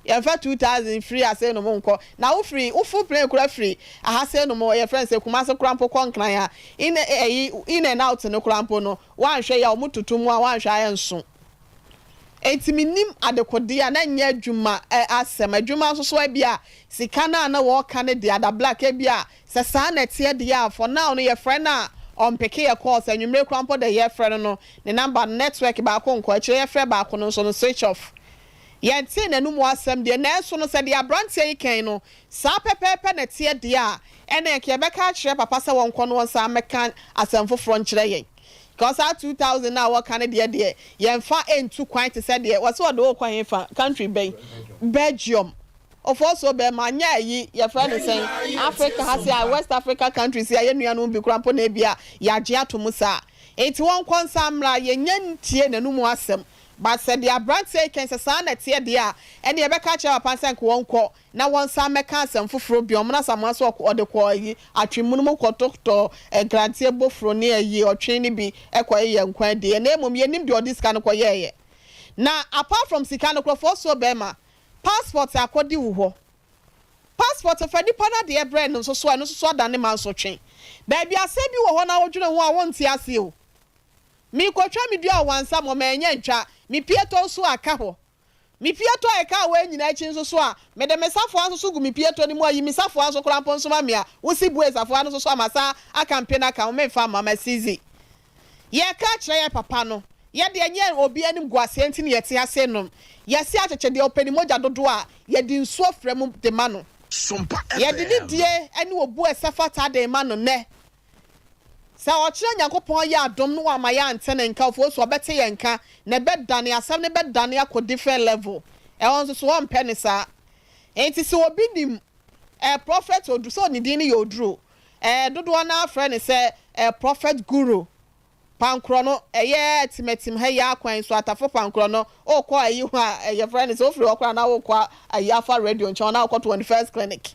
Speaker 4: yɛmfa 2000 firi ase nom nkɔ na wofiri wofo plane koraa firi aha se nom yɛfrɛ no sɛ Kumase koraa mpo kɔ Nkran a in ɛyi in and out no koraa mpo no woanhwɛ yɛ a wɔn toto mu a woanhwɛ a ɛnso. Enti mennim adekodeɛ a na ɛnyɛ adwuma asɛm. Adwuma nso so ebia sika no a na wɔreka no deɛ ada black ebia sɛ saa na ɛteɛ deɛ a for now no yɛfrɛ no a ɔmpeke yɛ calls anwummere koraa mpo deɛ yɛfrɛ no no ne number no network baako nkɔ akyire yɛfrɛ baako no nso no switch off. Yɛntee n'anum asɛm deɛ nanso no sɛ deɛ abranteɛ yi kan no saa pɛpɛɛpɛ na ɛteɛ deɛ a ɛnneɛ nka yɛbɛka akyerɛ papa sɛ wɔnkɔ na wɔnsan mmɛka asɛm foforɔ nkyerɛ yɛn. Because saa 2000 no a wɔka no deɛ deɛ yɛnfa ntu kwan te sɛ deɛ wɔse wɔde wo kɔ hefa country bɛn Belgium Ofosuo bɛɛma nyɛ ayi yɛfrɛ no sɛn Africa ha se a West Africa countries yi a yɛn nuanom bi koraa mpo na ebia yɛagye ato mu saa nti wɔnkɔ nsa mmra yɛnya ntie n'anomu asɛm but sɛ deɛ abranteɛ yi kɛn sɛ saa na ɛteɛ deɛ a ɛneɛ yɛbɛka akyerɛ papa no sɛ nka wɔnkɔ na wɔnsan mmɛka asɛm foforɔ bio. Ɔmena Asamoah nso ɔde kɔɔ ayi atwe-mono mu kɔtotɔɔ nkranteɛ bofuro ne ayi ɔtwe no bi kɔyeyɛɛ nkwan diiɛ. Na mmom yɛnnim deɛ ɔde sika no kɔyɛeɛ. Na apart from sika no nkurɔfoɔ soɔ bɛrima, passport akɔdi wo hɔ. Passport fa nipa no adeɛ brɛ no nso so a, ɛno nso so adane mansotwe. Baabi asɛm bi wɔ hɔ na wodwene ho a wonte aseɛ o. Merekɔtwa me dua wɔ Wansa mɔ, manya ntwa. Me pieto nso aka hɔ. Me pieto a ɛkaa wei nyinaa akyi nso so a, mede me safoa nso so gu me pieto no mu a, yi me safoa nso koraa mpo nso ma me a, wosi bue safoa no nso so a, masan aka mpe no aka ho, memfa mma, masizi. Yɛreka akyerɛ yɛn papa no, yɛ deɛ ɛnyɛ obi animguaseɛ nti na yɛte ha sei nom. Yɛse akyekye deɛ ɔpɛ ne mogya dodoɔ a, yɛde nsuo fra mu de ma no. Yɛde nidie ne obu a ɛsɛ fata de rema no nnɛ. Sɛ ɔkyena Nyankopɔn yɛ adom na wama yɛante ne nka of course ɔbɛte yɛn nka na ɛbɛdane, asɛm no bɛdane akɔ different level. Ɛhɔ nso so ɔmpɛ no saa. Enti sɛ obi nim eh, Prophet Oduro, sɛ ne din no yɛ Oduro, eh, dodoɔ no ara frɛ no sɛ eh, Prophet Guru. Pankorɔ no, ɛyɛ atimatim ha yi ara kwan so, Atafo Pankorɔ no, wokɔ ayi hɔ a, yɛfrɛ no sɛ wofiri hɔ koraa na wokɔ ayi afa radio nkyɛn hɔ na wokɔ 21st Clinic.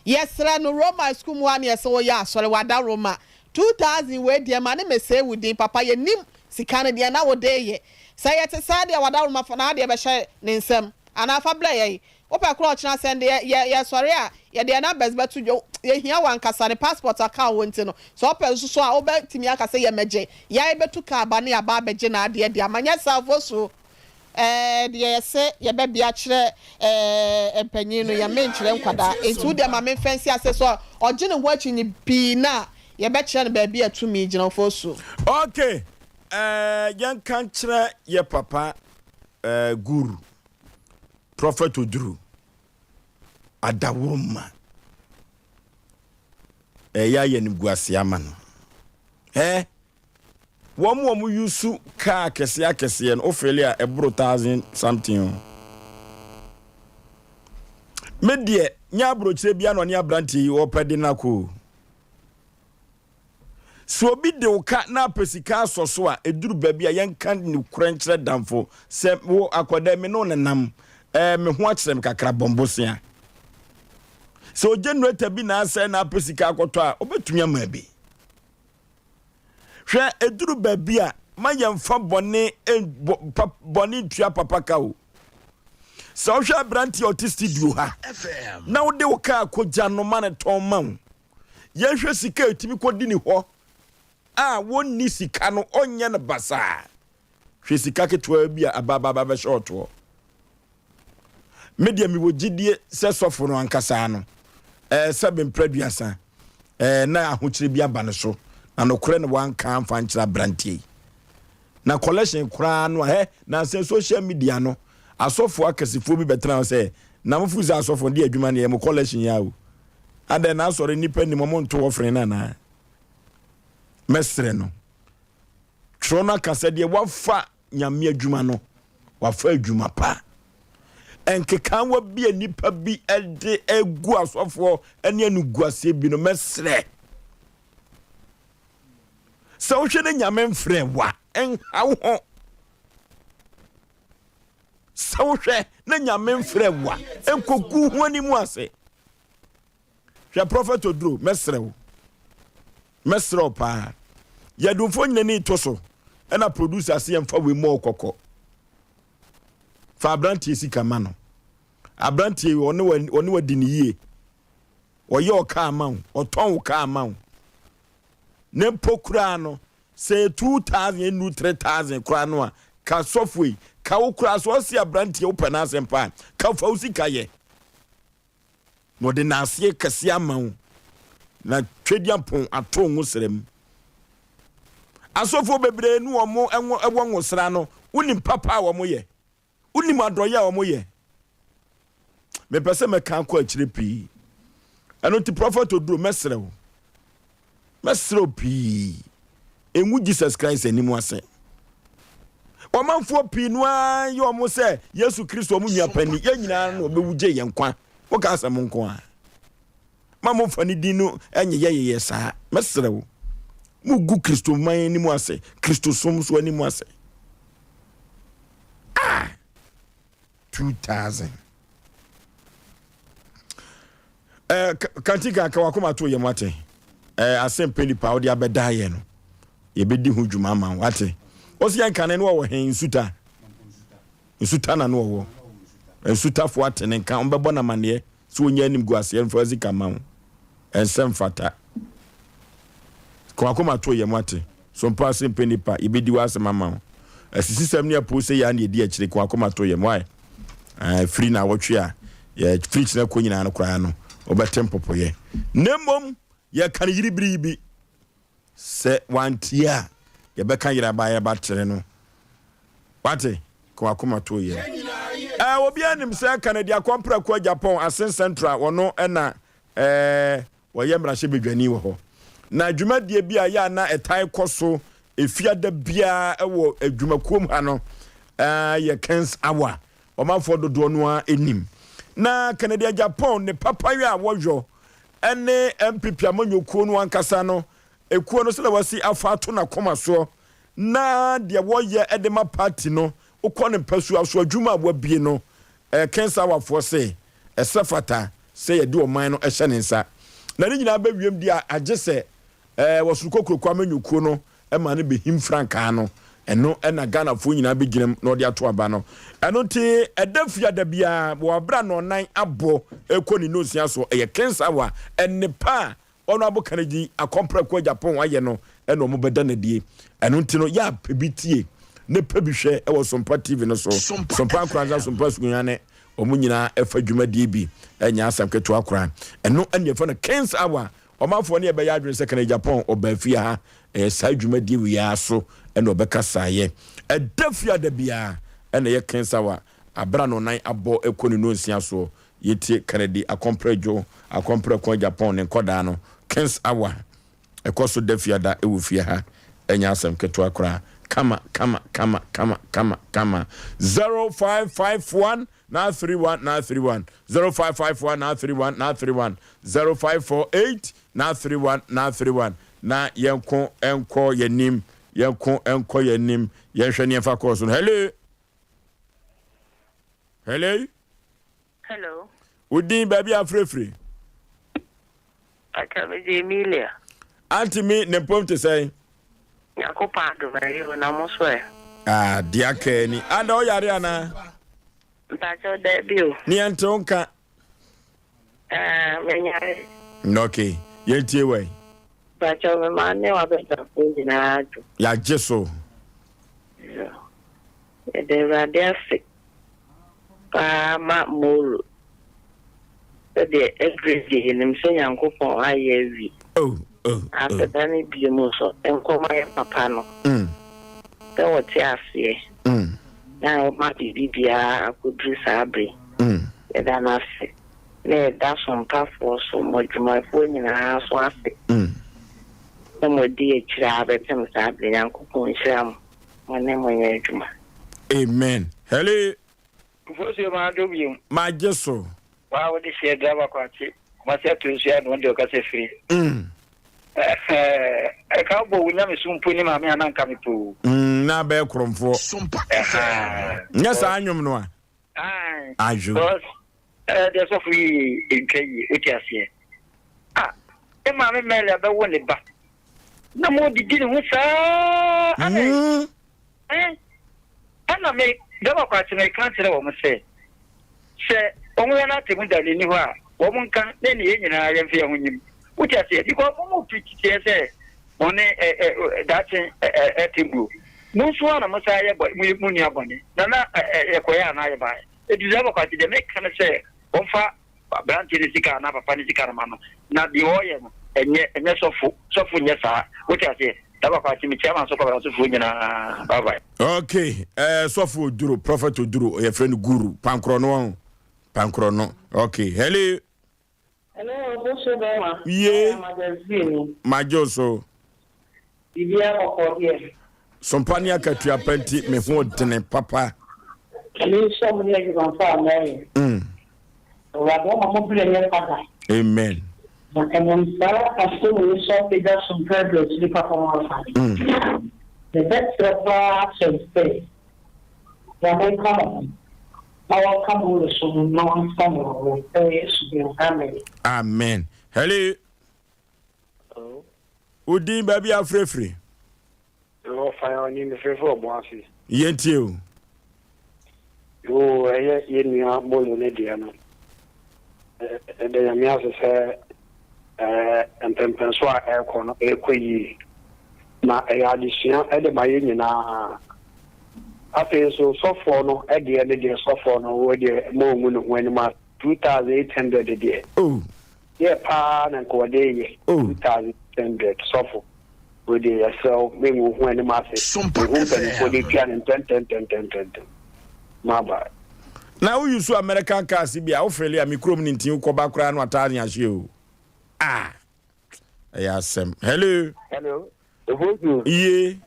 Speaker 4: Yɛsrɛ no, Roma sukuu mu hɔ a na yɛsɛ woyɛ asɔre, wada Roma. 2000 wei deɛ ma ne mɛsɛe wo din papa, yɛnim sika no deɛ na wode yɛ. Sɛ yɛte saa deɛ wada Roma fa n'adeɛ bɛhyɛ ne nsam anaa fa brɛ yɛn. Wopɛ koraa ɔkyena sɛ ndɛ yɛ yɛsɔre a yɛde yɛn numbers bɛto dwa yɛhia wankasa ne passport aka wo nti no sɛ ɔpɛ nso so a wobɛtumi aka sɛ yɛmɛgye yɛa yɛbɛtu car aba ne yɛaba abɛgye n'adeɛ de ama nyɛ saa fosuo ɛɛ deɛ yɛse yɛbɛbea kyerɛ ɛɛ mpanyin no yɛmme nkyerɛ nkwadaa nti wodeɛ ma memfa nsi ase sɛ ɔgye ne ho akyinnye pii no a yɛbɛkyerɛ no baabi a tumi gyina fosuo.
Speaker 1: Ok ɛɛ yɛnka nkyerɛ yɛ papa ɛɛ guru. Prɔfɛt Oduru adaworoma ɛyɛ ayɛ animguaseɛ ama no. Ɛ wɔn a wɔn yusu kaa akɛseɛ akɛseɛ no wofeele a ɛboro thousand something o. Me deɛ nyɛ aburokyerɛ bia na ɔne aberanteɛ yi ɔpɛ de no akɔ o. Sɛ obi de wo ka na apɛ sika asɔ so a, ɛduru baabi a yɛnka nokorɛ nkyerɛ damfo sɛ, wo akwadaa yi, me ne wo nenam, ɛɛ, me ho akyerɛ me kakra, bɔ mbosea. Sɛ ogenerator bi na asɛe na apɛ sika akɔtɔ a, ɔbɛtumi ama bi. Hwɛ, ɛduru baabi a, ma yɛmfa bɔne, bɔne ntua papa ka o. Sɛ wohwɛ aberanteɛ a ɔte studio ha na wode wo kaa kɔgya no ma no tɔn ma wo, Yɛnhwɛ sika a ɛtumi kɔdi ne hɔ a wɔnni sika no, ɔnyɛ no basaa. Hwɛ sika ketewa bi a abaababa bɛhyɛ ɔtoɔ. Me deɛ mewɔ gyidie sɛ sɔfo no ankasa no, ɛɛ sɛ mprɛ aduasa, ɛɛ na ahokyerɛ bi aba ne so, na nokorɛ na wanka amfa nkyerɛ aberanteɛ yi. Na collection koraa no a, hɛ, nansa social media no, asɔfoɔ akɛsefoɔ bi bɛtena hɔ sɛ, na mofo sɛ asɔfoɔ no de adwuma no yɛ mo collection yi a o. Adɛn na asɔre nnipa nnim ɔmo nto offering no anaa? Mɛsrɛ no. Twerɛ no aka sɛ deɛ wafa Nyame adwuma no, wafa adwuma pa. Nkekaawa bi a nnipa bi de agu asɔfoɔ ne anuguaseɛ bi no, mɛsrɛ. Sɛ wohwɛ ne Nyame mfrɛ wa, nha wo ho. Sɛ wohwɛ na Nyame mfrɛ wo a, nkogu ho anim ase. Hwɛ Prɔfɛt Oduro, mɛsrɛ wo. Mɛsrɛ wo paa. Yɛdumfoɔ nyina ni to so, ɛna producer se yɛmfa wei mmɔ wo kɔkɔ. Fa aberanteɛ sika ma no. Aberanteɛ yi, ɔne ɔne wadi ne yie. Ɔyɛ ɔkaa ma wo, ɔtɔn wo kaa ma wo. Ne mpo koraa no, Sɛ yɛ 2000 ɛnnu 3000 koraa no a, ka sɔfo yi, ka wo koraa sɛ ɔse abranteɛ wopɛ n'asɛm paa, ka fa wo sika yɛ. Na ɔde n'aseɛ kɛseɛ ama wo, na Tweduampɔn ato wo nwosra mu. Asɔfoɔ bebree ne wɔn wɔ nwosra no, wonim papa a wɔn yɛ. Wonim adɔeɛ a wɔyɛ. Mepɛ sɛ mɛka akɔ akyire pii. Ɛno nti Prɔfɛt Oduro mɛsrɛ wo. Mɛsrɛ wo pii. Ɛngu Jesus Christ anim ase. Ɔmanfoɔ pii no ara yɛ wɔn sɛ Yesu Kristo wɔn nua panin. Yɛn nyinaa na ɔbɛwu gye yɛn nkwa. Woka asɛm nko a. Ma momfa ne din no nyeyɛyeyɛ saa. Mɛsrɛ wo. Mogu Kristoman anim ase, Kristosom nso anim ase. Ah! 2000. Eh, kantika ka wakoma to yɛ wate. Eh, asɛm pɛ nipa wode abɛda yɛ no. Yɛbɛdi ho dwuma ama wo wate. Ɔsi yɛn kane no wɔ he nsuta. Nsuta na no ɔwɔ. Nsutafoɔ ate ne nka wɔbɛbɔ no amaneɛ sɛ ɔnya animguaseɛ mfa sika ma wo. Ɛnsɛ mfata. Ka w'akoma to yam wate. So mpo ase mpɛ nipa, yɛbɛdi w'asɛm ama wo. Asisisɛm ne apoo sɛ yɛa na yɛdi akyire, ka w'akoma to yam. Why? Ah, firi na awɔtwe a, yɛ firi kyena kɔ nyinaa no koraa no, wobɛte mpopoyɛ. Na mmom, yɛka no yiribiriyibi. Sɛ wantie a, yɛbɛka yerabayeraba kyerɛ no. Wate? Ka w'akoma to yam. Ɛɛ, obiara nim sɛ Kennedy Akɔmprako Agyapong, Asen Central, ɔno na ɛɛ, ɔyɛ mmarahyɛbadwani wɔ hɔ. Na dwumadie bi a yɛ a na ɛtae kɔ so Efiada biara wɔ adwumakuom ha no yɛ King's Hour. Ɔmanfoɔ dodoɔ no ara nim. Na Kennedy Agyapong ne papayɔ a wɔyɔ ne NPP amanyɔkuo no ankasa no, ekuo no sɛdeɛ wɔasi afa ato n'akoma soɔ na deɛ wɔyɛ de ma party no, wokɔ ne mpasua so adwuma a wabie no, King's Hour foɔ se ɛsɛ fata sɛ yɛde ɔman no hyɛ ne nsa. Na ne nyinaa bɛwiem deɛ a agye sɛ Ɛɛ wɔ soro kokuroko amanyɔkuo no ma no bɛhim frankaa no, ɛno na Ghanafoɔ nyinaa bɛgyina mu na wɔde ato aba no. Ɛno nti ɛda fiada biara wɔ aberɛ a nnɔnnan abɔ rekɔ ne nnɔnsia soɔ, ɛyɛ King's Hour, nnepa a Honourable Kennedy Akɔmprɛko Agyapong ayɛ no na wɔbɛda no adie. Ɛno nti no yɛ a pɛ bi tie ne pɛ bi hwɛ wɔ Sompa TV no so. Sompa Nkoranza, Sompa Sunyani, wɔn nyinaa ɛfa dwumadie bi, ɛnyɛ asɛm ketewa koraa. Ɛno na yɛfrɛ no King's Hour. Ɔmanfoɔ ne yɛbɛyɛ adwene sɛ kane Japan ɔbaa fie ha, ɛyɛ saa dwumadie wei ara so na ɔbɛkasaeɛ. Ɛda fiada biara na ɛyɛ Kensawa aberɛ a nɔnan abɔ kɔ ne nonsia soɔ. Yɛtie Kennedy Akɔmprɛ Dwo, Akɔmprɛ Ko Japan ne nkɔdaa no, Kens Hour ɛkɔ so da fiada wɔ fie ha, ɛnyɛ asɛm ketewa koraa. Kama kama kama kama kama kama. 0551 931 931 0551 931 931 0548 931 931 na yɛnko nkɔ yɛnim yɛnko nkɔ yɛnim yɛnhwɛ ne yɛmfa kɔɔ so no. Hello, hello.
Speaker 20: Hello.
Speaker 1: Wo din, baabi a afirafiri?
Speaker 20: Pakyɛ me de Emilia.
Speaker 1: Auntie mi ne mpom te sɛn?
Speaker 20: Nyankopɔn adom ɛyɛ o na mo so ɛ?
Speaker 1: Ah deɛ aka ni. Ada ɔyare anaa?
Speaker 20: Mpakyɛ daabi o.
Speaker 1: Ne yɛn te wo nka.
Speaker 20: Ah menyare.
Speaker 1: Okay yɛn tie wɛ.
Speaker 20: Mpakyɛ me maa ne wabɛdwafoɔ nyinaa adwo.
Speaker 1: Yagye so.
Speaker 20: Yɛda Awurade ase paa ma Moro sɛdeɛ ɛberɛ deɛ yɛnim sɛ Nyankopɔn ayɛ awie. Na aseda no bio mu nso nkɔma yɛn papa no sɛ ɔte aseɛ na ɔma biribi biara akɔduru saa berɛ yi. Yɛda no ase na yɛda sompafoɔ so, mo adwumayɛfoɔ nyinaa nso ase sɛ moadi akyire ara bɛpem saa berɛ yi. Nyankopɔn nhyira mo. Mo ne mo nyɛ adwuma.
Speaker 1: Amen hello.
Speaker 21: Mfosuo maa do bio.
Speaker 1: Ma gye so.
Speaker 21: Waa wode seɛ driver kwakye Kumasi ato nsuo ano ɔno deɛ ɔkasa firi. Ɛka wobɔ wo nyamesom mpo ne maame a na nka mepɛ o.
Speaker 1: Na abɛyɛ korɔmfoɔ. Nyɛ saa nnwom no a.
Speaker 21: Ayo. Because eh, deɛ sɔfo yi ntwa yie, wote aseɛ. Ah, ne maame Mary abɛwo ne ba. Na mo didi ne ho saa. Ana mm. eh, ɛna me dɛm akwakye me ka kyerɛ wɔn sɛ sɛ wɔn yɛn atemu da n'ani hɔ a wɔn nka ne ne yɛn nyinaa yɛn fi yɛn ho nyim. Wote aseɛ because wɔn mu piri titiɛ sɛ wɔn ne ɛ ɛ daakye ɛ ɛ ɛtemmuo. Mo nso ara na mo san yɛ bɔ mo mo nua bɔne na na ɛ ɛ yɛkɔyɛ anaa yɛbaeɛ. Enti saa papa nti deɛ meka ne sɛ wɔmfa aberanteɛ no sika anaa papa no sika no ma no na deɛ ɔreyɛ no ɛnyɛ ɛnyɛ sɔfo sɔfo nyɛ saa wote aseɛ saa papa nti mekyia ma sɔfo abrasofoɔ nyinaa bye bye.
Speaker 1: Okay, eh, sɔfo Oduro, Prophet Oduro, yɛfrɛ no Guru, pankorɔ no ɔho, pankorɔ no, okay, hello.
Speaker 22: Hello, Obosuo bɛrima.
Speaker 1: Ye.
Speaker 22: Aya magazine ni.
Speaker 1: Magye wo so.
Speaker 22: Biribiara bɔkɔɔ deɛ.
Speaker 1: Sompa ne akatua pa nti me ho dene papa.
Speaker 22: Nyame nhyira mo ne adwuma pa a moyɛ.
Speaker 1: Mm.
Speaker 22: Awurade ɔma mo berɛ nyɛ kwa da.
Speaker 1: Amen.
Speaker 22: Na ɛnam saa asɛm yi so apagya sompa adu akyiri papaapa.
Speaker 1: Mm.
Speaker 22: Mebɛsrɛ paa akyɛw sɛ Nyame nka mo ho na wɔnka mo werɛ so na wɔnsa mo yareɛ wɔ Yesu din mu amen.
Speaker 1: Amen. Hello.
Speaker 21: Hello.
Speaker 1: Wo din baabi a frɛfiri.
Speaker 21: Ɛwɔ fan a ɔne mefrɛfrɛ ɔbɔn ase.
Speaker 1: Yɛntie o.
Speaker 21: Yoo ɛyɛ yɛn nua Molo ne deɛ no. Yɛda Nyame ase sɛ mpɛnpɛnso a ɛrekɔ no ɛrekɔ yie. Na ɛyɛ adesua de ma yɛn nyinaa. Afei nso sɔfoɔ no deɛ ne deɛ sɔfoɔ no wɔ deɛ ma ɔngu ne ho anim ase. 2800 deɛ.
Speaker 1: Oh.
Speaker 21: Deɛ paa na nka wɔde reyɛ.
Speaker 1: Oh.
Speaker 21: 2800 sɔfo. Wei deɛ yɛsrɛ wo mengu wo ho anim ase. Mehu mpanimfoɔ de tua no ntɛntɛntɛntɛntɛm. Maba.
Speaker 1: Na wo use American cars bi a wo fele a me kurom ne nti wo kɔba koraa no ataa ne ahye o. Ah. Ɛyɛ asɛm. Hello.
Speaker 8: Hello. Ofosu.
Speaker 1: Iye.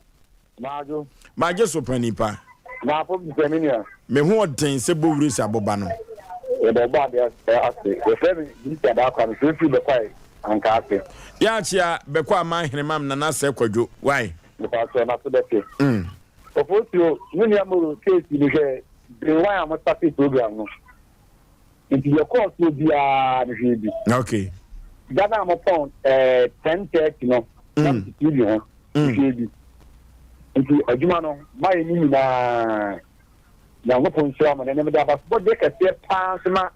Speaker 8: Maadwo.
Speaker 1: Magye so pa nipa.
Speaker 8: Maafo bisa me nua.
Speaker 1: Me ho ɔden sɛ bowure sɛ aboba no.
Speaker 8: Yɛda ɔbɔ ade ase. Yɛfrɛ me Lisa Daakwa mefrɛ firi Bɛkwae anka ase.
Speaker 1: Yɛakyea Bɛkɔ aman hene mam Nana Sɛ Kwadwo wai.
Speaker 8: Mepakyɛw maso bɛte. Ofosuo, me nua Moro case yi mehwɛ day one a mo startee program no. Nti deɛ ɛkɔɔ soɔ biara mehwɛɛ bi.
Speaker 1: Okay.
Speaker 8: Da no a mopɔn ɛɛ 10:30 no, na mete TV ho, mehwɛɛ bi. Nti adwuma no, mayɛ ne nyinaa. Nyankopɔn nhyira mo. Na ɛnɛ mede abasobɔdeɛ kɛseɛ paa nso ma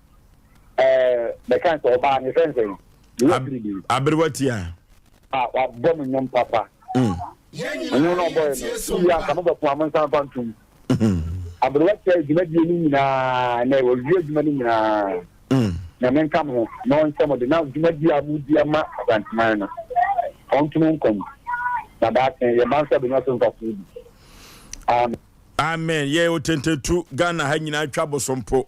Speaker 8: ɛɛ bɛka sɛ ɔbaa no yɛfrɛ no sɛn? Mewɔ firi bi.
Speaker 1: Aberewa tia.
Speaker 8: A wabɔ me nnwom papa. Nnwom no ɔbɔeɛ no, wowie anka mobɛko a monsan mfa ntom. Aberewa kyerɛ dwumadie no nyinaa na wɔwie adwuma no nyinaa. Nyame nka mo ho na ɔnhyɛ mo de na dwumadie a modi ama Asanteman no ɔnto mo nkwa mu na daakye yɛn mma nso abɛnya so mfasoɔ bi. Amen.
Speaker 1: Amen yɛ otentetu Ghana ha nyinaa twa bosompo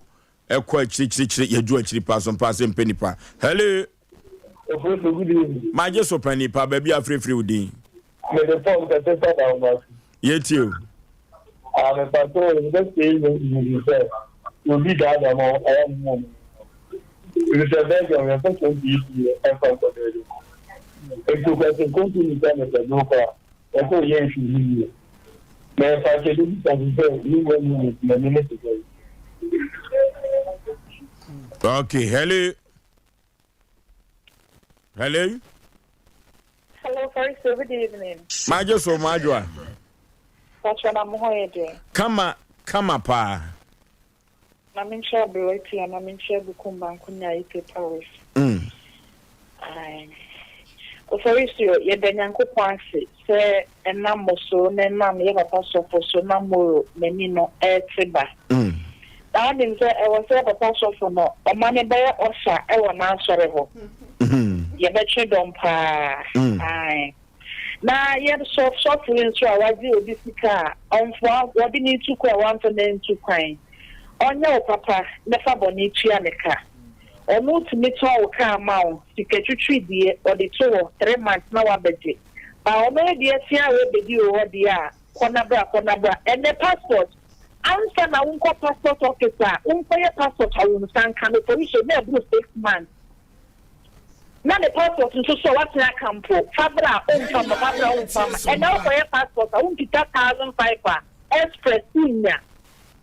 Speaker 1: ɛkɔ akyirikyirikyiri yɛdwo akyiri paa so mpaa sɛ mpɛ nipa hello.
Speaker 10: Ofosu good evening.
Speaker 1: Magye so pa nipa baabi a frɛfrɛ wo din.
Speaker 10: Mede fɔm kɛse sɛ da wo ase.
Speaker 1: Yɛtie o.
Speaker 10: Ah mepakyɛ o mepɛ sɛ yɛ nyiyi sɛ obi daadaa ma ɔyɛ mo mo efisɛ Belgium yɛmfa 20 ECA ɛmfa nkɔ Belgium nti kwasi nkontoni sɛ mepɛ dwo kɔ a ɛsɛ ɔyɛ nhwehwɛ yie na mepakyɛ de bisa so sɛ ne wɔ mu n'ani ne te sɛ.
Speaker 1: Okay, hello. Hello.
Speaker 23: Hello, Fariso. Good evening.
Speaker 1: Majo so majoa.
Speaker 23: Pacho na mo ho yɛ den.
Speaker 1: Kama kama paa.
Speaker 23: Na me nkyɛ aberewa tia na me nkyɛ bukumba nkonya yi paper with. Aye. Oforisu yɛda Nyankopɔn ase sɛ ɛnam mo so na ɛnam yɛ papa sɔfo so na Moro n'ani no ɛrete ba. Na wonim sɛ ɛwɔ sɛ papa sɔfo no ɔma no bɛyɛ ɔsa wɔ n'asɔre hɔ. Yɛbɛtwe dɔm paa. Ae. Na yɛ sɔ sɔfo yi nso a wagye obi sika a ɔmfa wɔde no retu kwan a wamfa no antu kwan. Ɔnyɛ wo papa na fa bɔne tua ne ka. Ɔno tumi tɔn wo kaa ma wo, sika twitwiridie ɔde to hɔ three months na wabɛgye. But ɔno ne deɛ tea a wabɛdi wo hɔ deɛ a, kɔ na bra kɔ na bra. Ɛnnɛ passport Ansa na wonkɔ passport office a wonkɔyɛ passport a wo nsa nka no for na ɛboro 6 months na ne passport nso so a woasen aka mpo fa bra omfa mma fa bra omfa mma ɛnɛ wokɔyɛ passport a wonkita 1005 a express wonnya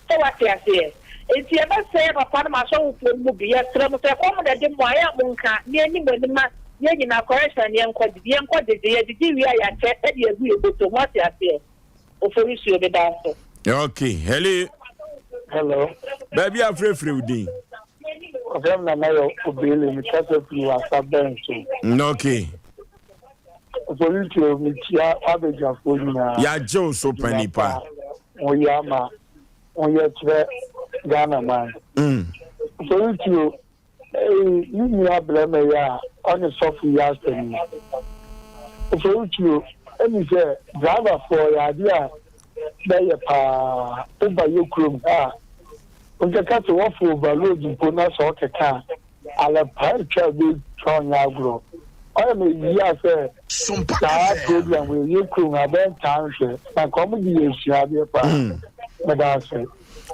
Speaker 23: sɛ woate aseɛ nti yɛbɛsrɛ yɛ papa no ma asɔfofoɔ no mu bi yɛsrɛ mo sɛ ɛkɔm na ɛde mo a ɛyɛ a monka na yɛnni mo anim ma yɛn nyinaa correction yɛnkɔ gyegye yɛnkɔ gyegye yɛgyegye wie a yɛakyɛ de agu yɛ bɔtɔ mu ate aseɛ. Oforisuo meda ase.
Speaker 1: Ok, hello.
Speaker 10: Hello.
Speaker 1: Baabi a frɛfrɛ wo din.
Speaker 10: Ɔfrɛ me Nana yɛ Obele, mekasa firi Wasa bɛn so.
Speaker 1: Ok.
Speaker 10: Oforisuo mekyia w'abadwafoɔ nyinaa.
Speaker 1: Yɛagye wo so pa nipa.
Speaker 10: Woyɛ ama woyɛ kyerɛ Ghana man. Oforisuo Ei me nua brɛma yi a ɔne sɔfo yi asɛm yi Oforituo ɛni sɛ driver foɔ yɛ adeɛ a bɛyɛ paa woba yɛ kurom ha a nkɛka sɛ wɔfo overload mpo na sɛ ɔkɛka a alɛpaa atwa bɛ twa ɔnyɛ agorɔ ɔyɛ me yia sɛ saa program wei yɛ kurom ha bɛntaa nhwɛ na nka ɔmo de yɛ sua adeɛ paa meda ase.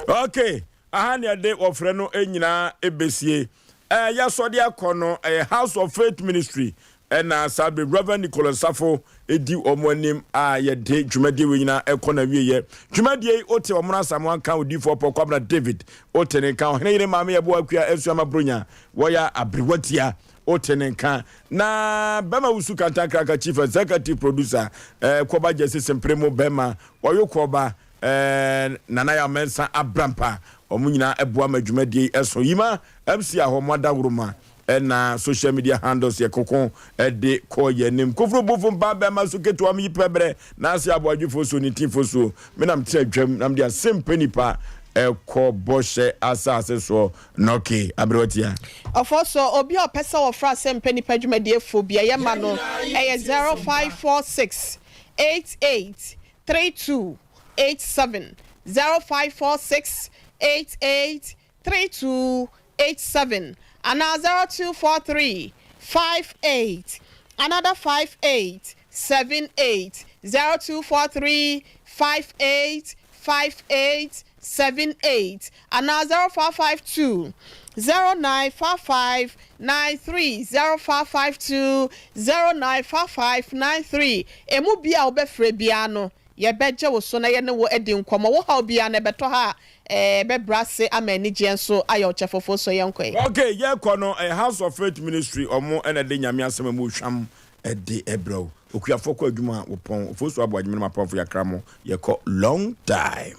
Speaker 1: Okay, Aha na yɛde wɔfrɛ no nyinaa ɛbɛsie. Ɛɛ yɛasɔde akɔ no ɛyɛ House of Faith Ministry ɛna saa bere Reverend Nicholas Safo ɛdi wɔn anim a yɛde dwumadie wei nyinaa ɛkɔ na wieɛ. Dwumadie yi wote wɔn Asamoah nka odiifoɔ Paul Kwabena David wote ne nka ɔhene yere maame yɛboa akua Asuama Bronya wɔyɛ aberewatia wote ne nka na bɛma wusu kantankraka chief executive producer ɛɛ kɔba gyesi sempere mu bɛma wɔyo kɔba Ɛɛ Nana Yaw Mensah Abrampa, wɔn nyinaa ɛboa ma dwumadie yi ɛso. Yima MC ahɔ mo adaworoma ɛna social media handles yɛ koko ɛde kɔ yɛn anim. Koforo bofo mpa bɛma so ketewa mo yi pɛ brɛ na ase aboadwefo so ne tifo so. Me nam tena dwam nam de asɛm pɛ nipa ɛkɔ bɔhyɛ asase soɔ. Nɔke aberewatia.
Speaker 4: Ɔfɔ so obi a ɔpɛ sɛ ɔfrɛ asɛmpɛ nipa dwumadie fo bi a yɛ ma no ɛyɛ 0546 88 32 87 0546 88 32 87 anaa 0243 58. another 58 78, 0243 58 58 78 anaa 0552 0955 93, 0552 0955 93. Emu bi a wobɛfrɛ biara no, yɛbɛgye wo so na yɛne wo adi nkɔmmɔ. Wo haw biara no, ɛbɛtɔ ha a, ɛbɛbrɛ ase ama anigyeɛ nso ayɛ wo kyɛfofo. So yɛnkɔ ɛ?
Speaker 1: Ok, yɛkɔ no, ɛyɛ House of Faith Ministry, ɔmo na ɛde Nyame asɛm a ɛmu hwam de brɛ wo. Okuafoɔ kɔ adwuma a, wɔpɔn. Ofosu Aboagye me ne m'apamfo yɛakra mo, yɛkɔ long time.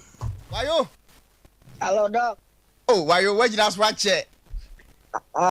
Speaker 11: Wayo.
Speaker 12: Hello, Doc.
Speaker 11: Oh, wayo, woagyina so akyɛ.